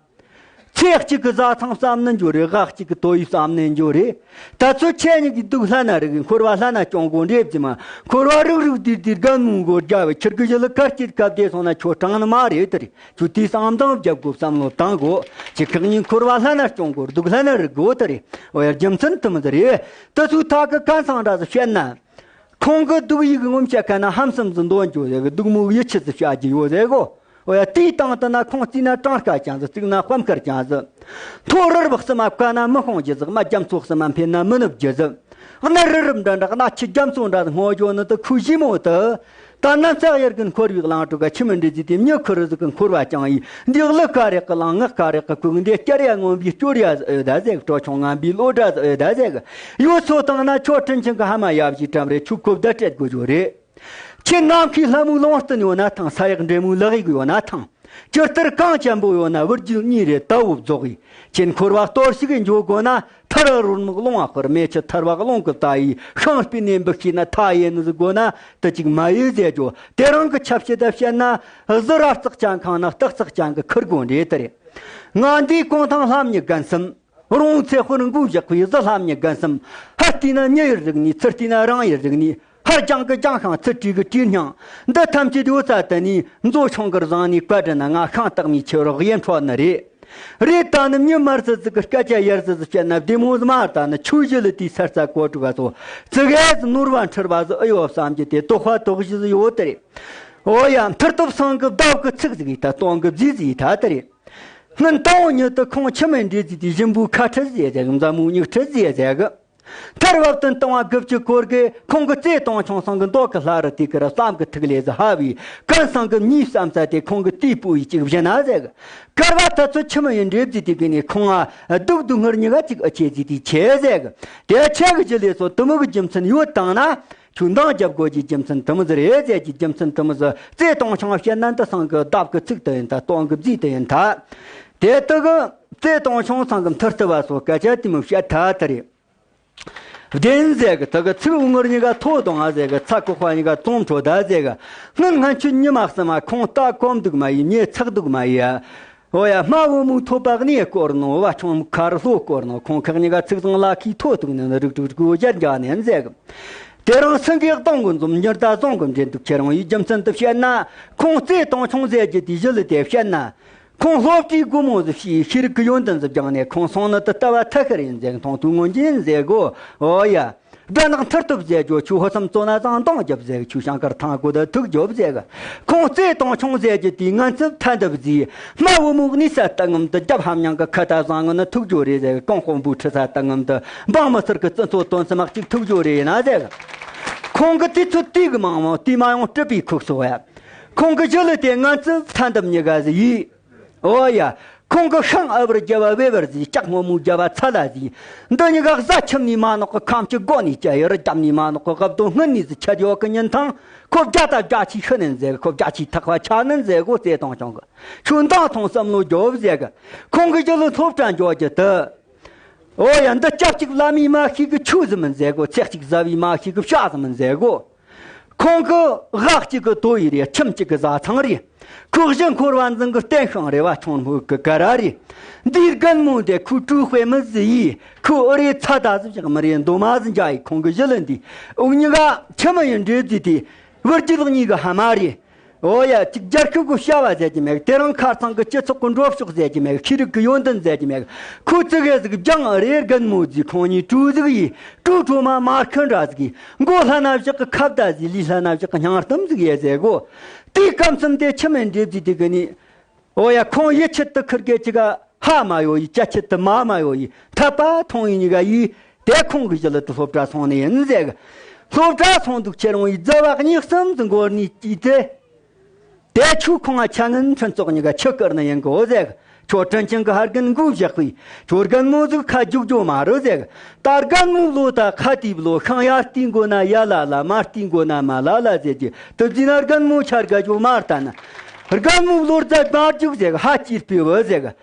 ཚེ་གཅིག་གི་བཟའ་ཚང་བསམ་ནི་འགྱོ་རེ། ཝ་གཅིག་གི་དོ་ཡི་བསམ་ནི་འགྱོ་རེ། ད་ཚོད་ཁྱེད་གཉིས་ཀྱི་སྡུག་ལྷ་ན་རིག་གི། འཁོར་བ་ལྷ་ན་སྐྱོང་དགོས་འདྲེ་ཟེར་མ། འཁོར་བ་རུག་རུག་དིར་དིར་ག་ནུ་མགོ་རྒྱ་བའི་ཁྱེད་ཀྱི་གཞི་ལ་ཁར་སྐྱིད་སྐབས་དེ་སོང་ན་ཁྱོད་དྲང་ནི་མ་རེད་དེ་རེད། ཁྱོད་དེའི་བསམ་བཏང་རྒྱབ་དགོས། བསམ་བློ་བཏང་དགོས། ཁྱེད་ཁག་གཉིས་འཁོར་བ་ལྷ་ན་སྐྱོང་དགོས། སྡུག་ལྷ་ན་རིག་དགོས་དེ་རེད། འོ་ཡ། རྒྱུ་མཚན་དུ་མི་དེ་རེད། དེ་ཚོའི་ཐག་གི་གན་སང་འདྲ་ཟིག་བཤད་ན། ཁོང་གི་སྡུག་ཡིག་ངོམ་བཤད་མཁན་ན་ཧམ་སེམས་ཟིག་འདོན་རྒྱུ་ཟེར་གི། སྡུག་མོ་ཡིད་ཆེས་ཟིག་བཤད་རྒྱུ་ཡོད་ཟེར་གོ། འོ་ཡ། དེའི་སྟེང་དུ་ན་ཁོང་བརྩིས་ན་གྲངས་ཀ་ཅན་ཟིག། བརྩིགས་ན་དཔའ་མཁར་ཅན་ཟིག། མཐོ་རི་རབ་གསུམ་མ་བཀལ་ན་མི་ཤོང་རྒྱུ་ཟིག། རྨ་རྒྱ་མཚོ་གསུམ་མ་འཕེན་ན་མི་ནུབ་རྒྱུ་ཟིག། གནའ་རི་རབ་འདྲ་འདྲ། གནའ་ཆུ་རྒྱ་མཚོ་འདྲ་ཟིག་སྔོ་འཇོ་ནི་དུ་ཁུ་ཞི་མོ་དུ། ད་ནམ་ཚག་ཡར་གི་འཁོར་བའི་གླང་དྲུག་ག་ཁྱིམ་མི་འདྲེ་རྫི་དེ་མྱི་ཁུ་རུ་ཟིག་གི་འཁོར་བ་ཀྱང་ཡིན། འདི་གླུ་ཀ་རེག་གི་གླང་། ངག་ཀ་རེག་གི་ཁུག། འདི་སྐྱར་ཡ་ངོམ་པའི་སྐྱོར་ཡ་ཟིག་ཨོ་ད་ཟེར་གི། གྲོ་ཆུང་ངམ་པའི་བློ་འདྲ་ཟིག་ཨོ་ད་ཟེར་གི། ཡོད་ཚོད་བཏང་ན་ཁྱོད་དྲིན་ཆེན་གི་ཧ་མ་ཡབ་ཞིག་གྲམ་རེ་ཆུ་ཁོབ་ད་སྤྲད་དགོས་རྒྱུ་རེད། ཁྱེད་ནམ་མཁའི་ལྷ་མོའི་ལུང་བསྟན་ཡོད་ན་ཐང་། ས་ཡག་འདྲེ་མོའི་ལག་ཡིག་ཡོད་ན་ཐང་། ཇི་ལྟར་གངས་ཅན་པོ་ཡོད་ན་བུ་རྒྱུད་གཉིས་རེ་ད་འུབ་རྫོགས་ཡིན། ཁྱེད་འཁོར་བ་གཏོར་ཞིག་འཇོག་དགོས་ན། ཐར་རོལ་མོ་ཀློང་བ་ཁོར། མེ་ཆུ་ཐར་བ་ཀློང་གི་ལྟ་ཡིས། ཤིང་སྤུས་ནས་འབུ་ཤེས་ན་མཐའ་ཡས་ནི་ཟིག་དགོས་ན། དུ་ཅིག་མ་ཡས་ཟེར་རྒྱུ། དེ་རང་གི་ཆབ་ཕྱི་ད་བཤད་ན། གཟི་ར་རྩག་ཅན་ཁང་ན་སྟག་རྩག་ཅན་གི་ཁུར་དགོས་འདྲེ་དེ་རེད། ང་འདིའི་གུང་ཐང་ལྷ་མྱི་རྒན་གསུམ། རོང་ཚེ་དཔོན་མགོ་བཞག་པའི་གཟི་ལྷ་མྱི་རྒན་གསུམ། ཧར་བལྟས་ན་མྱི་ཡི་རིགས་ནི། ཚུར་བལྟས་ན་རང་ཡི་རིགས་ནི། ཧར་རྒྱང་གི་རྒྱང་ཤང་ཚུར་བྲིས་གི་བྲིས་སྙིང་། འདི་ཐམས་ཅད་ཡོད་ས་དེ་ནི་མཛོ་ཆུང་གི་བཟང་ནི་བཀའ་དྲིན་ན། ང་ཤིང་སྟག་མའི་ཆུ་རོགས་ཡན་འཕྲོད་ནི་རེད། རེད། ད་ནི་མྱི་དམར་ཟི་ཟི་གི་སྐད་ཆ་ཡར་ཟི་ཟི་བཤད་ན་བདེ་མོ་ཟི་མ་རེད། ད་ནི་ཆོས་བཞི་ལ་དེའི་ས་རྩ་གོ་དྲུག་ག་སོ་ཙི་གེ་ཟི་ནོར་བ་འཁྲུལ་བ་ཟི་ཨེ་ཡོད་བསམ་གྱི་དེ་དོགས་པ་དོགས་གཞི་ཟི་ཡོད་དེ་རེད། ཨོ་ཡ། མཐུ་སྟོབས་སེང་གི་བདག་གི་ཚིག་ཟིག་ཡིན་ད་སྟོང་གི་རྫས་ཟིག་ཡིན་ད་དེ་རེད། སྔོན་དང་པོ་ཉིད་དུ་ཁོང་ཁྱིམ་མི་འདྲེ་ཟིག་དེ་ཞིམ་པོའི་ཁ་ཁྲི་ཟིག་ཡ་ཟེར་གི། མཛའ་མོའི་མྱིག་ཁྲི་ཟིག་ཡ་ཟེར་གི། མཐར་བབ་དུ་ལྟུང་བ་དགུ་བཅུ་སྐོར་གི་ཁོང་གི་རྩེ་སྟོང་ཆུང་སང་གི་མདོག་གི་ལྷ་རུ་དེ་ཀི་ར་བསམ་གི་ཐིག་ལེ་ཟི་ཧ་བའི་ཀུན་སང་གི་མྱིའི་བསམ་ས་དེ་ཁོང་གི་དེའི་སྤུ་ཡི་གཅིག་བཞིན་ན་ཟེར་གི། སྐར་བ་ད་ཚོ་ཁྱིམ་མི་ཡི་འདྲེ་བརྫིས་དེ་གི་ནས་ཁོང་ང་སྡུག་སྡུག་ངར་གཉིས་ཀ་གཅིག་ཨ་ཆེ་ཟིག་དེ་ཆེ་ཟེར་གི། དེ་ཆེ་གི་ཇི་ལས་སོ་དུ་མི་གི་རྒྱུ་མཚན་ཡོད་དང་ན། ཁྱོད་འདང་རྒྱབ་དགོས་ཀྱི་རྒྱུ་མཚན་དུ་མི་ཟེར་རེད་ཟེར་གྱི་རྒྱུ་མཚན་དུ་མི་ཟེར། རྩེ་སྟོང་ཆུང་བཤད་ན་འདི་སང་གི་བདག་གི་ཚིག་དུ་ཡིན་ད་སྟོང་གི་རྫས་དུ་ཡིན་ད། དེ་དུ་གི་རྩེ་སྟོང་ཆུང་སང་གི་མཐུ་སྟོབས་པ་སོགས་སྐད་ཆ་དེ་མི་བཤད་ཐ་དུ་རེད། བདེན་ཟེར་གི་དུ་གི་ཚིག་འུ་ངུར་གཉིས་ཀ་ཐོ་གཏོང་ང་ཟེར་གི་ཚ་ཁོག་པ་གཉིས་ཀ་བཙོང་འཕྲོ་ད་ཟེར་གི། སྔོན་སྔན་ཆུ་ཉི་མ་གསུམ་མ་ཁོང་ལྟ་གོམ་འདུག་མ་ཡི་ཉེ་ཚག་འདུག་མ་ཡི། ཨོ་ཡ། སྨྲ་བུ་མོའི་ཐོད་པ་གནས་བསྐོར་ནོ། བ་ཆུང་མོའི་ཁ་རུ་ལྷོ་བསྐོར་ནོ། ཁོང་ཁག་གཉིས་ཀ་ཚིག་བཟང་ལ་ཁའི་ཐོ་གཏུག་ནས་རིག་རིག་རིག་གོ་རྒྱལ་འཇགས་ནས་མཛད་གི། དེ་རིང་སེང་གེ་གདོང་གི་འཛོམས་ཉི་ཟླ་བཟང་གི་འདྲེན་འདུག་ཁྱེད་རང་ཡི་རྒྱུ་མཚན་དུ་བཤད་ན། ཁོང་རྩེ་སྟོང་ཆུང་ཟེར་རྒྱུ་དེ་གཞི་ལ་དེ་བཤད་ན། ཁོང་སློབ་གྲྭའི་སྒོ་མོ་ཟིག་ཕྱིའི་ཤེས་རིག་གི་ཡོན་ཏན་ཟིག་སྦྱངས་ནས་ཁོང་སོང་ནི་དུ་ལྟ་བ་ཐད་ཤར་ཡིན་ཟེར་མཐོང་ཐོས་མངོན་གྱིན་ཟེར་གོ། ཨོ་ཡ། དགྲ་ནག་མཐུ་སྟོབས་ཟེར་རྒྱུ་ཆུ་ཧོ་སམ་ཙོ་ན་བཟང་འདང་རྒྱབ་ཟེར། ཆུ་ཤང་དཀར་ཐང་ཀུ་དུ་ཐུག་རྒྱོབ་ཟེར་གི། ཁོང་རྩེ་སྟོང་ཆུང་ཟེར་རྒྱུ་དེའི་ངན་ཚབ་ཐ་འདབ་ཟིག་སྨྲ་བུ་མོ་གནས་ས་ལྟ་ངམ་དུ་རྒྱབ་ཧམ་ཉང་གི་ཁ་ད་བཟང་ངུ་ནི་ཐུག་རྒྱུ་རེད་ཟེར་གི། གོང་དཔོན་པོའི་ཁྲི་ས་ལྟ་ངམ་དུ་འབངས་མི་སེར་གི་བཙུན་ཚོ་དོན་སེམས་མ་གཅིག་ཐུག་རྒྱུ་རེད་ཡིན་ན་ཟེར་གི། ཁོང་གི་དུས་ཚོད་དུས་གི་མང་མོ་དུས་མ་ཡོང་སྤྲུལ་པའི་ཁུག་སོ་ཡ། ཁོང་གི་གཞི་ལུས་དེ་ངན་ཚབ་ཐ་འདབ་གཉིས་ཀ་ཟིག་ཡིས། ཨོ་ཡ། ཁོང་གི་ཤིང་ཨ་བར་རྒྱབ་བ་བེ་བར་ཟིག་ལྕགས་སྔོན་མོའི་རྒྱབ་བ་ཚ་ལ་ཟིག་འདི་གཉིས་ཀ་གཟའ་ཁྱིམ་ནས་མ་ནོག་གི་ཁམས་ཀྱི་སྒོ་ནས་སྐྱ་ཡར་རྒྱབ་ནས་མ་ནོག་གི་གབ་དོ་སྔུན་ནས་ཟིག་ཆད་ཡོད་གི་ཉིན་ཐང་ཁོ་བརྒྱ་དང་བརྒྱ་ཆའི་ཤི་ནན་ཟེར་གི། ཁོ་བརྒྱ་ཆའི་ཐག་པ་ཆ་ནན་ཟེར་གོ། རྩེ་སྟོང་ཆུང་གི་ཁྱོད་འདང་ཐོང་བསམ་བློ་རྒྱོབ་ཟེར་གི། ཁོང་གི་གཞི་ལུས་སློབ་གྲྭ་འཇོག་རྒྱུ་དུ། ཨོ་ཡ། འདི་སྐྱབས་གཅིག་བླ་མས་མ་ཤེས་གི་ཆོས་ཟིག་མིན་ཟེར་གོ། ཚེགས་གཅིག་བཟའ་བའི་མ་ཤེས་གི་བྱ་ཟིག་མིན་ཟེར་གོ། ཁོང་གི་ཝ་གཅིག་གི་དོ་ཡི་རེད། ཁྱིམ་གཅིག་གི་བཟའ་ཚང་རེད། ཁོའི་གཞི་འཁོར་བ་འཛིན་གི་བརྟན་ཤིང་རེད། བ་ཆུང་མོ་གི་ཀ་ར་རེད། འདིའི་རྒན་མོ་འདི་ཁོའི་གྲོས་དཔེ་མི་ཟིག་ཡིས། ཁོའི་ཨུ་རེ་ཚ་ད་ཟིག་བཞག་མི་རེད། མདོ་མ་ཟིག་འཇའ་ཡི་ཁོང་གི་གཞི་ལུས་འདི་འུ་གཉིས་ཀ་ཁྱིམ་མི་ཡི་འབྲེལ་འདི་དེ་བུ་རྒྱུད་གཉིས་གི་ཕ་མ་རེད། ཨོ་ཡ། གཅིག་རྒྱལ་ཁབ་ཀྱི་བྱ་བ་ཟེར་གྱི་མེད། དེ་རིང་ཁ་ཚང་གི་སྤྱི་ཚོགས་ཀྱི་འགྲོ་ཕྱོགས་ཟེར་གྱི་མེད། ཤེས་རིག་གི་ཡོན་ཏན་ཟེར་གྱི་མེད། ཁོ་ཙི་གེ་ཟིག་སྦྱང་རེ་རྒན་མོ་ཟིག་ཁོང་གཉིས་གྲོས་ཟིག་ཡིས། གྲོས་གྲོས་མ་མ་ཁི་འདྲ་ཟིག་ཡིས། མགོ་ལྷ་ན་བཞག་གི་ཁ་བརྡ་ཟིག་ལུས་ལྷ་ན་བཞག་གི་སྙིང་གཏམ་ཟིག་ཡས་ཟེར་གོ། དེའི་སྐབས་སུ་དེ་ཁྱིམ་མི་འདྲེ་བརྫིས་དེ་གི་ནི། ཨོ་ཡ། ཁོང་ཡི་ཆེད་དུ་ཁིར་གེ་གཅིག་ག་ཧ་མ་ཡོ་ཡི། ཅ་ཆེད་དུ་མ་མ་ཡོ་ཡི། འཐད་པ་མཐོང་ཡི་གཉིས་ཀ་ཡིས། དེ་ཁོང་གི་གཞི་ལ་དུ་སློབ་གྲྭ་སོང་ནི་ཡིན་ཟེར་གི། སློབ་གྲྭ་སོང་འདུག་ཁྱེད་རང་ཡི་རྫ་བ་གཉིས་གསུམ་དུ་འགོར་ནི་ཅི་དེ། དེ་ཆུ་ཁོང་ང་ཆ་ངན་ཕྲན་ཚོགས་གཉིས་ཀ་ཆུ་བསྐུར་ནི་ཡིན་གོ་ཟེར་གི། ཁྱོད་དྲིན་ཅན་གི་ཧར་རྒན་མགོ་བཞག་པའི་ཁྱོད་རྒན་མོ་ཟིག་ཁ་རྒྱུག་རྒྱུ་མ་རུ་ཟེར་གི། ད་རྒན་མོ་ལོ་ད་ཁ་དེའི་ལོ་ཤིང་ཡར་བལྟས་མགོ་ན་ཡ་ལ་ལ། མར་བལྟས་མགོ་ན་མ་ལ་ལ་ཟེར་གྱི། དུ་བརྫིས་ན་རྒན་མོ་ཆ་རྒ་ཇོ་མར་ལྟ་ན། རྒན་མོ་ལོ་རྫ་མར་རྒྱུག་ཟེར་གི། ཧ་ཅིར་པི་བུ་ཟེར་གི།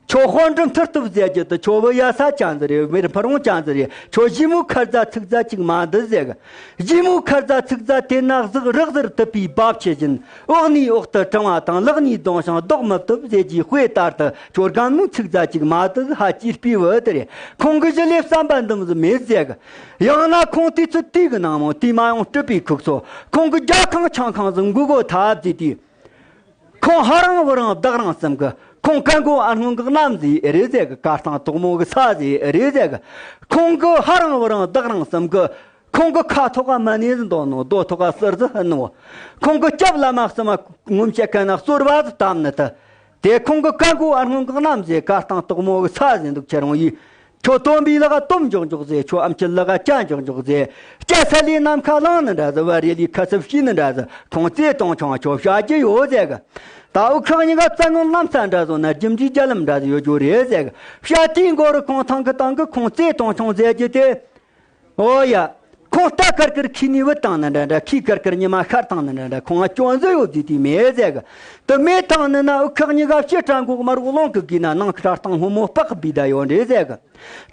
ཁྱོད་དཔོན་སྒྲུབ་མཐུ་སྟོབས་ཟེར་རྒྱུ་དུ་ཁྱོད་བུ་ཡ་ས་ཅན་ཟིག་རེད། མེར་ཕ་རོང་ཅན་ཟིག་རེད། ཁྱོད་ཞི་མོ་ཁར་ཛ་ཚིག་ཛ་ཅིག་མ་འདི་ཟེར་གི། ཞི་མོ་ཁར་ཛ་ཚིག་ཛ་དེ་ན་གཟིག་རག་ཟེར་དུ་པའི་རྦབ་ཆེ་བཞིན། འོག་ནས་འོག་ཏུ་དྲང་བ་དང་ལག་ནས་རྡུང་ཞིང་ལྡོག་མི་ཐུབ་ཟེར་གྱི་དཔེ་ལྟར་དུ་ཁྱོད་རྒན་མོ་ཚིག་ཛ་ཅིག་མ་འདི་ཧ་ཅིར་པི་བུ་དེ་རེད། ཁོང་གི་གཞི་ལས་བསམ་པ་འདུམ་ཟིག་མེད་ཟེར་གི། ཡང་ན་ཁོང་དུས་ཚོད་དུས་གི་ནང་མོ་དུས་མ་ཡོང་སྤྲུལ་པའི་ཁུག་སོ། ཁོང་གི་རྒྱ་ཁང་ཆང་ཁང་ཟིག་མགོ་གོ་ཐབས་ཟིག་དུས། ཁོང་ཧ་རང་བུ་རང་བདག་རང་བསམ་གི། ཁོང་ཀན་གོ་ཨ་སྔོན་གི་གནམ་ཟིག་རེད་ཟེར་གི། ཀ་སྟེང་དོག་མོ་གི་ས་ཟིག་རེད་ཟེར་གི། ཁོང་གི་ཧ་རང་བུ་རང་བདག་རང་བསམ་གི། ཁོང་གི་ཁ་ཐོག་ག་མ་ནེ་ཟིག་འདོག་ནོ། རྡོ་ཐོག་ག་ཟུར་ཟིག་ཧན་ནོ། ཁོང་གི་སྐྱབས་བླ་མ་གསུམ་མ་ངོམ་ཆེ་ཁན་ན་གསོལ་བ་ཟིག་བཏབ་ནི་ད། དེ་ཁོང་གི་ཀན་གོ་ཨ་སྔོན་གི་གནམ་ཟིག་ཀ་སྟེང་དོག་མོ་གི་ས་ཟིག་འདུག་ཁྱེད་རང་ཡིས། ཁྱོད་སྟོན་པའི་ལག་ག་སྟོབས་འཇོག་འཇོག་ཟེར། ཁྱོད་ཨམ་ཆི་ལག་ག་ཅན་འཇོག་འཇོག་ཟེར། སྐྱ་ས་ལས་ནམ་མཁའ་ལངས་ནི་འདྲ་ཟེར། བ་རེ་ལས་ཁ་སབ་ཤི་ནི་འདྲ་ཟེར། ཁོང་རྩེ་སྟོང་ཆུང་ཁྱོད་བྱ་རྒྱུ་ཡོད་ཟེར་གི། ད་འུ་ཁག་གཉིས་ཀ་བཙན་ངན་ལམ་ས་འདྲ་བཟོ་ན་རྒྱུ་འབྲས་རྒྱ་ལམ་འདྲ་ཟེར་ཡོད་རྒྱུ་རེད་ཟེར་གི། བྱ་དེའི་མགོ་རུ་ཁོང་ཐང་གི་ཐང་གི་ཁོང་རྩེ་སྟོང་ཆུང་ཟེར་རྒྱུ་དེ། ཨོ་ཡ། ཁོང་རྟ་ཀར་ཀར་ཁྱི་ནི་བུད་བཏང་ནི་འདྲ་འདྲ། ཁྱི་ཀར་ཀར་ཉི་མ་ཤར་བཏང་ནི་འདྲ་འདྲ། ཁོང་ང་སྐྱོན་བཟོ་ཡོད་དུས་དུས་མེད་ཟེར་གི། དུ་མེད་བཏང་ནི་ན་འུ་ཁག་གཉིས་ཀ་ཕྱི་དྲ་འགོག་མར་འོག་ལོང་གི་དགོས་ན་ནང་ཁྲ་སྟེང་སྔོན་མོ་སྤག་བི་ད་ཡོད་འདྲེ་ཟེར་གི།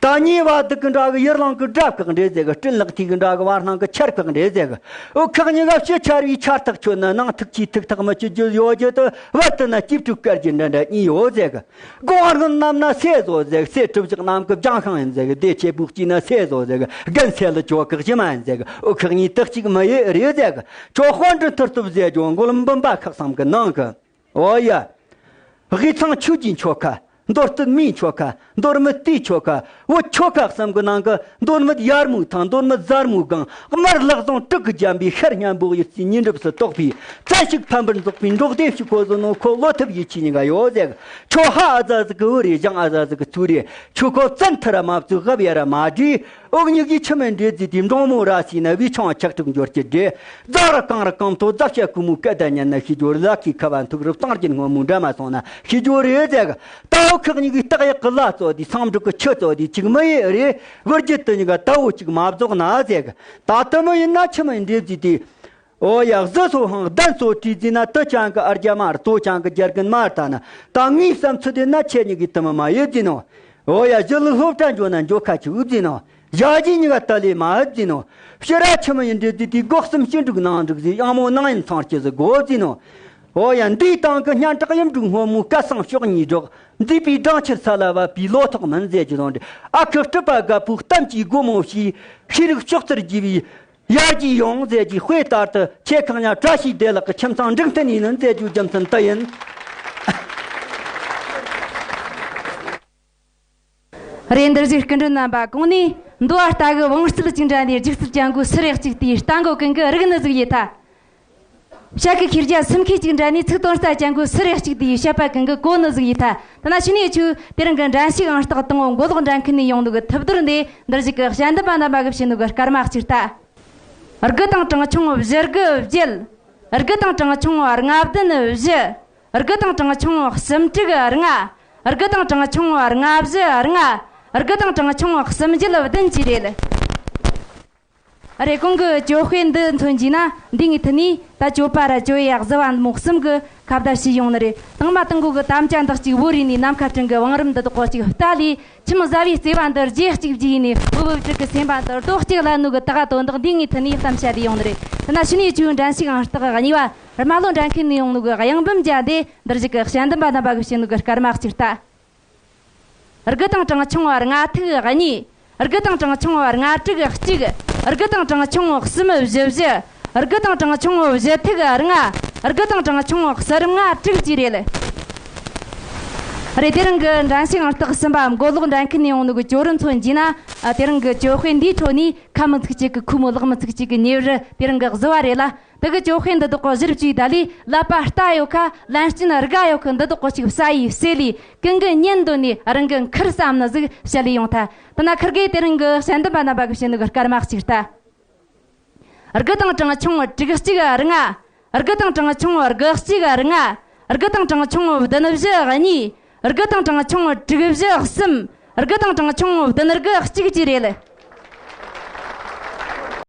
ད་ཉེ་བ་སྡུག་གི་འདྲ་གི་ཡུར་ལང་གི་སྒྲ་བཀག་འདྲེ་ཟེར་གི། སྤྲིན་ལག་ཐིག་གི་འདྲ་གི་བར་སྣང་གི་ཆར་བཀག་འདྲེ་ཟེར་གི། འུ་ཁག་གཉིས་ཀ་ཕྱི་ཆར་བའི་ཆར་ཐག་ཆོད་ན་ནང་ཐུག་ཆི་ཐུག་ཐག་མི་ཆི་རྒྱུ་ཡོད་རྒྱུ་དུ་བར་དུ་ན་སྐྱིབ་ཕྲུག་སྐར་གྱི་འདྲ་འདྲ་གཉིས་ཡོད་ཟེར་གི། དགོང་ཨ་རྔོན་གནམ་ན་སེ་བཟོ་ཟེར་གི། སེ་གྲུབ་ཅག་གནམ་གི་བྱང་ཤིང་ཡིན་ཟེར་གི། སྡེ་ཆེ་བུག་ཅི་ན་སེ་བཟོ་ཟེར་གི། རྒན་སེ་ལ་ཅོ་ཁག་ཅི་མ་ཡིན་ཟེར་གི། འུ་ཁག་གཉིས་དག་ཅིག་མི་ཡེ་རེད་ཟེར་གི། ཅོ་དཔོན་འདྲི་མཐུ་སྟོབས་ཟེར་ཅོ་མགོ་ལམ་འབུམ་པ་ཁག་བསམ་གི་ནང་གི། ཨོ་ཡ། དབུས་ཚང་ཆོས་ཀྱི་ཆོལ་ཁ། མདོ་སྟོད་མིའི་ཆོལ་ཁ། མདོ་སྨད་དེའི་ཆོལ་ཁ། བོད་ཆོལ་ཁ་གསུམ་གྱི་ནང་གི་མདོ་སྨད་ཡར་མོའི་ཐང་། མདོ་སྨད་གཟར་མོའི་སྒང་། དམར་ལག་བཟང་དྲུག་གིས་བརྒྱན་པའི་ཤར་སྙན་པོ་གཡུ་རྩེའི་ཉེ་འགྲམ་སུ་གཏོགས་པའི་བཙན་ཞིག་ཕམ་པར་རྫོགས་པའི་འབྲོག་སྡེ་ཞིག་ཁོ་ཟིག་ནོ། ཁོ་བློ་ཐུབ་ཡིད་ཆེས་གཉིས་ཀ་ཡོད་ཟེར། ཁྱོད་ཕ་ཨ་ཙ་ཟིག་གི་བུ་རེད། ཞང་ཨ་ཙ་ཟིག་གི་ཐུ་རེད། ཁྱོད་ཁོ་བཙན་ཐུར་མ་བཙུགས། རབ་ཡར་མ་བྲིས། འུ་གཉིས་ཀྱིས་ཆི་མོ་འདྲེ་བརྫིས་ཏེ་འབྲོང་མོ་ར་བྱས་ན་བའི་ཆང་ཆག་ཐུག་འབྱོར་གྱི་འདྲེ། རྫ་ར་གངས་ར་གངས་ཐོག་རྫ་བྱ་ཀུ་མོའི་སྐད་བརྡ་ཉན་ན་ཤི་རྒྱུ་རེད། ལ་ཁའི་ཁ་བ་འཐུག་རུབ་སྟངས་ཀྱི་སྔོན་མོ་འདྲ་མ་སོང་ན་ཤི་རྒྱུ་རེད་ཟེར་གི། ད་འུ་ཁག་གཉིས་ཀྱིས་སྟག་གཡག་གི་ལ་བཙོ་དེ་སྲང་འབྲུག་གི་ཆུ་བཙོ་དེ་གཅིག་མི་ཡེ་རེད། བུ་རྒྱུད་དུ་གཉིས་ཀ་ད་འུ་གཅིག་མ་རྫོགས་ན་ཟེར་གི། ད་དུ་མི་ཡིན་ན་ཆི་མོ་འདྲེ་བརྫིས་ཏེ། ཨོ་ཡ། གཟི་སོ་ཧང་གདན་སོ་བྲིས་བརྫིས་ན། དུ་ཅང་གི་ཨར་རྒྱ་མ་ར་ཏོ་ཅང་གི་རྒྱ་རྒན་མ་ར་ད་ན། ད་ངའི་བསམ་ཚུལ་དེ་ན་ཁྱེད་གཉིས་ཀྱིས་དུ་མི་མ་ཡེ་བརྫིས་ནོ། ཨོ་ཡ། ཞི་ལུ་སློབ་གྲྭ་འགྱོ་ན་འགྱོ་ཁ་ཆེ་བུ་བརྫིས་ནོ། ཞ་ཡི་གཉིས་ཀ་ད་ལས་མ་བརྫིས་ནོ། ཕྱི་ར་ཆི་མོ་ཡིན་འདྲེ་བརྫིས་ཏེ། སྒོ་གསུམ་ཕྱི་འབྲུག་ནང་འབྲུག་ཟེར། ཡང་མོ་ནང་ཡིན་ཚང་སྐྱི་ཟེར་གོ་བརྫིས་ནོ། ཨོ་ཡ། འདིའི་སྟེང་གི་སྙན་གྲགས་གཡུ་འབྲུག་སྔོན་མོའི་སྐད་གསང་ཕྱོགས་གཉིས་སྒྲོག། མཛེས་པའི་སྦྲང་ཆར་ས་ལ་བབས་པའི་ལོ་ཐོག་མིན་ཟེར་གྱི་དང་འདྲ། ཨ་ཁུ་སྤྲུལ་པ་རྒད་པོའི་གཏམ་གྱི་སྒོ་མོ་ཕྱེས། ཤེས་རིག་ཕྱོགས་རྩེར་རྒྱས་པའི་ཡར་རྒྱས་ཡོང་ཟེར་གྱི་དཔེ་ལྟར་དུ། ཁྱེད་ཁག་གཉིས་བཀྲ་ཤིས་བདེ་ལེགས་ཀྱི་ཁྱིམ་ཚང་འབྲིང་བསྟན་ཡིན་ཟེར་རྒྱུ་རྒྱུ་མཚན་དུ་ཡིན། རེད། འདིར་བཞུགས་སྐུ་མགྲོན་རྣམ་པ། གོང་ནས་མདོ་བ་ལྟ་གི་བང་རྩལ་གཅིག་འདྲ་ནས་རྒྱུག་རྩལ་ཅན་གོ་སུ་རེ་གཅིག་དེའི་རྟ་མགོ་ཀུན་གི་རིག་ནི་ཟིག་ཡིན་ཐལ། བྱ་གི་ཁྱི་རྒྱ་སེམས་ཁས་གཅིག་འདྲ་ནས་ཚིག་དོན་རྩ་ཅན་གོ་སུ་རེ་གཅིག་དེའི་བཤད་པ་ཀུན་གི་གོ་ནི་ཟིག་ཡིན་ཐལ། ད་ན་ཕྱི་ནས་ཆུ་དེ་རིང་གི་འགྲན་ཞུགས་ཨང་རྟགས་དང་པོ་མགོ་ལོག་འགྲན་ཁུལ་ནས་ཡོང་ནོ་གི་ཐུབ་རྡོར་འདི་འདིར་བཞུགས་གི་དཔྱད་འདེམས་པ་རྣམ་པ་གི་བྱིན་ནོ་གི་སྐར་མ་གཅིག་ལྟ། དགུ་དང་གྲངས་ཆུང་བཞི་དགུ་བརྒྱད། དགུ་དང་གྲངས་ཆུང་ལྔ་བདུན་བཞི། དགུ་དང་གྲངས་ཆུང་གསུམ་དྲུག་ལྔ། དགུ་དང་གྲངས་ཆུང་ལྔ་བཞི་ལྔ། དགུ་དང་གྲངས་ཆུང་གསུམ་བརྒྱད་བདུན་བཅས་རེད། རེད། གོང་གི་གྱོད་དཔེ་འདི་མཚོན་གྱིས་ན། འདི་ངའི་ཐད་ནས་ད་གྱོད་པ་ར་གྱོད་ཡ་གཟུ་བ་མོ་གསུམ་གྱིས་ཁ་བརྡ་བྱས་ཡོང་ནི་རེད། དང་མ་དང་པོ་གི་དམ་བཅའ་འདི་གཅིག་བོ་རིག་ནས་ནམ་མཁའ་སྤྲིན་གྱི་བང་རིམ་འདི་དག་གོ་གཅིག་ལྟ་ལས། ཁྱིམ་བཟའ་བའི་བརྩེ་བ་འདི་རྗེས་གཅིག་བརྗེས་ནས། བུ་བུ་ཕྲུག་གི་སེམས་པ་འདི་རྡོ་གཅིག་ལ་ནུ་གི་ད་ག་དོན་དག་འདི་ངའི་ཐད་ནས་གཏམ་བཤད་དེ་ཡོང་ནི་རེད། དེ་ན་ཕྱི་ནས་ཆུ་འགྲན་ཞུགས་ཨང་རྟགས་གཉིས་པ། རྨ་ལྷོ་འགྲན་ཁུལ་ནས་ཡོང་ནུ་གི་གཡང་འབུམ་རྒྱལ་འདི་འདིར་བཞུགས་གི་དཔྱད་འདེམས་པ་རྣམ་པ་གི་བྱིན་ནུ་གི་སྐར་མ་གཅིག་ལྟ། དགུ་དང་གྲངས་ཆུང་ལྔ་ཐིག་གཉིས། དགུ་དང་གྲངས་ཆུང་ལྔ་དྲུག་གཅིག། དགུ་དང་གྲངས་ཆུང་གསུམ་བཞི་བཞི། དགུ་དང་གྲངས་ཆུང་བཞི་ཐིག་ལྔ། དགུ་དང་གྲངས་ཆུང་གསུམ་ལྔ་དྲུག་བཅས་རེད། རེད། དེ་རིང་གི་འགྲན་ཞུགས་ཨང་རྟགས་གསུམ་པ་མགོ་ལོག་འགྲན་ཁུལ་ནས་ཡོང་ནུ་གི་གྱོད་རིན་མཚོན་གྱིས་ན། ཨ། དེ་རིང་གི་གྱོད་དཔེ་འདིའི་ཁྲོད་ནས་ཁ་མི་ཚུགས་གཅིག་གི་ཁུ་མོ་ལག་མི་ཚུགས་གཅིག་གི་ཉེ་བར་དེ་རིང་གི་གཟུ་བ་རེད་ལ། དེ་གི་གྱོད་དཔེ་འདི་དག་གོ་གཞིར་བཅོས་ད་ལས། ཀླད་པ་རྟ་ཡོད་ཁ་ལན་རྐྱེན་རྒ་ཡོད་ཁ་འདི་དག་གོ་ཞིག་ཟ་ཡི་ཟེར་ལས། ཀུན་གི་ཉན་འདོད་ནས་རང་གི་ཁུར་བསམ་ནི་ཟིག་བཤད་ལས་ཡོང་ཐལ། དེ་ན་ཁུར་གེ་དེ་རིང་གི་དཔྱད་འདེམས་པ་རྣམ་པ་གི་བྱིན་ནི་གི་སྐར་མ་གཅིག་ལྟ། དགུ་དང་གྲངས་ཆུང་དྲུག་གཅིག་ལྔ། དགུ་དང་གྲངས་ཆུང་དགུ་གཅིག་ལྔ། དགུ་དང་གྲངས་ཆུང་བདུན་བཞི་གཉིས། དགུ་དང་གྲངས་ཆུང་དྲུག་བཞི་གསུམ། དགུ་དང་གྲངས་ཆུང་བདུན་དགུ་གཅིག་བཅས་རེད།